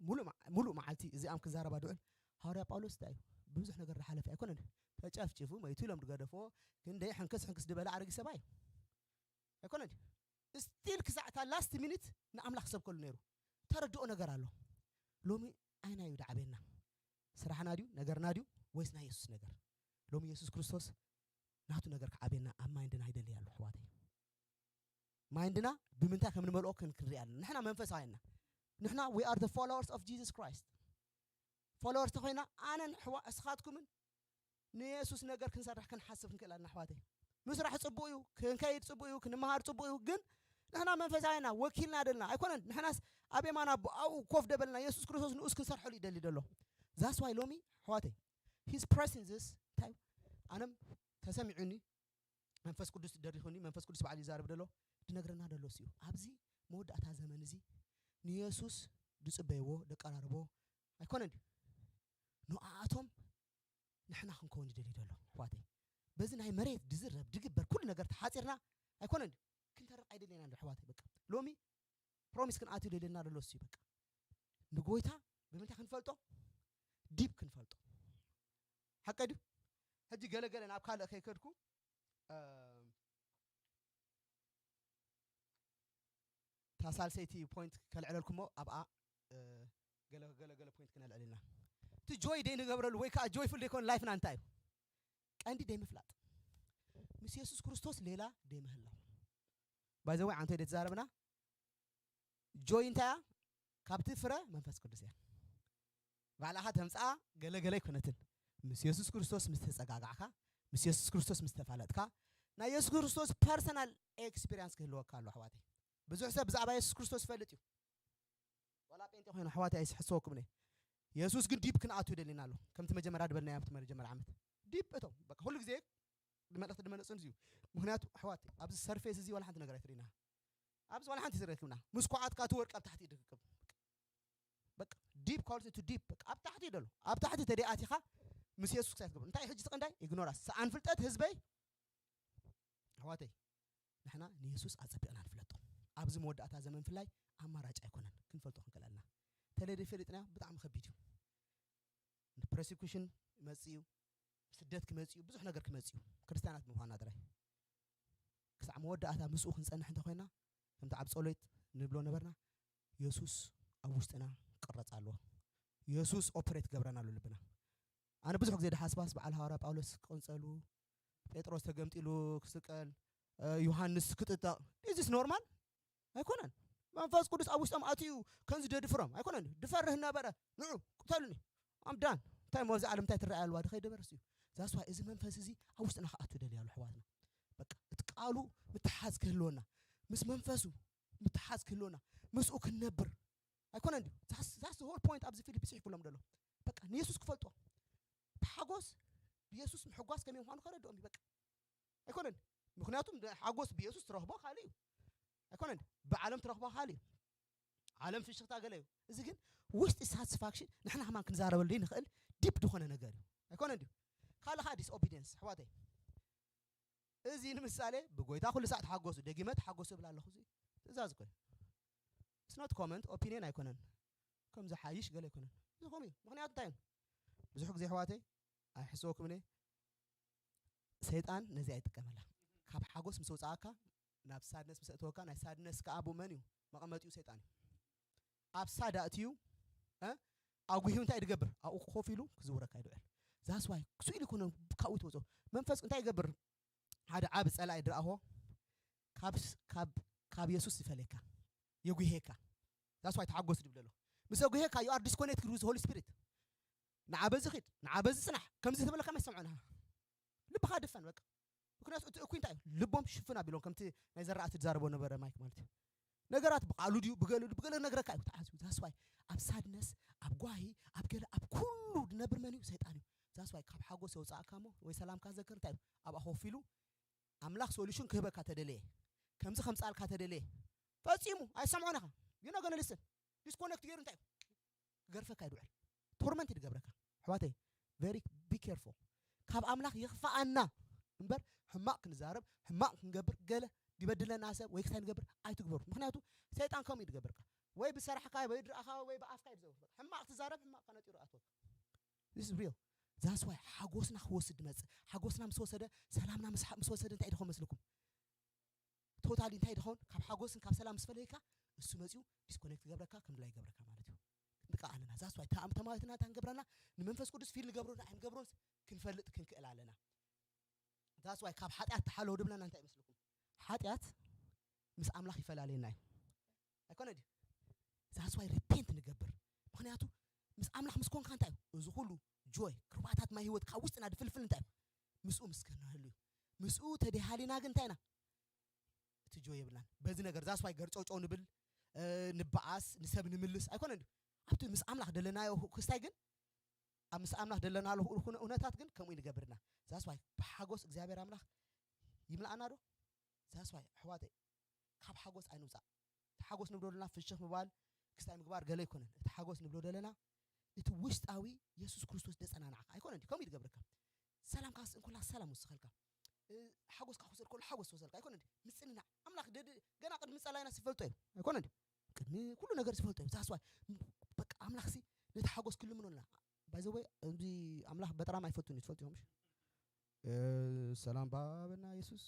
ሙሉእ መዓልቲ እዚኣም ክዛረባ ድዑል ሃዋርያ ጳውሎስ እንታይ እዩ ብዙሕ ነገር ዝሓለፈ ኣይኮነን ተጨፍጭፉ መይቱ ኢሎም ዝገደፎ ክንደይ ሕንክስ ሕንክስ ዝበለ ኣረጊ ሰብኣይ ኣይኮነን ስቲል ክሳዕ እታ ላስት ሚኒት ንኣምላኽ ክሰብከሉ ነይሩ ተረድኦ ነገር ኣሎ ሎሚ ኣይናዩ ድዓብየና ስራሕና ድዩ ነገርና ድዩ ወይስ ናይ የሱስ ነገር ሎሚ የሱስ ክርስቶስ ናቱ ነገር ክዓብየና ኣብ ማይንድና ይደሊ ኣሎ ኣሕዋተይ ማይንድና ብምንታይ ከም ንመልኦ ክንክንርኢ ኣለና ንሕና መንፈሳውያንና ንሕና we are the followers of Jesus Christ followers ተኮይና ኣነን ሕዋ እስኻትኩምን ንየሱስ ነገር ክንሰርሕ ክንሓስብ ክንክእል ኣለና ኣሕዋተይ ምስራሕ ጽቡቅ እዩ ክንከይድ ጽቡቅ እዩ ክንመሃር ጽቡቅ እዩ ግን ንሕና መንፈሳውያንና ወኪልና ደልና ኣይኮነን ንሕናስ ኣብ የማና ኣብኡ ኮፍ ደበልና የሱስ ክርስቶስ ንኡስ ክንሰርሐሉ ይደሊ ደሎ that's why ሎሚ ኣሕዋተይ his presence እንታይ ኣነም ተሰሚዑኒ መንፈስ ቅዱስ ደሪኹኒ መንፈስ ቅዱስ ባዕሉ ይዛረብ ደሎ ድነግረና ደሎ እዩ ኣብዚ መወዳእታ ዘመን እዚ ንየሱስ ድጽበይዎ ደቀራርቦ ኣይኮነን ድዩ ንኣኣቶም ንሕና ክንከውን ይደልዩ ደሎ ኣሕዋተይ በዚ ናይ መሬት ድዝረብ ድግበር ኩሉ ነገር ተሓፂርና ኣይኮነን ድዩ ክንተርቕ ኣይደለና ዶ ኣሕዋተይ በቃ ሎሚ ፕሮሚስ ክንኣትዩ ደለና ደሎ እዩ በቃ ንጎይታ ብምንታይ ክንፈልጦ ዲፕ ክንፈልጦ ሓቀ ድዩ ሕጂ ገለገለ ናብ ካልእ ከይከድኩ እታ ሳልሰይቲ ፖይንት ከልዕለልኩሞ ኣብኣ ገለገለገለ ፖይንት ክነልዕል ኢና እቲ ጆይ ደይ ንገብረሉ ወይ ከዓ ጆይፉል ደይኮን ላይፍና እንታይ እዩ ቀንዲ ደይ ምፍላጥ ምስ የሱስ ክርስቶስ ሌላ ደይ ምህላው ባይዘወይ ዓንተ ደይ ተዛረብና ጆይ እንታይ እያ ካብቲ ፍረ መንፈስ ቅዱስ እያ ባዕልኻ ተምፅኣ ገለገለ ኣይኮነትን ምስ የሱስ ክርስቶስ ምስ ተፀጋጋዕካ ምስ የሱስ ክርስቶስ ምስ ተፋለጥካ ናይ የሱስ ክርስቶስ ፐርሰናል ኤክስፒሪንስ ክህልወካ ኣሎ ኣሕዋተይ ብዙሕ ሰብ ብዛዕባ የሱስ ክርስቶስ ይፈልጥ እዩ ዋላ ጴንጤ ኮይኑ ኣሕዋተይ ኣይስሕሰወኩም ነ የሱስ ግን ዲፕ ክንኣቱ ይደሊና ኣሎ ከምቲ መጀመርያ ድበልናዮ ኣብቲ መጀመርያ ዓመት ዲፕ እቶም በቃ ኩሉ ግዜ መልእክቲ ድመነፅን እዩ ምክንያቱ ኣሕዋት ኣብዚ ሰርፌስ እዚ ዋላ ሓንቲ ነገር ኣይትርኢና ኣብዚ ዋላ ሓንቲ ትረክብና ምስ ኩዓትካ እቲ ወርቂ ኣብ ታሕቲ ይድርቅብ በቃ ዲፕ ካልስ ቱ ዲፕ በቃ ኣብ ታሕቲ እዩ ደሎ ኣብ ታሕቲ ተደይ ኣቲኻ ምስ የሱስ ክሳይ ትገብር እንታይ ሕጂ ትቕንዳይ ኢግኖራንስ ሰኣን ፍልጠት ህዝበይ ኣሕዋተይ ንሕና ንየሱስ ኣጸቢቕና ንፍለጦ ኣብዚ መወዳእታ ዘመን ፍላይ ኣማራጭ ኣይኮነን ክንፈልጦ ክንክእለልና ተለደ ፈሊጥና ብጣዕሚ ከቢድ እዩ ፕሮሲኩሽን ይመጽእ እዩ ስደት ክመጽእ እዩ ብዙሕ ነገር ክመጽእ እዩ ክርስትያናት ብምዃንና ጥራይ ክሳዕ መወዳእታ ምስኡ ክንጸንሕ እንተኮይና ከምቲ ኣብ ጸሎት ንብሎ ነበርና የሱስ ኣብ ውሽጥና ክቕረጽ ኣለዎ የሱስ ኦፕሬት ክገብረና ኣሎ ልብና ኣነ ብዙሕ ግዜ ድሓስባስ በዓል ሃዋርያ ጳውሎስ ክቕንጸሉ ጴጥሮስ ተገምጢሉ ክስቀል ዮሃንስ ክጥጠቕ is this normal ኣይኮነን መንፈስ ቅዱስ ኣብ ውሽጦም ኣትዩ ከምዚ ደድፍሮም ኣይኮነን ድፈርህ ነበረ ንዑ ቅተሉኒ ኣምዳን እንታይ ሞ ኣብዚ ዓለም እንታይ ትረኣይ ኣለዋ ድኸይደበርስ እዩ ዛስዋ እዚ መንፈስ እዚ ኣብ ውሽጥና ክኣቱ ደልያ ኣሎ ኣሕዋትና በቃ እቲ ቃሉ ምትሓዝ ክህልወና ምስ መንፈሱ ምትሓዝ ክህልወና ምስኡ ክንነብር ኣይኮነን ድዩ ዛስ ሆል ፖይንት ኣብዚ ፊልፕ ይፅሒፉሎም ደሎ በቃ ንየሱስ ክፈልጦ ብሓጎስ ብየሱስ ምሕጓስ ከመይ ምኳኑ ከረድኦም እዩ በቃ ኣይኮነን ምክንያቱም ሓጎስ ብየሱስ ትረኽቦ ካልእ እዩ ኣይኮነን፣ ብዓለም ትረኽቦ ካልእ እዩ። ዓለም ፍሽኽታ ገለ እዩ። እዚ ግን ውስጢ ሳትስፋክሽን ንሕና ከማን ክንዛረበሉ ንኽእል ዲፕ ዝኾነ ነገር እዩ ኣይኮነ እንዲሁ። ካልእ ከዓ ዲስኦቢዲየንስ ኣሕዋተይ። እዚ ንምሳሌ ብጎይታ ኩሉ ሳዕ ተሓጎሱ፣ ደጊመ ተሓጎሱ እብል ኣለኹ። እዚ ትእዛዝ እኮ እዩ። ስኖት ኮመንት ኦፒኒየን ኣይኮነን። ከም ዝሓይሽ ገለ ኣይኮነን። እዚ ከምኡ እዩ። ምክንያቱ እንታይ እዩ? ብዙሕ ግዜ ኣሕዋተይ ኣይሕስወኩም እየ፣ ሰይጣን ነዚ ኣይጥቀመላ። ካብ ሓጎስ ምስ ኣውፃኣካ ናብ ሳድነስ ምስ ኣእተወካ፣ ናይ ሳድነስ ከዓ ኣብኡ መን እዩ መቐመጢኡ? ሰይጣን እዩ። ኣብ ሳድ ኣእትዩ ኣጉሂዩ እንታይ ድገብር? ኣብኡ ኮፍ ኢሉ ክዝውረካ ይድውዕል። ዛስዋይ ስኢሉ ይኮነ ካብኡ ትወፅኦ መንፈስ እንታይ ይገብር? ሓደ ዓብ ፀላኢ ድረኣሆ ካብ የሱስ ይፈለየካ፣ የጉሄካ። ዛስዋይ ተሓጎስ ድብል ኣሎ። ምስ ኣጉሄካ you are disconnected with Holy Spirit። ንዓ በዚ ኺድ፣ ንዓ በዚ ፅናሕ ከምዚ ተበለካ መሰምዑና። ልብኻ ድፈን በቃ። ምክንያቱ እቲ እኩይ እንታይ እዩ? ልቦም ሽፍን ኣቢሎም ከምቲ ናይ ዘራእቲ ዝዛረቦ ነበረ ማይክ ማለት እዩ። ነገራት ብቃሉ ድዩ ብገለ ድዩ ብገለ ነግረካ እዩ ተዓዝዩ። ዛስዋይ ኣብ ሳድነስ፣ ኣብ ጓሂ፣ ኣብ ገለ ኣብ ኩሉ ድነብር መን እዩ? ሰይጣን እዩ። ዛስዋይ ካብ ሓጎስ የውፃእካ እሞ ወይ ሰላምካ ዘክር እንታይ እዩ? ኣብኣ ኮፍ ኢሉ ኣምላኽ ሶሉሽን ክህበካ ተደለየ፣ ከምዚ ከምፃልካ ተደለየ ፈፂሙ ኣይሰምዖን ኢኻ። You not gonna listen። ዲስኮነክት ገይሩ እንታይ እዩ? ክገርፈካ ይድውዕል። ቶርመንት ድገብረካ ኣሕዋተይ። Very be careful። ካብ ኣምላኽ ይኽፍኣና እምበር ሕማቕ ክንዛረብ፣ ሕማቕ ክንገብር፣ ገለ ድበድለና ሰብ ወይ ክስታይ ንገብር ኣይትግበሩ። ምክንያቱ ሰይጣን ከምኡ እዩ ድገብርካ። ወይ ብሰራሕካ ወይ ድረኣኻ ወይ ብኣፍካ እዩ ዝገብር። ሕማቕ ትዛረብ፣ ሕማቕ ከነጢሩ ኣትወካ። This is real። ዛስዋይ ሓጎስና ክወስድ ድመፅእ። ሓጎስና ምስ ወሰደ፣ ሰላምና ምስ ወሰደ እንታይ ድኾን መስልኩም? ቶታሊ እንታይ ድኾን? ካብ ሓጎስን ካብ ሰላም ምስ ፈለየካ እሱ መፂኡ ዲስኮኔክት ገብረካ፣ ከም ድላይ ገብረካ ማለት እዩ። ክንጥቃ ኣለና። ዛስዋይ ተማዊትና እንታይ ንገብረና? ንመንፈስ ቅዱስ ፊል ንገብሮን ኣይንገብሮን ክንፈልጥ ክንክእል ኣለና። ዛስዋይ ካብ ሓጢኣት ተሓለዉ ድብለና እንታይ ይመስልኩም? ሓጢኣት ምስ ኣምላኽ ይፈላለየና እዩ ኣይኮነ ድዩ? ዛስዋይ ሪፔንት ንገብር። ምክንያቱ ምስ ኣምላኽ ምስ ኮንካ እንታይ እዩ? እዚ ኩሉ ጆይ ክርባታት ማይ ህይወት ካብ ውስጥና ድፍልፍል እንታይ እዩ? ምስኡ ምስ ክንህሉ እዩ። ምስኡ ተደይሃሊና ግን እንታይ ኢና? እቲ ጆይ የብልናን። በዚ ነገር ዛስዋይ ገርጨውጨው ንብል፣ ንበኣስ፣ ንሰብ ንምልስ ኣይኮነ እንዲ ኣብቲ ምስ ኣምላኽ ደለናዮ ክስታይ ግን ኣብ ምስ ኣምላኽ ደለናሉ እውነታት ግን ከምኡ ንገብርና። ዛስዋይ ብሓጎስ እግዚኣብሔር ኣምላኽ ይምልኣና ዶ? ዛስዋይ ኣሕዋተይ ካብ ሓጎስ ኣይንውፃእ። እቲ ሓጎስ ንብሎ ዘለና ፍሽኽ ምባል ክስታይ ምግባር ገለ ኣይኮነን። እቲ ሓጎስ ንብሎ ዘለና እቲ ውሽጣዊ የሱስ ክርስቶስ ደፀናናዕካ ኣይኮነ እንዲ ከምኡ ይድገብረካ። ሰላምካ ስእን ኮላ ሰላም ወስኸልካ። ሓጎስካ ክወሰድ ከሎ ሓጎስ ወሰልካ ኣይኮነ እንዲ ምፅንናዕ ኣምላኽ ገና ቅድሚ ፀላይና ዝፈልጦ እዩ ኣይኮነ እንዲ ቅድሚ ኩሉ ነገር ዝፈልጦ እዩ። ዛስዋይ በቃ ኣምላኽ ሲ ነቲ ሓጎስ ክልምኖ ኣለና። ባይዘወይ እዚ ኣምላኽ በጥራም ኣይፈቱን እዩ ትፈልጡ እዮም። ሰላም ባበና የሱስ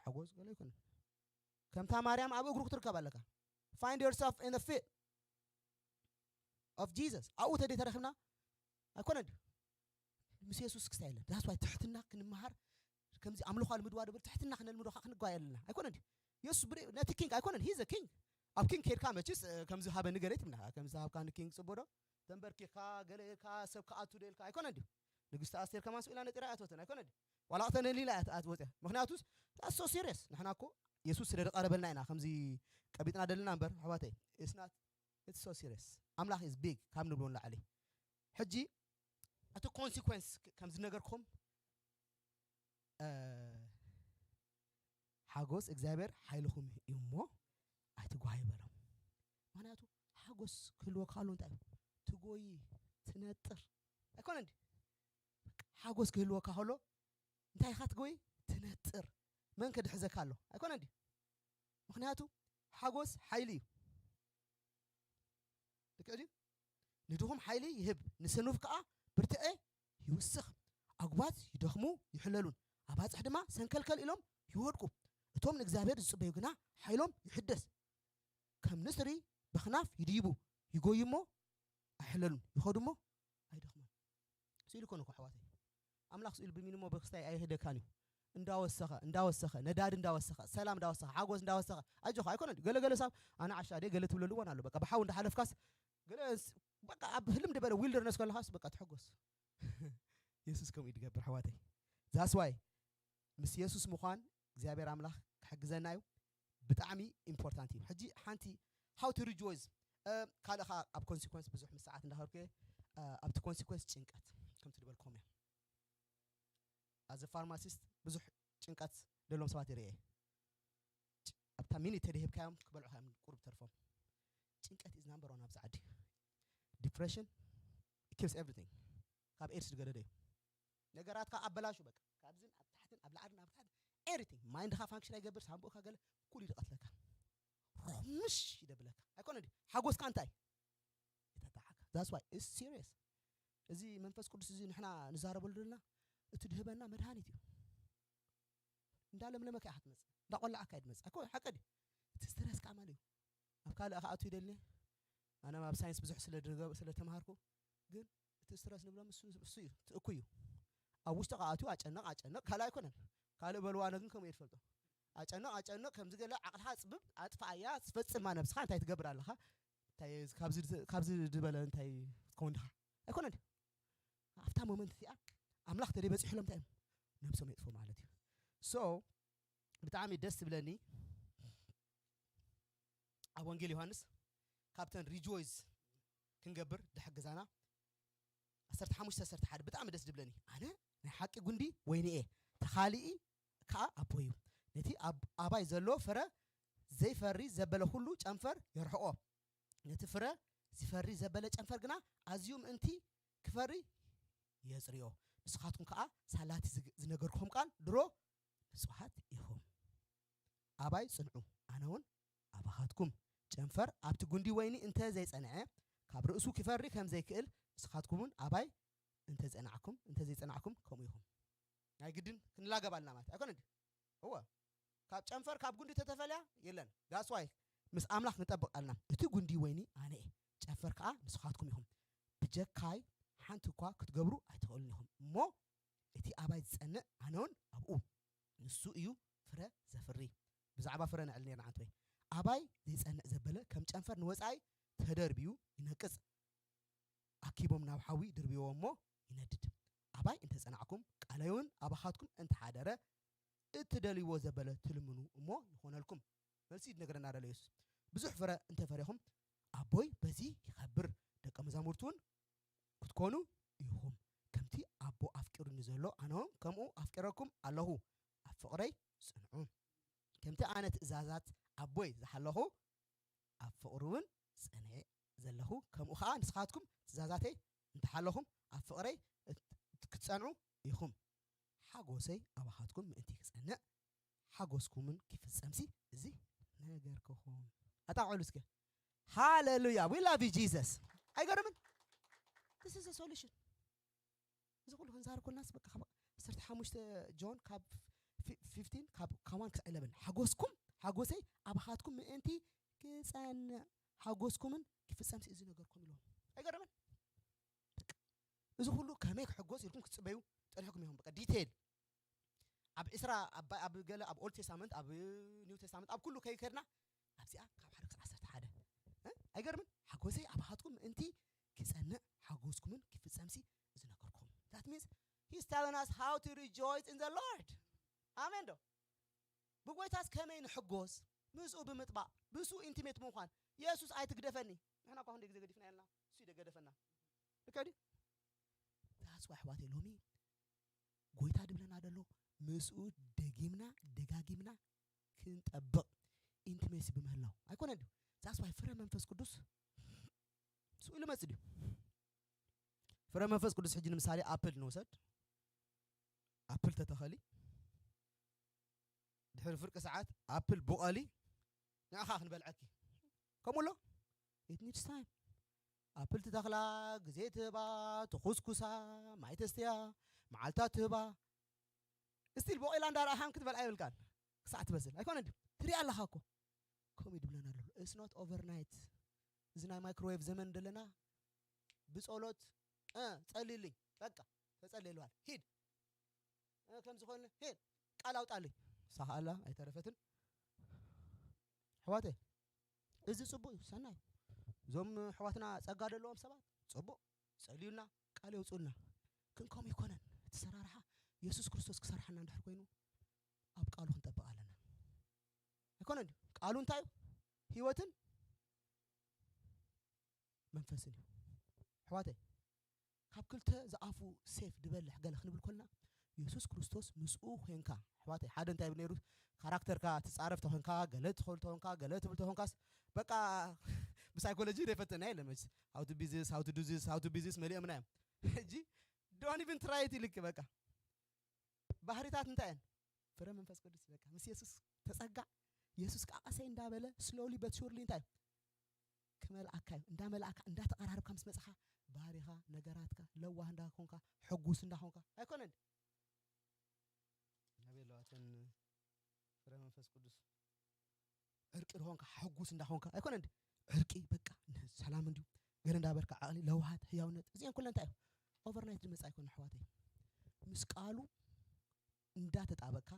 ሓጎስ ገለ ኣይኮነን። ከምታ ማርያም ኣብ እግሩ ክትርከብ ኣለካ። Find yourself in the feet of Jesus። ኣብኡ ተደይ ተረኺብና ኣይኮነ ድዩ? ምስ የሱስ ክስታይ የለን። ዛስዋይ ትሕትና ክንመሃር ከምዚ ኣምልኾ ኣልምድዋ ድብል ትሕትና ክነልምዶ ከዓ ክንጓየ ኣለና ኣይኮነ ድዩ? የሱስ ብሪ ነቲ ኪንግ ኣይኮነን። ሂዘ ኪንግ ኣብ ኪንግ ከድካ መችስ ከምዚ ሃበኒ ገለ ትብልካ ከምዚ ሃብካ ንኪንግ ፅቡዶ ተንበርኪካ ገለ ኢልካ ሰብ ክኣቱ ዶ ኢልካ ኣይኮነ ድዩ? ንግስቲ ኣስቴር ከማን ስኢላ ነጢራ እያ ትወተን ኣይኮነ ድዩ? ዋላ ቅተነኒ ኢላ እያ ትወፅያ። ምክንያቱስ that's so serious። ንሕና እኮ የሱስ ስለ ዝቀረበልና ኢና ከምዚ ቀቢጥና ደልና እምበር ኣሕዋተይ። It's not it's so serious። ኣምላኽ is big ካብ ንብሎ ንላዕሊ። ሕጂ እቲ ኮንሲኮንስ ከም ዝነገርኩም ሓጎስ እግዚኣብሔር ሓይልኹም እዩ እሞ ኣይትጓዩ በሎም። ምክንያቱ ሓጎስ ክህልወካ ከሎ እንታይ እዩ? ትጎይ ትነጥር ኣይኮነ እንዲ ሓጎስ ክህልወካ ከሎ እንታይ ኢኻ ትጎይ ትነጥር። መን ከድሕዘካ ኣሎ ኣይኮነ እንዲ ምክንያቱ ሓጎስ ሓይሊ እዩ። ልክዕ ድዩ? ንድኹም ሓይሊ ይህብ፣ ንስኑፍ ከኣ ብርትዐ ይውስኽ። ኣጉባዝ ይደኽሙ ይሕለሉን፣ ኣባጽሕ ድማ ሰንከልከል ኢሎም ይወድቁ። እቶም ንእግዚኣብሔር ዝጽበዩ ግና ሓይሎም ይሕደስ። ከም ንስሪ በኽናፍ ይድይቡ፣ ይጎዩ እሞ ኣይሕለሉን፣ ይኸዱ እሞ ኣይደኽሙን። ስኢሉ ኮነ እኮ ኣሕዋተይ። ኣምላኽ ስኢሉ ብሚኒሞ ብክስታይ ኣይህደካን እዩ። እንዳወሰኸ እንዳወሰኸ ነዳዲ እንዳወሰኸ ሰላም እንዳወሰኸ ሓጎስ እንዳወሰኸ ኣጆኻ ኣይኮነን። ገለገለ ሳብ ኣነ ዓሻ ደ ገለ ትብለሉ እዋን ኣሎ። በቃ ብሓው እንዳሓለፍካስ ገለ በቃ ኣብ ህልም ድበለ ዊልደርነስ ከለኻስ በቃ ትሕጎስ። የሱስ ከምኡ ይድገብር ኣሕዋተይ። ዛስዋይ ምስ የሱስ ምዃን እግዚኣብሔር ኣምላኽ ክሕግዘና እዩ። ብጣዕሚ ኢምፖርታንት እዩ። ሕጂ ሓንቲ how to rejoice ካልእ ከዓ ኣብ ኮንሲኮንስ ብዙሕ ምስ ሰዓት እንዳኸርኩ ኣብቲ ኮንሲኮንስ ጭንቀት ከምቲ ድበልኩም እያ። ኣዘ ፋርማሲስት ብዙሕ ጭንቀት ደሎም ሰባት ይርኤ ኣብታ ሚኒት ተደሂብካዮም ክበልዑ እዮም ቁሩብ ተርፎም። ጭንቀት is number one ኣብዚ ዓዲ። Depression kills everything። ካብ ኤድስ ዝገደደ እዩ። ነገራትካ ኣበላሹ በቃ። ካብዝን ኣብ ታሕትን ኣብ ላዕልን ኣብ ታሕትን everything። ማይንድኻ ፋንክሽን ኣይገብር፣ ሳምቡእካ ገለ ኩሉ ይድቀትለካ። ሮምሽ ይደብለካ። ኣይኮነ ድዩ? ሓጎስካ እንታይ? ይተታሓካ። That's why it's serious። እዚ መንፈስ ቅዱስ እዚ ንሕና ንዛረበሉ ዘለና እቲ ድህበና መድሃኒት እዩ። እንዳለምለመካ እያ ክትመጽእ፣ እንዳቆላዕካ እያ ትመጽእ። ኣይኮ ሓቂ ድዩ? እቲ ስትረስ ከኣ ማለት እዩ። ኣብ ካልእ ከኣቱ ይደልኒ። ኣነ ኣብ ሳይንስ ብዙሕ ስለ ድገ-፣ ስለ ተማሃርኩ፣ ግን እቲ ስትረስ ንብሎም እሱ፣ እሱ እዩ፣ እቲ እኩይ እዩ። ኣብ ውሽጢ ከኣቱ ኣጨንቕ፣ ኣጨንቕ፣ ካልእ ኣይኮነን። ካልእ በልዋ፣ ኣነ ግን ከምኡ እየ ዝፈልጦ። ኣጨንቕ፣ ኣጨንቕ፣ ከምዚ ገለ ዓቕልኻ ኣጽብብ፣ ኣጥፍኣያ፣ ፈጽማ ነብስኻ እንታይ ትገብር ኣለኻ? እንታይ፣ ካብዚ፣ ካብዚ ዝበለ እንታይ ክትከውን ዲኻ? ኣይኮነን ድዩ? ኣብታ ሞመንት እቲኣ ኣምላኽ ተደይ በፂሑ ሎም እንታይ እዮም? ነብሶም የጥፎ ማለት እዩ። So፣ ብጣዕሚ ደስ ትብለኒ ኣብ ወንጌል ዮሃንስ ካብተን ሪጆይስ ክንገብር ድሕግዛና ዓሰርተ ሓሙሽተ ዓሰርተ ሓደ ብጣዕሚ ደስ ዝብለኒ። ኣነ ናይ ሓቂ ጉንዲ ወይኒ እየ፣ ተኻሊኢ ከዓ ኣቦ እዩ። ነቲ ኣብ ኣባይ ዘሎ ፍረ ዘይፈሪ ዘበለ ኩሉ ጨንፈር የርሕቆ። ነቲ ፍረ ዝፈሪ ዘበለ ጨንፈር ግና ኣዝዩ ምእንቲ ክፈሪ የጽርዮ። ንስኻትኩም ከዓ ሳላቲ ዝግ-፣ ዝነገርኩም ቃል ድሮ ንጹሃት ኢኹም። ኣባይ ጽንዑ፣ ኣነ እውን ኣባኻትኩም። ጨንፈር ኣብቲ ጉንዲ ወይኒ እንተ ዘይጸንዐ፣ ካብ ርእሱ ክፈሪ ከም ዘይክእል፣ ንስኻትኩም እውን ኣባይ እንተ ጸናዕኩም፣ እንተ ዘይጸናዕኩም ከምኡ ኢኹም። ናይ ግድን ክንላገብ ኣለና ማለት ኣይኮነ ድዩ? እወ። ካብ ጨንፈር ካብ ጉንዲ ተተፈልያ የለን። That's why ምስ ኣምላኽ ንጠብቕ ኣለና። እቲ ጉንዲ ወይኒ ኣነ እየ፣ ጨንፈር ከኣ ንስኻትኩም ኢኹም። ብጀካይ ሓንቲ እኳ ክትገብሩ ኣይትኽእሉን ኢኹም። እሞ እቲ ኣባይ ዝጸንዕ ኣነ እውን ኣብኡ። ንሱ እዩ ፍረ ዘፍሪ። ብዛዕባ ፍረ ነዕሊ ነርና ዓንትወይ። ኣባይ ዘይጸንዕ ዘበለ ከም ጨንፈር ንወጻኢ ተደርብዩ ይነቅጽ። ኣኪቦም ናብ ሓዊ ድርብዎ እሞ ይነድድ። ኣባይ እንተጸናዕኩም፣ ቃለይ እውን ኣባኻትኩም እንተሓደረ፣ እትደልይዎ ዘበለ ትልምኑ እሞ ይኾነልኩም። መልሲ ይነግረና ደሎ የሱስ። ብዙሕ ፍረ እንተፈሬኹም፣ ኣቦይ በዚ ይኸብር፣ ደቀ መዛሙርቱ እውን ክትኮኑ ኢኹም። ከምቲ ኣቦ ኣፍቂሩኒ ዘሎ፣ ኣነ እውን ከምኡ ኣፍቂረኩም ኣለኹ። ኣብ ፍቕረይ ጽንዑ። ከምቲ ኣነ ትእዛዛት ኣቦይ ዝሓለኹ፣ ኣብ ፍቕሩ እውን ጸኒዐ ዘለኹ፣ ከምኡ ኸዓ ንስኻትኩም ትእዛዛተይ እንተሓለኹም፣ ኣብ ፍቕረይ እት-፣ ክትጸንዑ ኢኹም። ሓጎሰይ ኣባኻትኩም ምእንቲ ክጸንዕ፣ ሓጎስኩምን ክፍጸምሲ እዚ ነገርክኹም። ኣጣቕዕሉ እስከ። ሃሌሉያ። We love you, Jesus። ኣይገርምን? This is a solution። እዚ ኩሉ ክንዛረብ ኮልናስ በቃ ካብ ዓሰርተ ሓሙሽተ ጆን ካብ ፊ-፣ ፊፍቲን ካብ፣ ካብ ዋን ክሳዕ ኢለቨን። ሓጎስኩም፣ ሓጎሰይ ኣባኻትኩም ምእንቲ ክጸንዕ፣ ሓጎስኩምን ክፍጸምሲ እዚ ነገርኩም ኢልዎም። ኣይገርምን? በቃ እዚ ኩሉ ከመይ ክሕጎስ ኢልኩም ክትጽበዩ ጸኒሕኩም ኢኹም። በቃ ዲቴል ኣብ ዕስራ ኣብ፣ ኣብ ገለ ኣብ ኦልድ ቴስታመንት፣ ኣብ ኒው ቴስታመንት፣ ኣብ ኩሉ ከይከድና ኣብዚኣ ካብ ሓደ ክሳዕ ዓሰርተ ሓደ። እ? ኣይገርምን? ሓጎሰይ ኣባኻትኩም ምእንቲ ክጸንዕ፣ ሓጎስኩምን ክፍጸምሲ እዚ ነገርኩም። That means he's telling us how to rejoice in the Lord። ኣሜን ዶ? ብጎይታስ ከመይ ንሕጎስ? ምስኡ ብምጥባቕ፣ ብሱ ኢንቲሜት ምዃን። የሱስ ኣይትግደፈኒ። ንሕና እኳ ክንደይ ግዜ ገዲፍና የለና? እሱ እዩ ደገደፈና። ልክዕ ድዩ? That's why ኣሕዋተይ ሎሚ ጎይታ ድብለና ደሎ ምስኡ ደጊምና ደጋጊምና ክንጠብቕ ኢንቲሜሲ ብምህላው ኣይኮነን ድዩ? That's why ፍረ መንፈስ ቅዱስ ስኡ ኢሉ መጽእ ድዩ? ፍረ መንፈስ ቅዱስ ሕጂ ንምሳሌ ኣፕል ንውሰድ። ኣፕል ተተኸሊ ድሕሪ ፍርቂ ሰዓት ኣፕል ቡቐሊ ንኣኻ ክንበልዐኪ ከምኡ ኣሎ። It needs time። ኣፕል ትተኽላ፣ ግዜ ትህባ፣ ትኹስኩሳ፣ ማይ ተስትያ፣ መዓልታት ትህባ። ስቲል ቦቂላ እንዳረኣኻን ክትበልዓ የብልካን ክሳዕ ትበስል ኣይኮነ ድዩ? ትሪኣ ኣለኻ እኮ። ከምኡ ድብለና ኣሎ። It's not overnight። እዚ ናይ ማይክሮዌቭ ዘመን ደለና። ብጸሎት፣ እ፣ ጸልይልኝ፣ በቃ ተጸልየልዋል፣ ሂድ፣ እ፣ ከምዚ ኮይነ ሂድ፣ ቃል ኣውጣልኝ። ሳኻኣላ ኣይተረፈትን። ኣሕዋተይ፣ እዚ ጽቡቅ እዩ፣ ሰናይ እዩ። እዞም ኣሕዋትና ጸጋ ዘለዎም ሰባት ጽቡቅ ጸልዩልና፣ ቃል የውጽኡልና። ግን ከምኡ ይኮነን። እቲ ሰራርሓ የሱስ ክርስቶስ ክሰርሓና እንድሕር ኮይኑ ኣብ ቃሉ ክንጠብቕ ኣለና። ኣይኮነን ድዩ? ቃሉ እንታይ እዩ? ህይወትን መንፈስን እዩ። ኣሕዋተይ፣ ካብ ክልተ ዝኣፉ ሴፍ ድበልሕ ገለ ክንብል ኮልና፣ የሱስ ክርስቶስ ምስኡ ኮንካ ኣሕዋተይ ሓደ እንታይ ነይሩ ካራክተርካ ትፃረፍ ተኾንካ ገለ ትኸል ተኾንካ ገለ ትብል ተኾንካስ በቃ ብሳይኮሎጂ ዘይፈተና የለ መች how to be this how to do this how to be this መሊኦምና እዮም ሕጂ don't even try it ይልክ በቃ ባህሪታት እንታይ እየን ፍረ መንፈስ ቅዱስ በቃ ምስ የሱስ ተፀጋዕ የሱስ ከዓ ቀሰይ እንዳበለ slowly but surely እንታይ ክመልኣካ እዩ እንዳመልኣካ እንዳተቀራረብካ ምስ መፅኻ ባህሪኻ ነገራትካ ለዋህ እንዳኮንካ ሕጉስ እንዳኮንካ ኣይኮነን ኣበይ ኣለዋ እተን ፍረ መንፈስ ቅዱስ ዕርቂ ድኾንካ ሕጉስ እንዳኾንካ ኣይኮነ እንዲ ዕርቂ በቃ ሰላም እንዲዩ ገለ እንዳበልካ ዓቕሊ ለውሃት ህያውነት እዚአን ኩለን እንታይ እዩ ኦቨርናይት ዝመፃ ኣይኮነ ኣሕዋተይ ምስ ቃሉ እንዳተጣበቅካ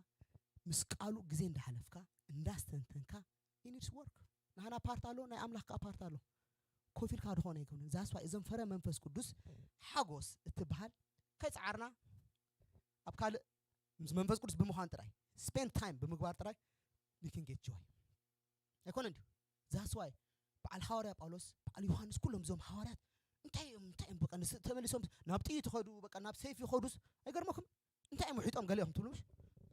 ምስ ቃሉ ግዜ እንዳሓለፍካ እንዳስተንተንካ ኒድስ ወርክ ናህና ፓርት ኣሎ ናይ ኣምላኽ ከዓ ፓርት ኣሎ ኮፊልካ ድኾነ ኣይኮነ ዛስፋ እዞም ፍረ መንፈስ ቅዱስ ሓጎስ እትበሃል ከይፀዓርና ኣብ ካልእ ምስ መንፈስ ቅዱስ ብምዃን ጥራይ spend time ብምግባር ጥራይ you can get joy ኣይኮነ እንዲዩ that's why በዓል ሃዋርያ ጳውሎስ በዓል ዮሃንስ ኩሎም እዞም ሃዋርያት እንታይ እዮም እንታይ እዮም በቃ ንስ- ተመሊሶም ናብ ጥይት ይኸዱ በቃ ናብ ሰይፍ ይኸዱስ ኣይገርመኩም እንታይ እዮም ውሒጦም ገሊኦም ትብሉ ምሽ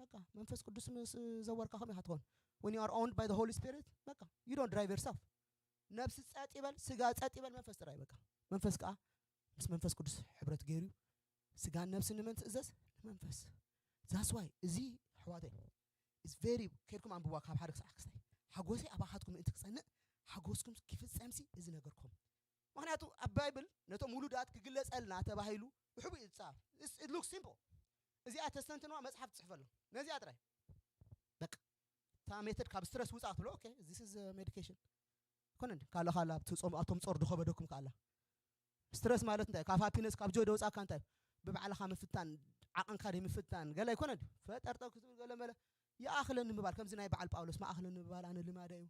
በቃ መንፈስ ቅዱስ ምስ ዘወርካ ከም ኢኻ ትኾን when you are owned by the Holy Spirit በቃ you don't drive yourself ነብሲ ጸጥ ይበል ስጋ ጸጥ ይበል መንፈስ ጥራይ በቃ መንፈስ ከዓ ምስ መንፈስ ቅዱስ ሕብረት ገይሩ ስጋን ነብሲ ንመን ትእዘዝ ንመንፈስ that's why እዚ ኣሕዋተይ is very ከድኩም ኣንብዋ ካብ ሓደ ክሳዕ ክስታይ ሓጎሰይ ኣባኻትኩም ምእንቲ ክጸንእ ሓጎስኩም ክፍጸምሲ እዚ ነገርኩም ምክንያቱ ኣብ ባይብል ነቶም ውሉዳት ክግለጸልና ተባሂሉ ብሕቡእ ይጻፍ it looks simple እዚኣ ተስተንትንዋ መጽሓፍ ትጽሕፈሉ ነዚኣ ጥራይ በቃ እታ ሜተድ ካብ ስትረስ ውጻእ ትብሎ okay this is medication ይኮነ እንዲ ካልእ ካልእ ኣብቶም ጾር ድኸበደኩም ከኣላ ስትረስ ማለት እንታይ ካብ ሃፒነስ ካብ ጆይ ደውጻካ እንታይ ብባዕልኻ ምፍታን ዓቕንካ ደይ ምፍታን ገለ ኣይኮነ ድዩ ፈጠርጠር ክትብል ገለ መለ ይኣኽለኒ ምባል ከምዚ ናይ በዓል ጳውሎስ ማኣኽለኒ ምባል ኣነ ልማደ እዩ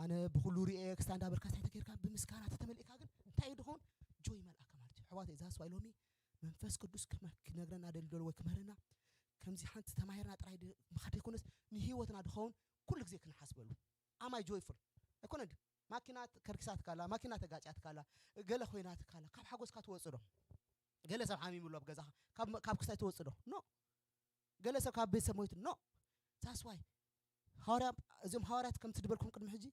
ኣነ ብኩሉ ሪኤ ክስታ እንዳበልካ ሳይ ተገይርካ ብምስጋና ተተመሊእካ ግን እንታይ እዩ ድኸውን ጆይ ይመልኣካ ማለት እዩ ኣሕዋተይ ዛስ ዋይ ሎሚ መንፈስ ቅዱስ ክነግረና ደሊ ደሎ ወይ ክምህረና ከምዚ ሓንቲ ተማሂርና ጥራይ ምኻድ ዘይኮነስ ንህይወትና ድኸውን ኩሉ ግዜ ክንሓስበሉ ኣማይ ጆይፉል ኣይኮነ ድዩ ማኪና ከርኪሳትካ ኣላ ማኪና ተጋጫትካ ኣላ ገለ ኮይናትካ ኣላ ካብ ሓጎስካ ትወፅእ ዶ ገለ ሰብ ሓሚሙ ኣሎ ኣብ ገዛኻ ካብ ክስታይ ትወፅእ ዶ ኖ ገለ ሰብ ካብ ቤተሰብ ሞይቱ ኖ that's why ሃዋርያ እዞም ሃዋርያት ከምቲ ዝበልኩም ቅድሚ ሕጂ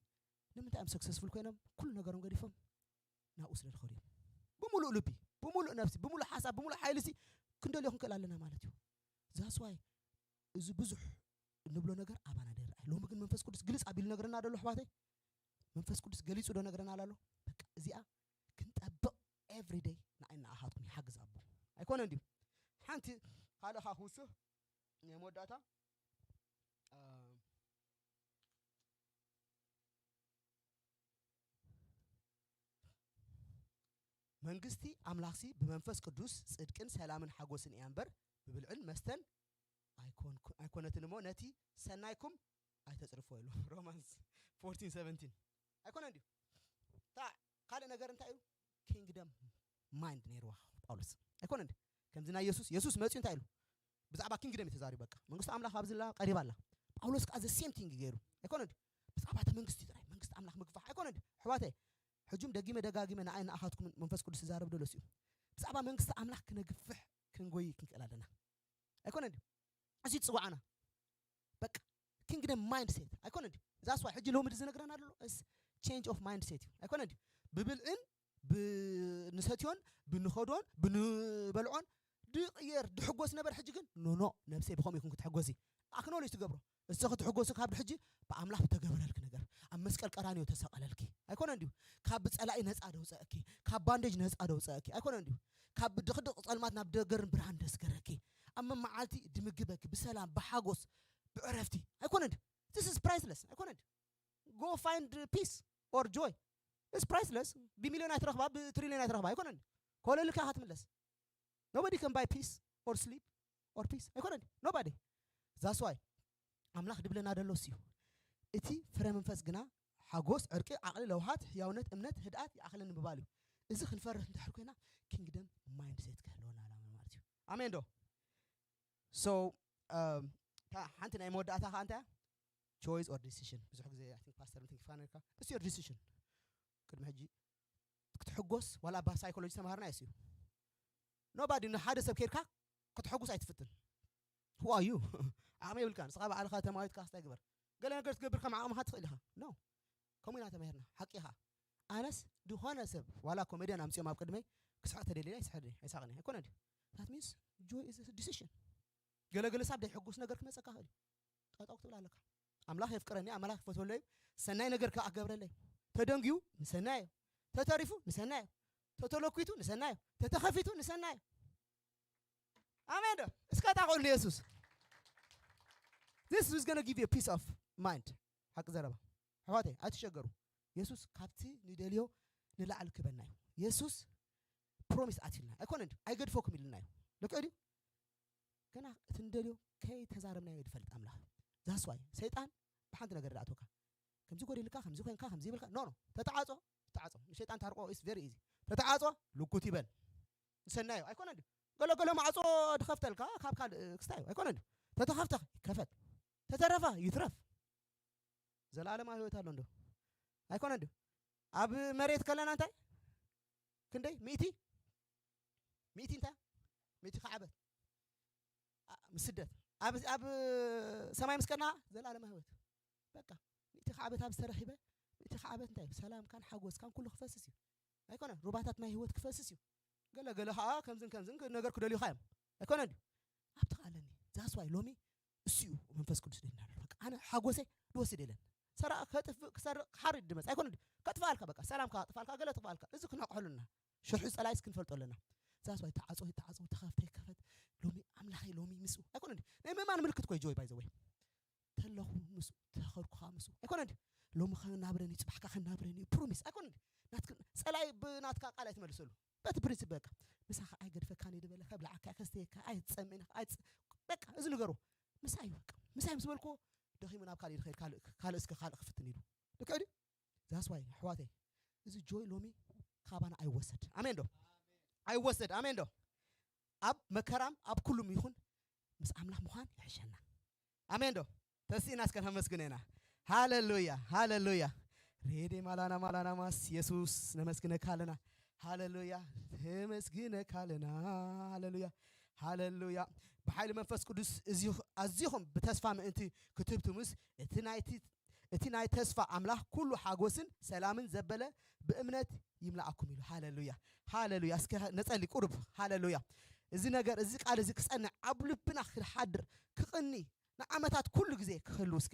ንምንታይ እዮም ሰክሰስፉል ኮይኖም ኩሉ ነገሮም ገዲፎም ናብኡ ስለ ዝኸዱ እዮም ብምሉእ ልቢ ብምሉእ ነፍሲ ብምሉእ ሓሳብ ብምሉእ ሓይሊ ሲ ክንደልዮ ክንክእል ኣለና ማለት እዩ that's why እዚ ብዙሕ እንብሎ ነገር ኣባና ደይረኣይ ሎሚ ግን መንፈስ ቅዱስ ግልፅ ኣቢሉ ነግረና ደሎ ኣሕዋተይ መንፈስ ቅዱስ ገሊፁ ዶ ነግረና ኣሎ በቃ እዚኣ ክንጠብቕ every day ንዓይ ንኣኻትኩም ይሓግዝ ኣቦ ኣይኮነ እንድዩ ሓንቲ ካልእኻ ክውስኽ ናይ መወዳእታ መንግስቲ ኣምላኽሲ ብመንፈስ ቅዱስ ጽድቅን ሰላምን ሓጎስን እያ እምበር ብብልዕን መስተን ኣይኮነትን እሞ ነቲ ሰናይኩም ኣይተጽርፎ ኢሉ ሮማንስ ፎርቲን ሰቨንቲን ኣይኮነ እንድዩ እታ ካልእ ነገር እንታይ እዩ ኪንግደም ማይንድ ነይርዋ ጳውሎስ ኣይኮነ እንዲ ከምዚ ናይ የሱስ የሱስ መፅዩ እንታይ ኢሉ ብዛዕባ ኪንግደም እዩ ተዛሪቡ በቃ መንግስቲ ኣምላኽ ኣብዚ ኣላ ቀሪባ ኣላ ጳውሎስ ከዓ ዘ ሴም ቲንግ ገይሩ ኣይኮነ እንዲ ብዛዕባ እቲ መንግስቲ ጥራይ መንግስቲ ኣምላኽ ምግፋሕ ኣይኮነ እንዲ ኣሕዋተይ ሕጁም ደጊመ ደጋጊመ ንኣይ ንኣኻትኩም መንፈስ ቅዱስ ዝዛረብ ደሎ እዩ ብዛዕባ መንግስቲ ኣምላኽ ክነግፍሕ ክንጎይ ክንክእል ኣለና ኣይኮነ እንዲ እዚ ትፅዋዕና በቃ ኪንግደም ማይንድሴት ኣይኮነ እንዲ ዛስ ዋይ ሕጂ ሎሚ ዝነግረና ደሎ ስ ቼንጅ ኦፍ ማይንድሴት እዩ ኣይኮነ እንዲ ብብልዕን ብንሰትዮን ብንኸዶን ብንበልዖን ድቕየር ድሕጎስ ነበር ሕጂ ግን ኖኖ ነብሰይ ብኸምኡ ይኩን ክትሕጎሲ ኣክኖሎጅ ትገብሮ እሰኺ ትሕጎሲ ካብ ድሕጂ ብኣምላኽ ዝተገበረልኪ ነገር ኣብ መስቀል ቀራንዮ ተሰቐለልኪ ኣይኮነ እንድዩ ካብ ብጸላኢ ነጻ ደውፀእኪ ካብ ባንዴጅ ነጻ ደውፀእኪ ኣይኮነ እንድዩ ካብ ድኽድቕ ጸልማት ናብ ደገርን ብርሃን ደስገረኪ ኣብ መመዓልቲ ድምግበኪ ብሰላም ብሓጎስ ብዕረፍቲ ኣይኮነ እንድዩ this is priceless ኣይኮነ እንድዩ go find peace or joy it's priceless ብሚልዮን ኣይትረኽባ ብትሪልዮን ኣይትረኽባ ኣይኮነ እንድዩ ኮለልካ ክትምለስ nobody can buy peace or sleep or peace ኣይኮነን nobody that's why ኣምላኽ ድብለና ደሎስ እዩ እቲ ፍረ መንፈስ ግና ሓጎስ ዕርቂ ዓቕሊ ለውሃት ህያውነት እምነት ህድኣት ይኣኽለኒ ምባል እዩ እዚ ክንፈርህ እንድሕር ኮይና ኪንግደም ማይንድሴት ክህልወና ኣላማ ማለት እዩ ኣሜን ዶ so ሓንቲ ናይ መወዳእታ ከዓ እንታይ choice or decision ብዙሕ ግዜ I think pastor ምትንኪፋ ነርካ it's your decision ቅድሚ ሕጂ ክትሕጎስ ዋላ ባ ሳይኮሎጂ ተማሃርና የስዩ nobody ንሓደ ሰብ ከይድካ ክትሕጉስ ኣይትፍትን Who are you? ዓቕሚ የብልካ። ንስኻ ባዕልኻ ተማዊትካ ክስታይ ግበር። ገለ ነገር ትገብር ከም ዓቕምኻ ትኽእል ኢኻ። No። ከምኡ ኢና ተማሂርና። ሓቂ ኢኻ። ኣነስ ዝኾነ ሰብ ዋላ ኮሜድያን ኣምጺኦም ኣብ ቅድመይ ክስሕቕ ተደልየ ኣይስሕቕን ኣይሳቕን ኣይኮነ ድዩ? That means joy is a decision። ገለ ገለ ሳብ ደይሕጉስ ነገር ክመጸካ ይኽእል እዩ። ጠጠው ክትብል ኣለካ። ኣምላኽ የፍቅረኒ፣ ኣምላኽ ይፈትወለይ፣ ሰናይ ነገር ከዓ ክገብረለይ። ተደንግዩ ንሰናይ እዩ። ተተሪፉ ንሰናይ እዩ። ተተለኪቱ ንሰናይ እዩ። ተተኸፊቱ ንሰናይ እዩ። ኣሜን ዶ? እስከ ታቆል ንየሱስ። This is gonna give you a peace of mind። ሓቂ ዘረባ ኣሕዋተይ ኣይትሸገሩ። የሱስ ካብቲ ንደልዮ ንላዕሊ ክበና እዩ። የሱስ ፕሮሚስ ኣትልና ኣይኮነ እንዲ ኣይገድፈኩም ኢልና እዩ። ልክዕ ድዩ? ገና እቲ ንደልዮ ከይተዛረብናዮ ድፈልጥ ኣምላኽ። That's why ሰይጣን ብሓንቲ ነገር ዳኣቶካ ከምዚ ጎዲልካ ከምዚ ኮይንካ ከምዚ ይብልካ ኖ ኖ ተተዓጾ። ተዓጾ ንሸይጣን ታርቆ is very easy። ተተዓጾ ልኩት ይበል። ንሰናዩ ኣይኮነ እንዲ ገለገለ ማዕጾ ድኸፍተልካ ካብ ካልእ ክስታዩ ኣይኮነ እንዲ ተተኸፍተ ይከፈት ተተረፈ ይትረፍ። ዘላለማዊ ህይወት ኣሎ እንዶ ኣይኮነ እንዶ ኣብ መሬት ከለና እንታይ ክንደይ ሚእቲ ሚእቲ እንታይ ሚእቲ ከዓበት ምስ ስደት ኣብ ኣብ ሰማይ ምስ ከድና ዘላለማዊ ህይወት በቃ ሚእቲ ከዓበት ኣብ ዝተረኺበ ሚእቲ ከዓበት እንታይ ሰላምካን ሓጎስካን ኩሉ ክፈስስ እዩ ኣይኮነ ሩባታት ናይ ህይወት ክፈስስ እዩ። ገለ ገለ ከዓ ከምዝን ከምዝን ነገር ክደልዩካ እዮም ኣይኮነ እንዲ ኣብቲ ኣለኒ that's why ሎሚ እሱ እዩ መንፈስ ቅዱስ ደና በቃ ኣነ ሓጎሰይ ድወስድ የለን ሰራቂ ከጥፍእ ክሰርቅ ክሓርድ ድመፅ ኣይኮነ ከጥፋልካ በቃ ሰላም ከጥፋልካ ገለ ጥፋልካ እዚ ክነቅሐሉና ሽርሒ ፀላይስ ክንፈልጦ ኣለና that's why ተዓፀው ይተዓፀው ተኸፍተ ይከፈት ሎሚ ኣምላኸይ ሎሚ ምስኡ ኣይኮነ ናይ ምእማን ምልክት ኮይ ጆይ ባይዘወይ ተለኹ ምስኡ ተኸርኩኻ ምስኡ ኣይኮነ ሎሚ ከናብረኒ ፅባሕካ ከናብረኒ ፕሮሚስ ኣይኮነ ናትክ ፀላይ ብናትካ ቃል ኣይትመልሰሉ በቲ ፕሪንሲፕ በቃ ምሳኻ ኣይገድፈካን እየ ዝበለ ከብልዓካ ከስተየካ ኣይትፀምእን በቃ እዚ ንገሮ ምሳይ በቃ ምሳይ ምስ በልኮ ደኺሙ ናብ ካልእ ይኸድ ካልእ እስከ ካልእ ክፍትን ኢሉ ልክዕ ድዩ that's why ኣሕዋተይ እዚ ጆይ ሎሚ ካባና ኣይወሰድ ኣሜን ዶ ኣይወሰድ ኣሜን ዶ ኣብ መከራም ኣብ ኩሉም ይኹን ምስ ኣምላኽ ምዃን ይሕሸና ኣሜን ዶ ተስኢና እስከ ነመስግን ኢና ሃሌሉያ ሃሌሉያ ሬዴ ማላና ማላና ማስ የሱስ ነመስግነካ ኣለና ሃሌሉያ ነመስግነካ ኣለና ሃሌሉያ ሃሌሉያ ብሓይሊ መንፈስ ቅዱስ ኣዚኹም ብተስፋ ምእንቲ ክትብትሙስ እቲ ናይቲ እቲ ናይ ተስፋ ኣምላኽ ኩሉ ሓጎስን ሰላምን ዘበለ ብእምነት ይምላኣኩም ኢሉ ሃሌሉያ ሃሌሉያ እስከ ነጸሊ ቁሩብ ሃሌሉያ እዚ ነገር እዚ ቃል እዚ ክጸንዕ ኣብ ልብና ክሓድር ክቕኒ ንዓመታት ኩሉ ግዜ ክህሉ እስከ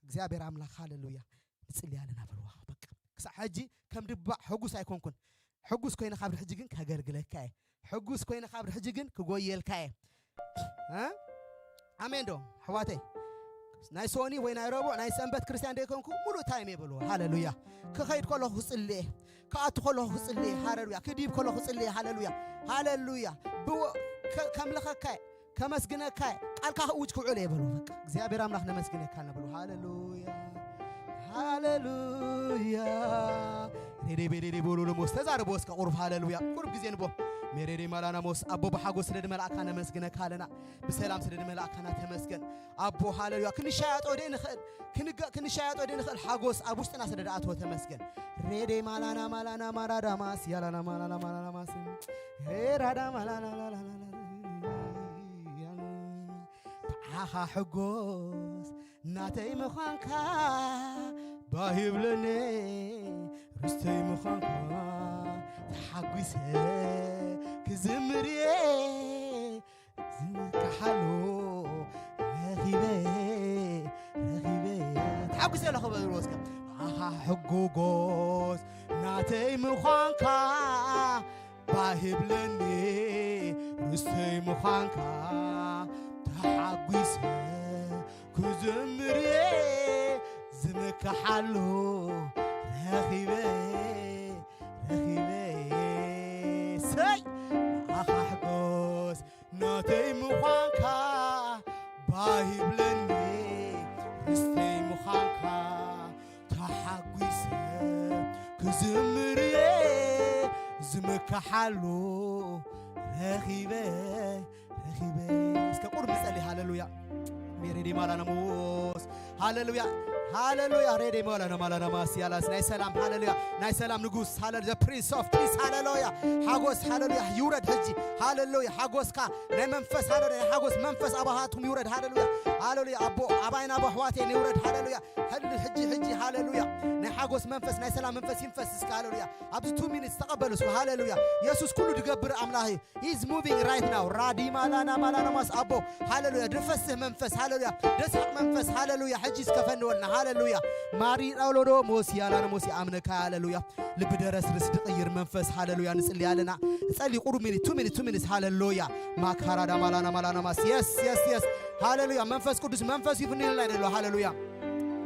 እግዚኣብሔር ኣምላኽ ሃሌሉያ ንጽሊ ኣለና በልዋ በቃ ክሳዕ ሕጂ ከም ድባዕ ሕጉስ ኣይኮንኩን ሕጉስ ኮይነ ካብ ሕጂ ግን ከገልግለካ እየ ሕጉስ ኮይነ ካብ ሕጂ ግን ክጎየልካ እየ ኣሜን ዶ ኣሕዋተይ ናይ ሶኒ ወይ ናይ ረቡዕ ናይ ሰንበት ክርስትያን ደይኮንኩ ሙሉእ ታይም የበልዎ ሃሌሉያ ክኸይድ ከለኹ ክፅልየ ክኣቱ ከለኹ ክፅልየ ሃሌሉያ ክዲብ ከለኹ ክፅልየ ሃሌሉያ ሃሌሉያ ከምልኸካ ከመስግነካ ቃልካ ክእውጅ ክውዕል የበሉ በቃ እግዚኣብሔር ኣምላኽ ነመስግነካ ነብሉ ሃሌሉያ ሃሌሉያ ሬዴ ቤዴዴ ቦሎ ለሞስ ተዛርቦ እስከ ቁሩብ ሃሌሉያ ቁሩብ ግዜ ንቦ ሜሬዴ ማላና ሞስ ኣቦ ብሓጎስ ስለ ድመልኣካ ነመስግነካ ኣለና ብሰላም ስለ ድመልኣካና ተመስገን ኣቦ ሃሌሉያ ክንሻያጦ ደይ ንኽእል ክንሻያጦ ደይ ንኽእል ሓጎስ ኣብ ውሽጥና ስለ ድኣትወ ተመስገን ሬዴ ማላና ማላና ማራዳማስ ያላና ማላና ማላና ማስ ሄራዳ ማላና ብዓኻ ሕጎስ ናተይ ምዃንካ ባሂብለኒ ርስተይ ምዃንካ ተሓጒሰ ክዝምር እየ ዝንካሓሉ ረኺበ ረኺበ ተሓጒሰ ኣለኹ በልዎ እስከ ኣኻ ሕጎጎስ ናተይ ምዃንካ ባሂብለኒ ርስተይ ምዃንካ ተሓጒሰ ክዝምር እየ ዝምካሓሉ ረኺበ ረኺበ ሰይ ኣኻ ሕጎስ ናተይ ምዃንካ ባሂብለኒ ርስተይ ምዃንካ ተሓጒሰ ክዝምር እየ ዝምካሓሉ ረኺበ ረኺበ እስከ ቁርብ ንጸሊ ሃሌሉያ ሜሬዲ ማላና ሞስ ሃሌሉያ ሃሌሉያ። ሬዴ ሞላ ነማላ ነማስ ያላስ ናይ ሰላም ሃሌሉያ፣ ናይ ሰላም ንጉስ ሃሌሉያ፣ the prince of peace ሃሌሉያ። ሓጎስ ሃሌሉያ ይውረድ ሕጂ። ሃሌሉያ ሓጎስካ ናይ መንፈስ ሃሌሉያ፣ ናይ ሓጎስ መንፈስ ኣባኻትኩም ይውረድ ሃሌሉያ። ሃሌሉያ ኣቦ ኣባይና ኣቦ ኣሕዋቴ ይውረድ ሃሌሉያ። ሕል- ሕጂ ሕጂ ሃሌሉያ ናይ ሓጎስ መንፈስ ናይ ሰላም መንፈስ ይንፈስ እስከ ሃሌሉያ። ኣብዚ two minutes ተቐበሉ እስከ ሃሌሉያ። የሱስ ኩሉ ድገብር ኣምላኽ እዩ። He's moving right now. ራዲ ማላና ማላና ማስ ኣቦ ሃሌሉያ። ድፈስህ መንፈስ ሃሌሉያ። ደስቅ መንፈስ ሃሌሉያ። ሕጂ እስከ ፈንወልና ሃሌሉያ። ማሪ ዳውሎዶ ሞሲ ያላና ሞሲ ኣምነካ ሃሌሉያ። ልቢ ደረስርስ ድቕይር መንፈስ ሃሌሉያ። ንጽሊ ኣለና ጸሊ ቁሩብ ሚኒት two minutes two minutes ሃሌሉያ። ማካራዳ ማላና ማላና ማስ yes yes yes ሃሌሉያ። መንፈስ ቅዱስ መንፈስ ይፍንልና ይደሎ ሃሌሉያ።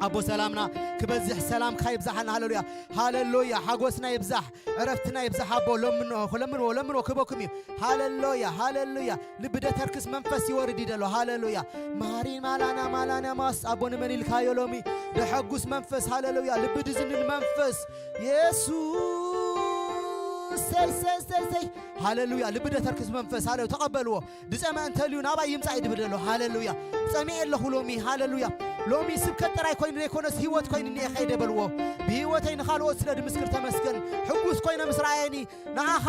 ኣቦ ሰላምና ክበዝሕ ሰላምካ ይብዛሓልና ሃሌሉያ። ሃሌሉያ ሓጎስና ይብዛሕ ዕረፍትና ይብዛሕ ኣቦ። ለምንዎ ለምንዎ ለምንዎ ክበኩም እዩ። ሃሌሉያ ሃሌሉያ። ልቢ ደተርክስ መንፈስ ይወርድ ይደሎ ሃሌሉያ። ማሪ ማላና ማላና ማስ ኣቦ ንመን ኢልካዮ ሎሚ ደሐጉስ መንፈስ ሃሌሉያ። ልቢ ድዝንን መንፈስ የሱስ ሰይ ሰይ ሰይ ሰይ ሃሌሉያ። ልቢ ደተርክስ መንፈስ ሃሌ ተቐበልዎ። ድጸመ እንተልዩ ናባይ ይምጻእ ይድብል ዘሎ ሃሌሉያ። ጸሚኤ ኣለኹ ሎሚ ሃሌሉያ። ሎሚ ስብከት ጥራይ ኮይኑ ዘይኮነስ ህይወት ኮይኑ እኒኤ ከይደ በልዎ። ብህይወተይ ንኻልኦት ስለ ድምስክር ተመስገን። ሕጉስ ኮይነ ምስ ረኣየኒ ንኣኻ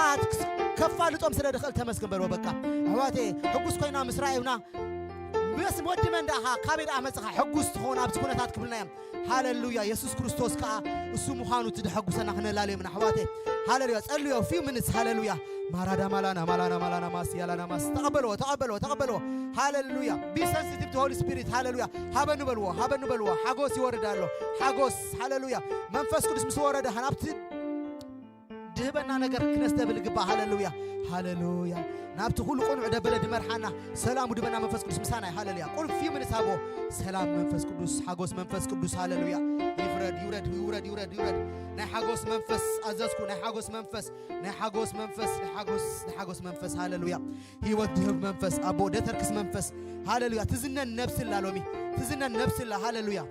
ከፋልጦም ስለ ድኽእል ተመስገን በልዎ። በቃ ኣሕዋቴ ሕጉስ ኮይና ምስ ረኣዩና ምስ ወዲ መን ደኣኻ ካበይ ደኣ መጽኻ ሕጉስ ትኸውን ኣብዚ ኩነታት ክብልና እዮም። ሃሌሉያ የሱስ ክርስቶስ ከኣ እሱ ምዃኑ እቲ ደሐጉሰና ክነላልዮም ኢና ኣሕዋቴ። ሃሌሉያ ጸልዮ few minutes ሃሌሉያ። ማራዳ ማላና ማላና ማላና ማስ ያላና ማስ ተቐበልዎ ተቐበልዎ ተቐበልዎ። ሃሌሉያ be sensitive to Holy Spirit ሃሌሉያ። ሃበኑ በልዎ ሃበኑ በልዎ። ሓጎስ ይወርድ ኣሎ ሓጎስ ሃሌሉያ። መንፈስ ቅዱስ ምስ ወረደ ናብቲ ድህበና ነገር ክነስተብል ግባ ሃሌሉያ። ሃሌሉያ ናብቲ ኩሉ ቅኑዕ ደበለ ድመርሓና ሰላሙ ድበና መንፈስ ቅዱስ ምሳና እዩ ሃሌሉያ። ቁልፍ few minutes ሃቦ ሰላም መንፈስ ቅዱስ ሓጎስ መንፈስ ቅዱስ ሃሌሉያ። ይፍረድ ይውረድ ይውረድ ይውረድ ይውረድ። ናይ ሓጎስ መንፈስ ኣዘዝኩ ናይ ሓጎስ መንፈስ ናይ ሓጎስ መንፈስ ናይ ሓጎስ ናይ ሓጎስ መንፈስ ሃሌሉያ። ህይወት ድህብ መንፈስ ኣቦ ደተርክስ መንፈስ ሃሌሉያ። ትዝነን ነብስላ ሎሚ ትዝነን ነብስላ ሃሌሉያ።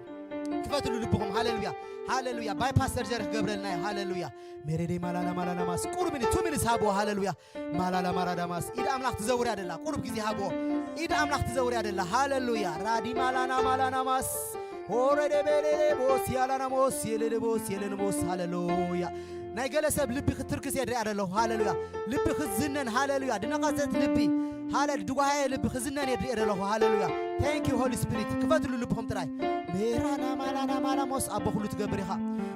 ክፈትሉ ልብኹም ሃሌሉያ። ሃሌሉያ ባይፓስ ሰርጀሪ ክገብረልና እዩ ሃሌሉያ። ሜሬዴ ማላና ማላና ማስ ቁሩብ ሚኒት two minutes ሃብዎ ሃሌሉያ። ማላላ ማራዳ ማስ ኢድ ኣምላኽ ትዘውር ያደላ ቁሩብ ግዜ ሃብዎ። ኢድ ኣምላኽ ትዘውር ያደላ ሃሌሉያ። ራዲ ማላና ማላና ማስ ሆረደ ቤሌሌ ቦስ ያላና ሞስ የሌሌ ቦስ የሌሌ ቦስ ሃሌሉያ። ናይ ገለ ሰብ ልቢ ክትርክስ የድርያ ደለኹ ሃሌሉያ። ልቢ ክትዝነን ሃሌሉያ። ድነቐዘት ልቢ ሃለ ድጓሃየ ልቢ ክዝነን የድርየ ደለኹ ሃሌሉያ። Thank you Holy Spirit ክፈትሉ ልብኹም ጥራይ። ሜራና ማላና ማላሞስ ኣቦ ኩሉ ትገብር ኢኻ።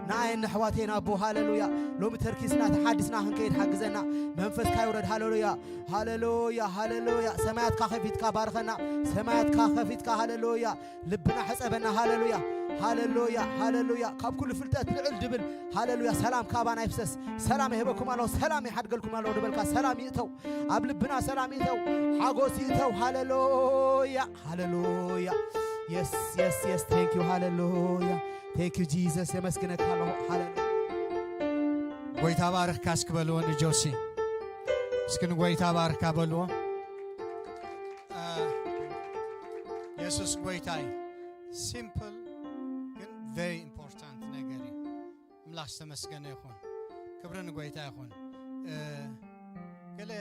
ንኣየን ኣሕዋተይን ኣቦ ሃሌሉያ። ሎሚ ተርኪስና ተሓዲስና ክንከይድ ሓግዘና። መንፈስካ ይውረድ ሃሌሉያ። ሃሌሉያ ሃሌሉያ። ሰማያትካ ከፊትካ ባርኸና። ሰማያትካ ከፊትካ ሃሌሉያ። ልብና ሕጸበና ሃሌሉያ። ሃሌሉያ ሃሌሉያ። ካብ ኩሉ ፍልጠት ልዕል ድብል ሃሌሉያ። ሰላም ካባና ይፍሰስ። ሰላም ይህበኩም ኣለኹ ሰላም ይሓድገልኩም ኣለኹ ድበልካ ሰላም ይእተው። ኣብ ልብና ሰላም ይእተው። ሓጎስ ይእተው ሃሌሉያ። ሃሌሉያ። Yes yes yes thank you ሃሌሉያ። Thank you Jesus የመስግነካ ኣለኹ ሃሌሉያ። ጎይታ ባርክካ እስኪ በልዎ ንጆሲ። እስኪ ንጎይታ ባርካ በልዎ። አ፣ የሱስ ጎይታ እዩ። Simple ግን very important ነገር እዩ። ኣምላኽ ዝተመስገነ ይኹን። ክብሪ ንጎይታ ይኹን። እ፣ ገለ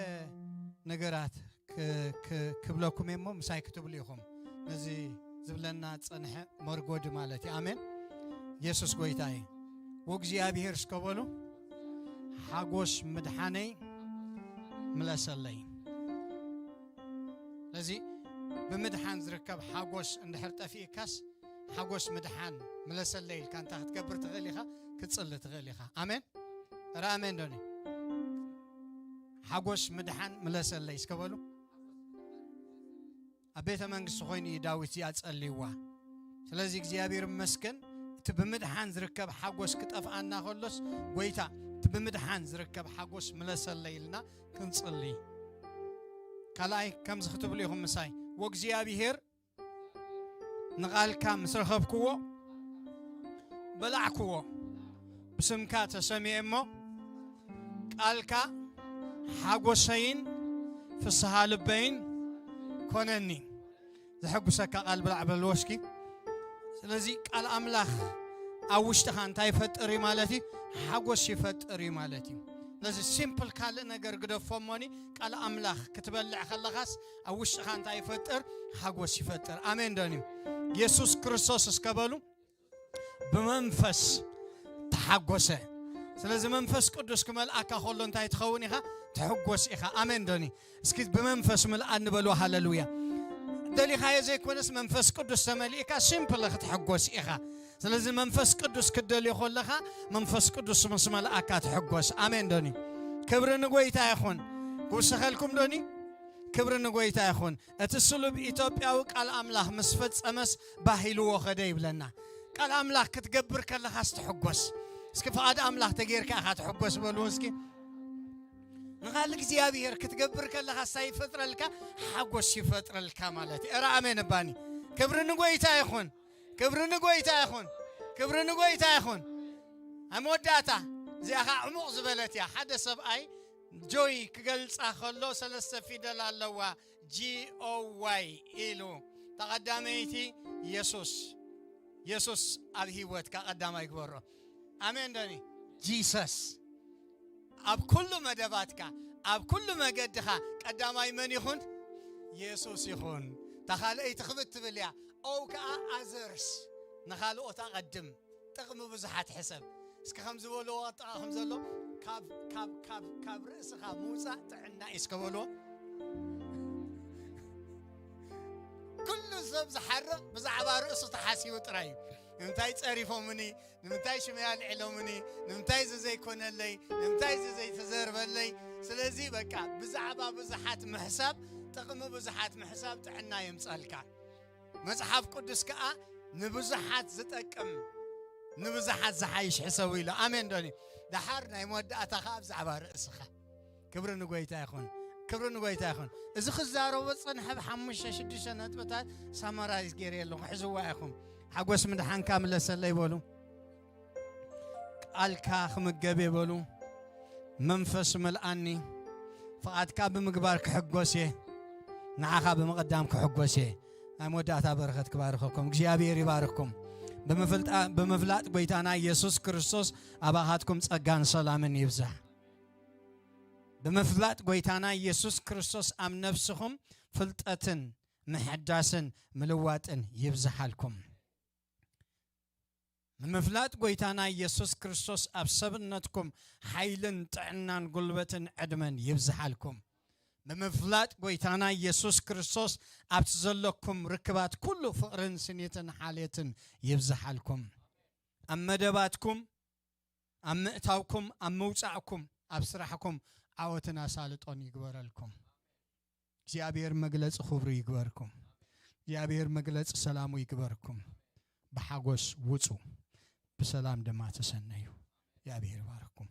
ነገራት ክ- ክ- ክብለኩም እየ እሞ ምሳይ ክትብሉ ኢኹም። ነዚ ዝብለና ጸንሐ መርጎዲ ማለት እዩ። ኣሜን። የሱስ ጎይታ እዩ። ወእግዚኣብሔር እስከ በሉ ሓጎስ ምድሓነይ ምለሰለይ። ስለዚ ብምድሓን ዝርከብ ሓጎስ እንድሕር ጠፊእካስ ሓጎስ ምድሓን ምለሰለይ ኢልካ እንታይ ክትገብር ትኽእል ኢኻ? ክትጽሊ ትኽእል ኢኻ። ኣሜን። ረ ኣሜን ዶኒ ሓጎስ ምድሓን ምለሰለይ እስከ በሉ። ኣብ ቤተ መንግስቲ ኮይኑ እዩ ዳዊት እዚኣ ጸልይዋ። ስለዚ እግዚኣብሔር ይመስገን። እቲ ብምድሓን ዝርከብ ሓጎስ ክጠፍኣና ከሎስ ጎይታ እቲ ብምድሓን ዝርከብ ሓጎስ ምለሰለይ ኢልና ክንጽሊ። ካልኣይ ከምዚ ክትብሉ ኢኹም ምሳይ። ወእግዚኣብሔር ንቓልካ ምስ ረኸብክዎ በላዕክዎ። ብስምካ ተሰሚኤ እሞ ቃልካ ሓጎሰይን ፍስሃ ልበይን ኮነኒ። ዘሐጉሰካ ቃል ብላዕ በልዎ እስኪ። ስለዚ ቃል ኣምላኽ ኣብ ውሽጥኻ እንታይ ይፈጥር እዩ ማለት እዩ? ሓጎስ ይፈጥር እዩ ማለት እዩ። ስለዚ ሲምፕል ካልእ ነገር ግደፎ እሞኒ ቃል ኣምላኽ ክትበልዕ ከለኻስ ኣብ ውሽጥኻ እንታይ ይፈጥር? ሓጎስ ይፈጥር። ኣሜን ዶን እዩ? የሱስ ክርስቶስ እስከ በሉ። ብመንፈስ ተሓጎሰ። ስለዚ መንፈስ ቅዱስ ክመልኣካ ከሎ እንታይ ትኸውን ኢኻ? ትሕጎስ ኢኻ። ኣሜን ዶኒ? እስኪ ብመንፈስ ምልኣ ንበሉ። ሃለሉያ። ደሊኻዮ ዘይኮነስ መንፈስ ቅዱስ ተመሊእካ ሲምፕል ክትሕጎስ ኢኻ። ስለዚ መንፈስ ቅዱስ ክትደልዮ ከለኻ መንፈስ ቅዱስ ምስ መልኣካ ትሕጎስ። ኣሜን ዶኒ? ክብሪ ንጎይታ ይኹን። ክውስኸልኩም ዶኒ? ክብሪ ንጎይታ ይኹን። እቲ ስሉብ ኢትዮጵያዊ ቃል ኣምላኽ ምስ ፈጸመስ ባህ ኢልዎ ኸደ ይብለና። ቃል ኣምላኽ ክትገብር ከለኻስ ትሕጎስ። እስኪ ፍቓድ ኣምላኽ ተጌርካ ኢኻ ትሕጎስ በልዎ እስኪ። ንቓል እግዚኣብሔር ክትገብር ከለኻ እንታይ ይፈጥረልካ? ሓጎስ ይፈጥረልካ ማለት እዩ። እረ ኣሜን እባኒ። ክብሪ ንጎይታ ይኹን። ክብሪ ንጎይታ ይኹን። ክብሪ ንጎይታ ይኹን። ኣብ መወዳእታ እዚኣ ኸዓ ዕሙቕ ዝበለት እያ። ሓደ ሰብኣይ ጆይ ክገልጻ ከሎ ሰለስተ ፊደል ኣለዋ። ጂ ኦ ዋይ ኢሉ። ተቐዳመይቲ የሱስ። የሱስ ኣብ ህይወትካ ቀዳማይ ግበሮ። ኣሜን ዶኒ? ጂሰስ ኣብ ኩሉ መደባትካ፣ ኣብ ኩሉ መገድኻ ቀዳማይ መን ይኹን? የሱስ ይኹን። እታ ካልኣይቲ ክብድ ትብል እያ። ኦው ከኣ ኣዘርስ፣ ንኻልኦት ኣቐድም። ጥቕሚ ብዙሓት ሕሰብ። እስኪ ከም ዝበልዎ ጥቓ ከም ዘሎ፣ ካብ፣ ካብ፣ ካብ፣ ካብ ርእስኻ ምውጻእ ጥዕና እዩ እስከ በልዎ። ኩሉ ሰብ ዝሓርቕ ብዛዕባ ርእሱ ተሓሲቡ ጥራይ እዩ። ንምንታይ ጸሪፎምኒ? ንምንታይ ሽመይ ኣልዒሎምኒ? ንምንታይ እዚ ዘይኮነለይ? ንምንታይ እዚ ዘይተዘርበለይ? ስለዚ በቃ ብዛዕባ ብዙሓት ምሕሳብ፣ ጥቕሚ ብዙሓት ምሕሳብ ጥዕና የምጸልካ። መጽሓፍ ቅዱስ ከኣ ንብዙሓት ዝጠቅም፣ ንብዙሓት ዝሓይሽ ሕሰቡ ኢሉ። ኣሜን ዶኒ? ደሓር ናይ መወዳእታ ከኣ ብዛዕባ ርእስኻ። ክብሪ ንጎይታ ይኹን። ክብሪ ንጎይታ ይኹን። እዚ ክዛረቦ ዝጸንሐ ብሓሙሽተ ሽዱሽተ ነጥብታት ሳማራይዝ ገይረ ኣለኹ። ሕዝዋ ኢኹም። ሓጎስ ምድሓንካ ምለሰለይ በሉ። ቃልካ ክምገብ እየ በሉ። መንፈስ መልኣኒ። ፍቓድካ ብምግባር ክሕጎስ እየ። ንዓኻ ብምቕዳም ክሕጎስ እየ። ናይ መወዳእታ በረኸት ክባርኸኩም። እግዚኣብሔር ይባርኽኩም። ብምፍልጣ-፣ ብምፍላጥ ጎይታና ኢየሱስ ክርስቶስ ኣባኻትኩም ጸጋን ሰላምን ይብዛሕ። ብምፍላጥ ጎይታና ኢየሱስ ክርስቶስ ኣብ ነፍስኹም ፍልጠትን ምሕዳስን ምልዋጥን ይብዝሓልኩም። ብምፍላጥ ጎይታና ኢየሱስ ክርስቶስ ኣብ ሰብነትኩም ሓይልን ጥዕናን ጉልበትን ዕድመን ይብዝሓልኩም። ብምፍላጥ ጎይታና ኢየሱስ ክርስቶስ ኣብቲ ዘለኩም ርክባት ኩሉ ፍቕርን ስኒትን ሓልየትን ይብዝሓልኩም። ኣብ መደባትኩም፣ ኣብ ምእታውኩም፣ ኣብ ምውጻእኩም፣ ኣብ ስራሕኩም ዓወትን ኣሳልጦን ይግበረልኩም። እግዚኣብሔር መግለጺ ክብሩ ይግበርኩም። እግዚኣብሔር መግለጺ ሰላሙ ይግበርኩም። ብሓጎስ ውጹ፣ ብሰላም ድማ ተሰነዩ። እግዚኣብሔር ይባርክኩም።